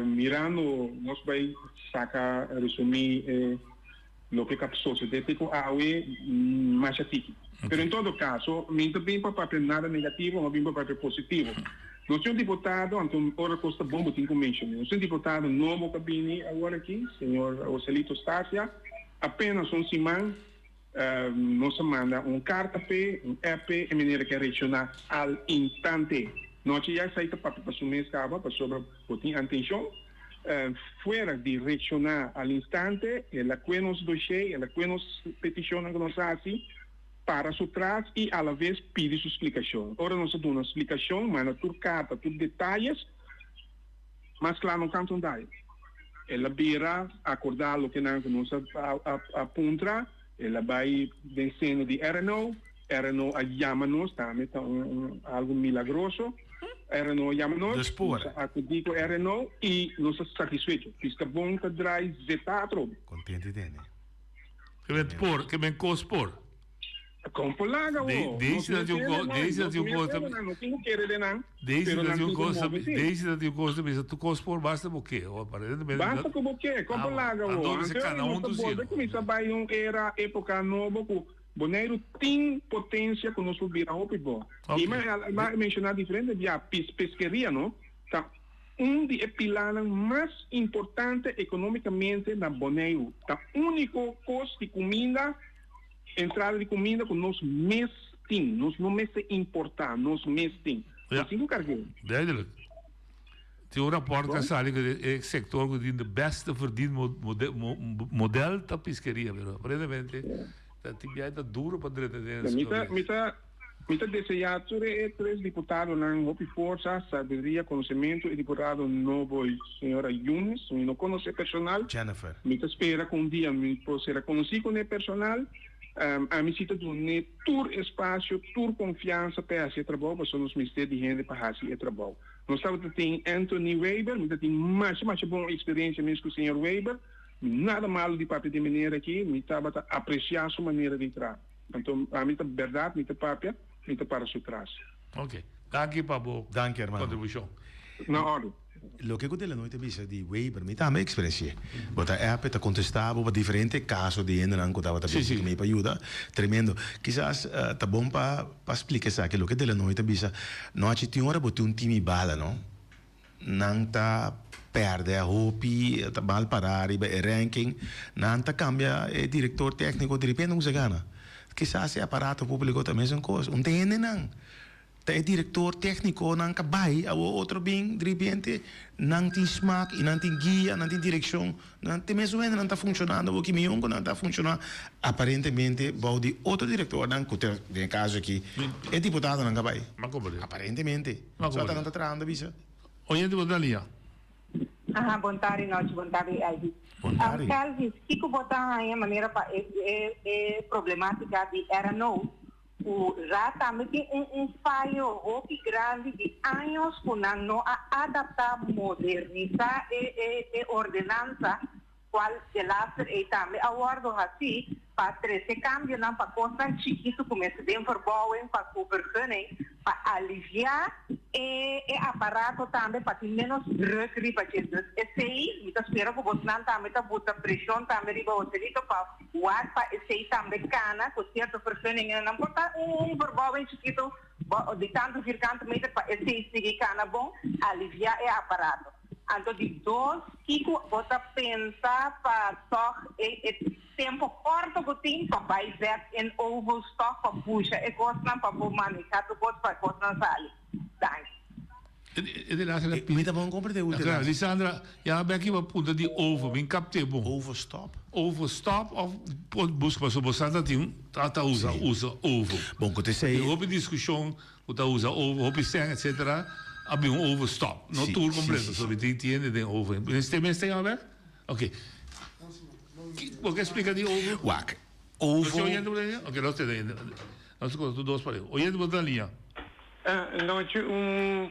mirando nos bay saca resumi e loke ca socede te cu awe masha tiki. Pero en todo caso mi no ta bin pa papia nada negativo mi a bin pa papia positivo. Nos tin un diputado, anto ora cos ta bon bo tin cu menciona. Nos tin un diputado nobo cu a bini awor aki, señor Joselito Stasia. Apenas un siman nos a manda un carta p'e, un app p'e, e manera cu a reacciona al instante. Nochi ya esai ta papia pa su mes caba, pasobra bo tin antencion. Fuera di reacciona al instante, el a cue nos dossier, el a cue nos peticionnan cu nos a haci. Para su tras y alaves pidi su splicacion. Ora nos a duna splicacion, manda tur carta, tur detayes, mas cla no canta un dai. El a bira acorda loke nan cu nos a puntra, el a bay den seno di RNO, RNO a yama nos, tambe ta un algo milagroso, RNO a yama nos, nos a acudi cu RNO y nos a satisfecho. Piscabon ta draai zeta atrobe. Contento y tene. Ke men por, ke men kos por. Kon por laga wo? Deisi ta tin un kos, Deisi ta tin un kos ta. No tin ku kere den nan. Deisi ta tin un kos, Deisi ta tin un kos ta bisa tur kos por basta bo ke. Aparentemente. Basta ku bo ke, kon por laga wo? Anto bisa kana huntu si. Nos ta bolbe kuminsá bai un era, epoka nobo ku Boneiru tin potensia ku nos por bira hopi bo. I mi a menshoná diferente bia peskeria no ta. Un di e pilánan mas importante ekonómikamente na Boneiru. Ta úniko kos di kuminda, entrada di kuminda ku nos mes tin. Nos no mester importá, nos mes tin. Nos tin ku karg'é. Duidelijk. Tin un rapòrt ku a sali ku e sektor ku tin de beste verdien model ta piskeria, pero aparentemente ta tin biaha ta duro pa drenta den e sektor. Mi ta Mi ta deseá tur e tres diputadonan hopi forsa, sabiduria, konosementu. E diputado nobo, señora Yunes, mi no konosé personal. Jennifer. Mi ta spera ku un dia mi por sera konosí kuné personal. Ami si ta dun'é tur espasio, tur konfiansa pa e hasi e trabou, pasobra nos mester di hende pa hasi e trabou. Nos tabata tin Anthony Weber, mi ta tin masha masha bon eksperensia mes ku señor Weber. Nada malu di papia di e manera aki, mi tabata apresiá su manera di traha. Anto ami ta berdad mi ta papia, mi ta para su tras. Ok, danki pa bo Danki hermano. contribucion. Na orde. Loke ku Delanoy ta bisa di Weber, mi tambe eksperensi'é. Bo ta app, e ta kontestá bo pa diferente kaso di hendenan ku tabata Sí, bini sí. ku mi pa yuda. Tremendo. Kisas ta bon pa pa splika esaki. Loke Delanoy ta bisa, Nochi tin ora bo tin un timi bala, no? Nan ta. pèrdè hopi, ta mal pará riba e ranking, nan ta kambia e direktor tékniko direpente ku se gana. Kisas e aparato públiko ta mesun kos. Un ta hendenan ta e direktor téknikonan ka bai, awor otro bin direpente nan tin smak i nan tin guia, nan tin direkshon. Nan te mesun hendenan ta funshonando awor ki mion ku nan ta funshoná aparentemente bou di otro direktornan ku ta den e kaso aki e diputadonan ka bai. Aparentemente. So ata nan ta trahando bisa. Oyente bo ta lia. Aha, bon tardi Nochi, bon tardi Elvis. Bon tardi. Elvis, kiko bo ta haña manera pa e e e problematica di RNO ku Raad tambe tin un un fayo hopi grandi di años ku nan no a adapta, modernisa e e e ordenansa cual delaster ey tambe a wordo haci pa trece cambionan pa cosnan chikito cu mester den verbouwing pa cu vergunning pa alivia e e aparato tambe pa tin menos druk riba dje. Dus esey mi ta spera cu bosnan tambe ta buta presion tambe riba Joselito pa wak pa esey tambe cana cu cierto vergunningennan por ta un un verbouwing chikito di tanto vierkante meter pa esey sigui cana bon alivia e aparato. Anto di dos, kiko bo ta pensa pa tòg e e tempo kòrto ku tin pa bai bèk in ovos tòg pa pusha e kosnan pa bo manehá tur kos pa e kosnan sali? Danki. E de laatste la Mi ta bon komprende hoe de laatste. Lisandra, ya bèk iba punta di ovo, mi kapte bon. Overstop? Overstop of buska pasobra bo sa ta tin ta ta usa usa ovo. Bon ku ta esei. Tin hopi diskushon Ku ta usa over, hopi sèn etsetera, a bin un overstop. No tur kompleto, so mi tin tiende den over. Mester mester yama bek? Ok. Bo ke splika di over? Wak, over. Nos tin oyente por liña? Ok, nos tin oyente. Nos kosa tur dos pareu. Oyente bo ta na liña? Nochi un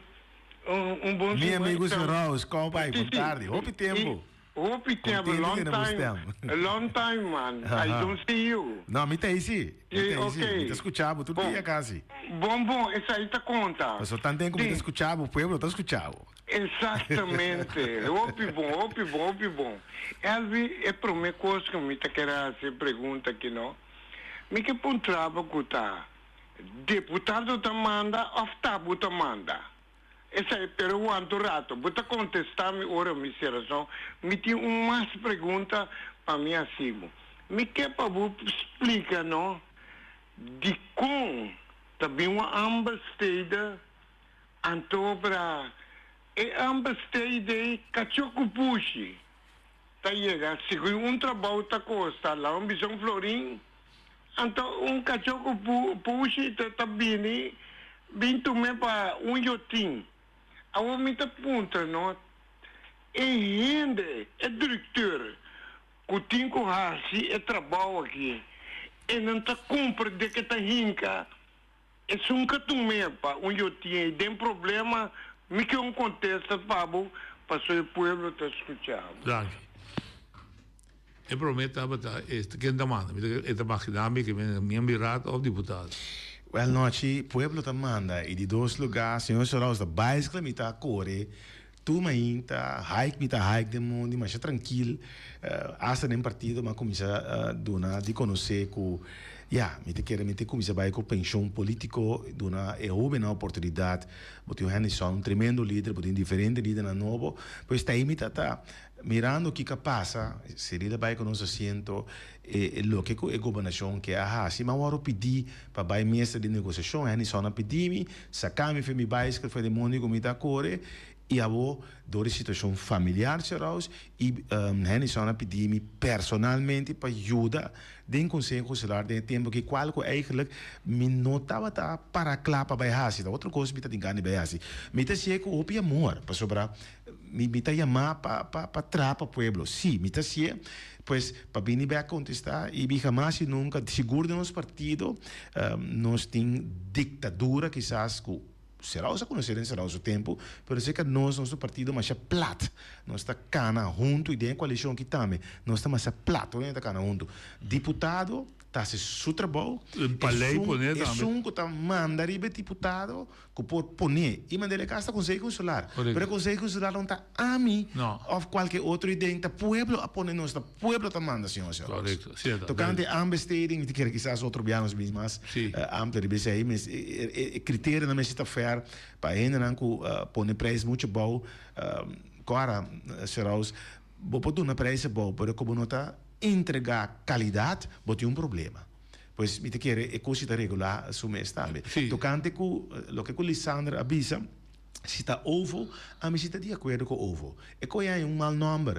un bon Mi amigo señor Rous, komo bai? Bon tardi. Hopi tempu. Hopi tempo, long time, long time man, I don't see you. No, mi ta ei si, mi ta ei si, mi ta scucha bo tur dia casi. Bon bon, esai ta conta. Pasobra tan tempo cu mi ta scucha bo, pueblo ta scucha bo. Exactamente, hopi bon, hopi bon, hopi bon. Elvi, e prome cos cu mi ta kere haci e pregunta aki no, mi ke puntra bo cu ta deputado ta manda of ta bo ta manda? Esei, pero wanta un rato. Bo ta contesta mi ora mi cera son. Mi tin un mas pregunta pa mi haci bo. Mi ke pa bo splica no dicon ta bin un aanbesteden anto pra e aanbesteden cacho cu pushi ta yega segun un trabou ta costa la un bisa un florin Anto un kachó ku pushi ta bini bin tum'é pa un yotin. Awor mi ta puntra no, e hende, e drukteur ku tin ku hasi e trabou aki, e nan ta komprendé ke ta hinka esun ka tum'é pa un yotin ei den problema? Mi ke un kontesta pa bo pasobra e pueblo ta skucha bo. Danki. E prome tabata e ken ta manda? Mi ta e ta magina mi ke miembro di raad of diputado. Wel nochi pueblo ta manda y di dos lugar señor Soraus ta bicycle mi ta core tur mainta hike mi ta hike den mondi masha trankil hasta den partido mi a cuminsa duna di conoce cu ya mi ta kere mi ta cuminsa bay cu pension politico duna e hobennan oportunidad bo tin un Hennyson un tremendo lider bo tin diferente lidernan nobo pues ta ahi mi ta ta Mirando kiko a pasa, Cyril a bai ku nos asiento, e loke ku e gobernashon ke a hasi, mi a wòrdu pidí pa bai mesa di negosiashon, Hennyson a pidí mi, saka mi for mi baiskel for di mondi ku mi ta kore, i abo dor di situashon familiar Seraus, i Hennyson a pidí mi personalmente pa yuda den konseho konsular den e tempu aki, kual ku eigentlik mi no tabata para kla pa bai hasi, ta otro kos mi ta tin gana di bai hasi. Mi ta hasié ku hopi amor, pasobra Mi mi ta yamá pa pa pa traha pa pueblo. Sí, mi ta hasié. Pues, pa bini bek kontestá, i mi hamas i nunka, sigur den nos partido, nos tin diktadura kisas ku Serao sa konosé den Serao su tempu, pero seka nos, nos partido masha plat. Nos ta kana huntu i den e koalishon aki tambe nos ta masha plat, tur hende ta kana huntu. Diputado ta hasi su trabou, Pa lei pone tambe. Esun ku ta manda riba e diputado Ku por pone i mand'é e kas ta Konseho Insular. Pero e Konseho Insular no ta ami òf kualke otro idea, ta pueblo a pone nos, ta pueblo ta manda, señor Señor. Tokante aanbesteding, mi ta kere kisas otro bia nos bin mas amplio riba esei, mes e kriterionan mester ta fair pa hendenan ku pone prijs muchu abou. Kora, Seraus, bo por duna prijs abou, pero ku bo no ta entregá kalidat, bo tin un problema. Pues mi ta kere e kos si ta regulá su mes tambe. Tokante ku loke ku Lisandra a bisa, si ta ovo, ami si ta di akuerdo ku ovo. E koe haña un mal nòmber,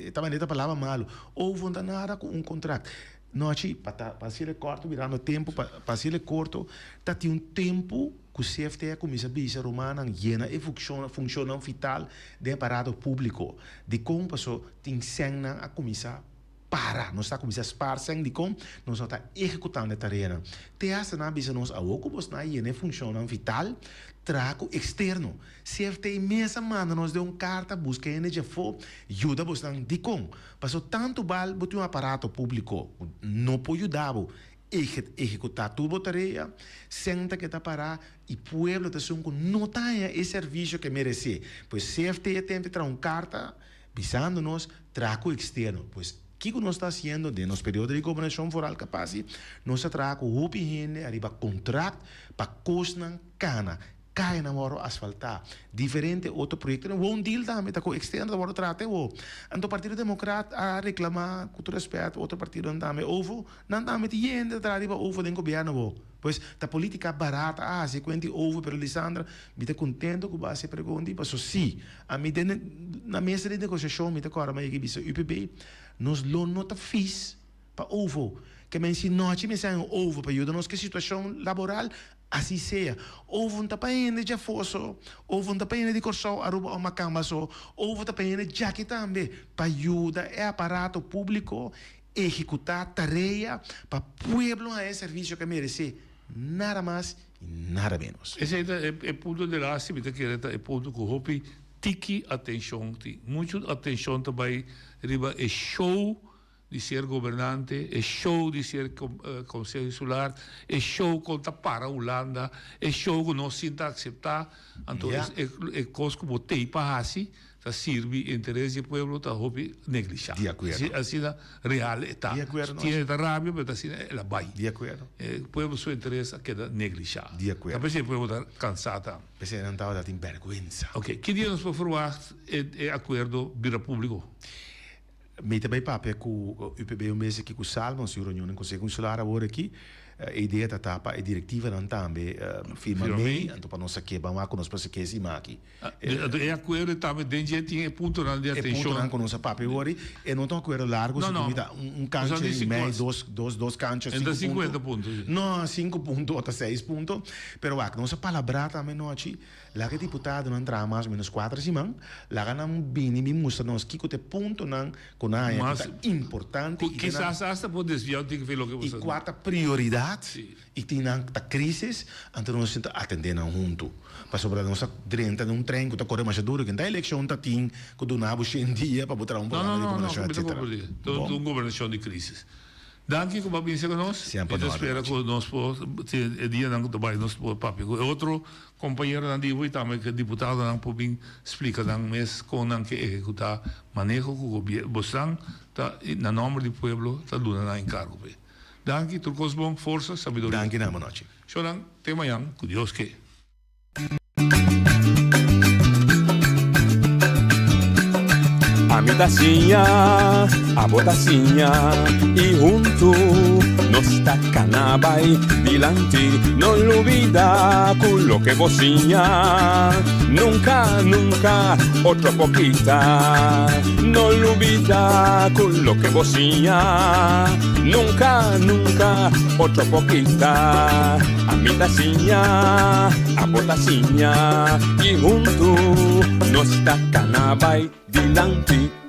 e ta manera ta palabra malu. Ovo no ta nada ku un kontrakt. Nochi, pa ta pa hasiel e kòrto mirando tempu, pa pa hasiel e korto, ta tin un tempu ku CFT a kuminsá bisa rumannan yena e funkshon funshonnan vital den aparato públiko. Dikon? Paso tin sènnan a kuminsá para. Nos ta kuminsá spar sèn dikon nos no ta ehekutando e tareanan. Te hasta nan a bisa nos awor ku bosnan a yena e funshonnan vital, traha ku eksterno. CFT mes a manda nos den un karta buska hende djafó yuda bosnan. Dikon? Paso tantu bal bo tin un aparato públiko ku no por yuda bo ehekutá tur bo tarea, sèn ta keda pará i pueblo ta esun ku no ta haña e servisio ku e meresé. Pues CFT a tenta traha un karta bisando nos traha ku eksterno. Pues kiko nos ta hasiendo den nos periodo di gobernashon foral kapasi? Nos ta traha ku hopi hende ariba kontrakt pa kosnan kana. Kayanan wòrdu asfaltá, diferente otro proyektonan. Woondeal tambe ta ku eksterno ta wòrdu trata awor. Anto Partido Demokrat a reklamá, ku tur rèspèt, otro partidonan tambe, OVO, nan tambe tin hende ta traha riba OVO den gobièrnu awor. Pues ta polítika barata a hasi e kuenta di OVO, pero Lisandra, mi ta kontento ku bo a hasi e pregunta ei, pasobra sí, ami den na mesa di negosiashon mi ta kòrda mi a yega i bisa UPB, nos lo no ta fis pa OVO. Ke men si nochi mester haña un OVO pa yuda nos ku e situashon laboral, Así sea. Ovo no ta pa hende djafó so, ovo no ta pa hende di Kòrsou, Aruba òf Makamba so, ovo ta pa hende djaki tambe, pa yuda e aparato públiko ehekutá tarea pa pueblo haña e servisio ku e meresé, nada mas i nada ménos. Esei ta e punto di laatste, mi ta kere ta e punto ku hopi tiki atenshon tin. Muchu atenshon ta bai riba e show di ser gobernante, e show di ser Conseho Insular, e show con ta para Hulanda, e show cu nos sin ta acepta, anto e cos cu bo tey pa haci ta sirbi interes di e pueblo ta hopi neglisha. Di acuerdo. Asina real e ta. Di acuerdo. Tiene ta rabia pero ta asina el a bay. Di acuerdo. E pueblo su interes a keda neglisha. Di acuerdo. Ta p'esey e pueblo ta cansa ta. P'esey nan tabata tin berguensa. Ok, ki dia nos por verwacht e acuerdo bira publico? Mi ta bai papia ku UPB un bes aki ku Salma, nos tin un reunion den Konseho Insular awor aki. E idea ta ta pa e direktivanan tambe firma mei, anto pa nos sa ke ban wak ku nos por sa ke esima aki. Anto e akuerdo tambe den dje tin e puntonan di atenshon. E puntonan ku nos a papia awor ei, e no ta un akuerdo largu, si ku mi ta un kancha i mei, dos, dos, dos kancha, sinku punto. No, sinku punto o ta seis punto. Pero wak, nos a palabrá tambe nochi. Laga e diputadonan traha mas o menos kuater siman, laga nan bini bin mustra nos kiko ta e puntonan ku nan haña ku ta importante i Kisas asta por desviá un tiki loke i kua ta prioridat i tin nan ta krisis, anto nos tin ta atendé nan huntu. Pasobra nos a drenta den un tren ku ta kore masha duru, ken ta elekshon ta tin ku duna bo shen dia pa bo traha un programa di gobernashon etsetera. No, no, no, no, un gobernashon di krisis. Danki ku bo a bin serka nos. Semper Mi ta spera ku nos por tin e dianan ku ta bai nos por papia ku e otro kompañeronan di bo i tambe ku e diputadonan por bin splika nan mes kon nan ke ehekutá maneho ku gobier bosnan ta na nòmber di pueblo ta duna nan enkargo p'e. Danki, tur kos bon, forsa, sabiduria. Danki nan, bonochi. Shownan, te mañan ku Dios ke. Ami ta siña, abo ta siña y huntu nos ta cana bay dilanti. No lubida cu loke bo siña nunca, nunca otro por kita. No lubida cu loke bo siña nunca, nunca otro por kita. Ami ta siña, abo ta siña y huntu nos ta cana bay dilanti.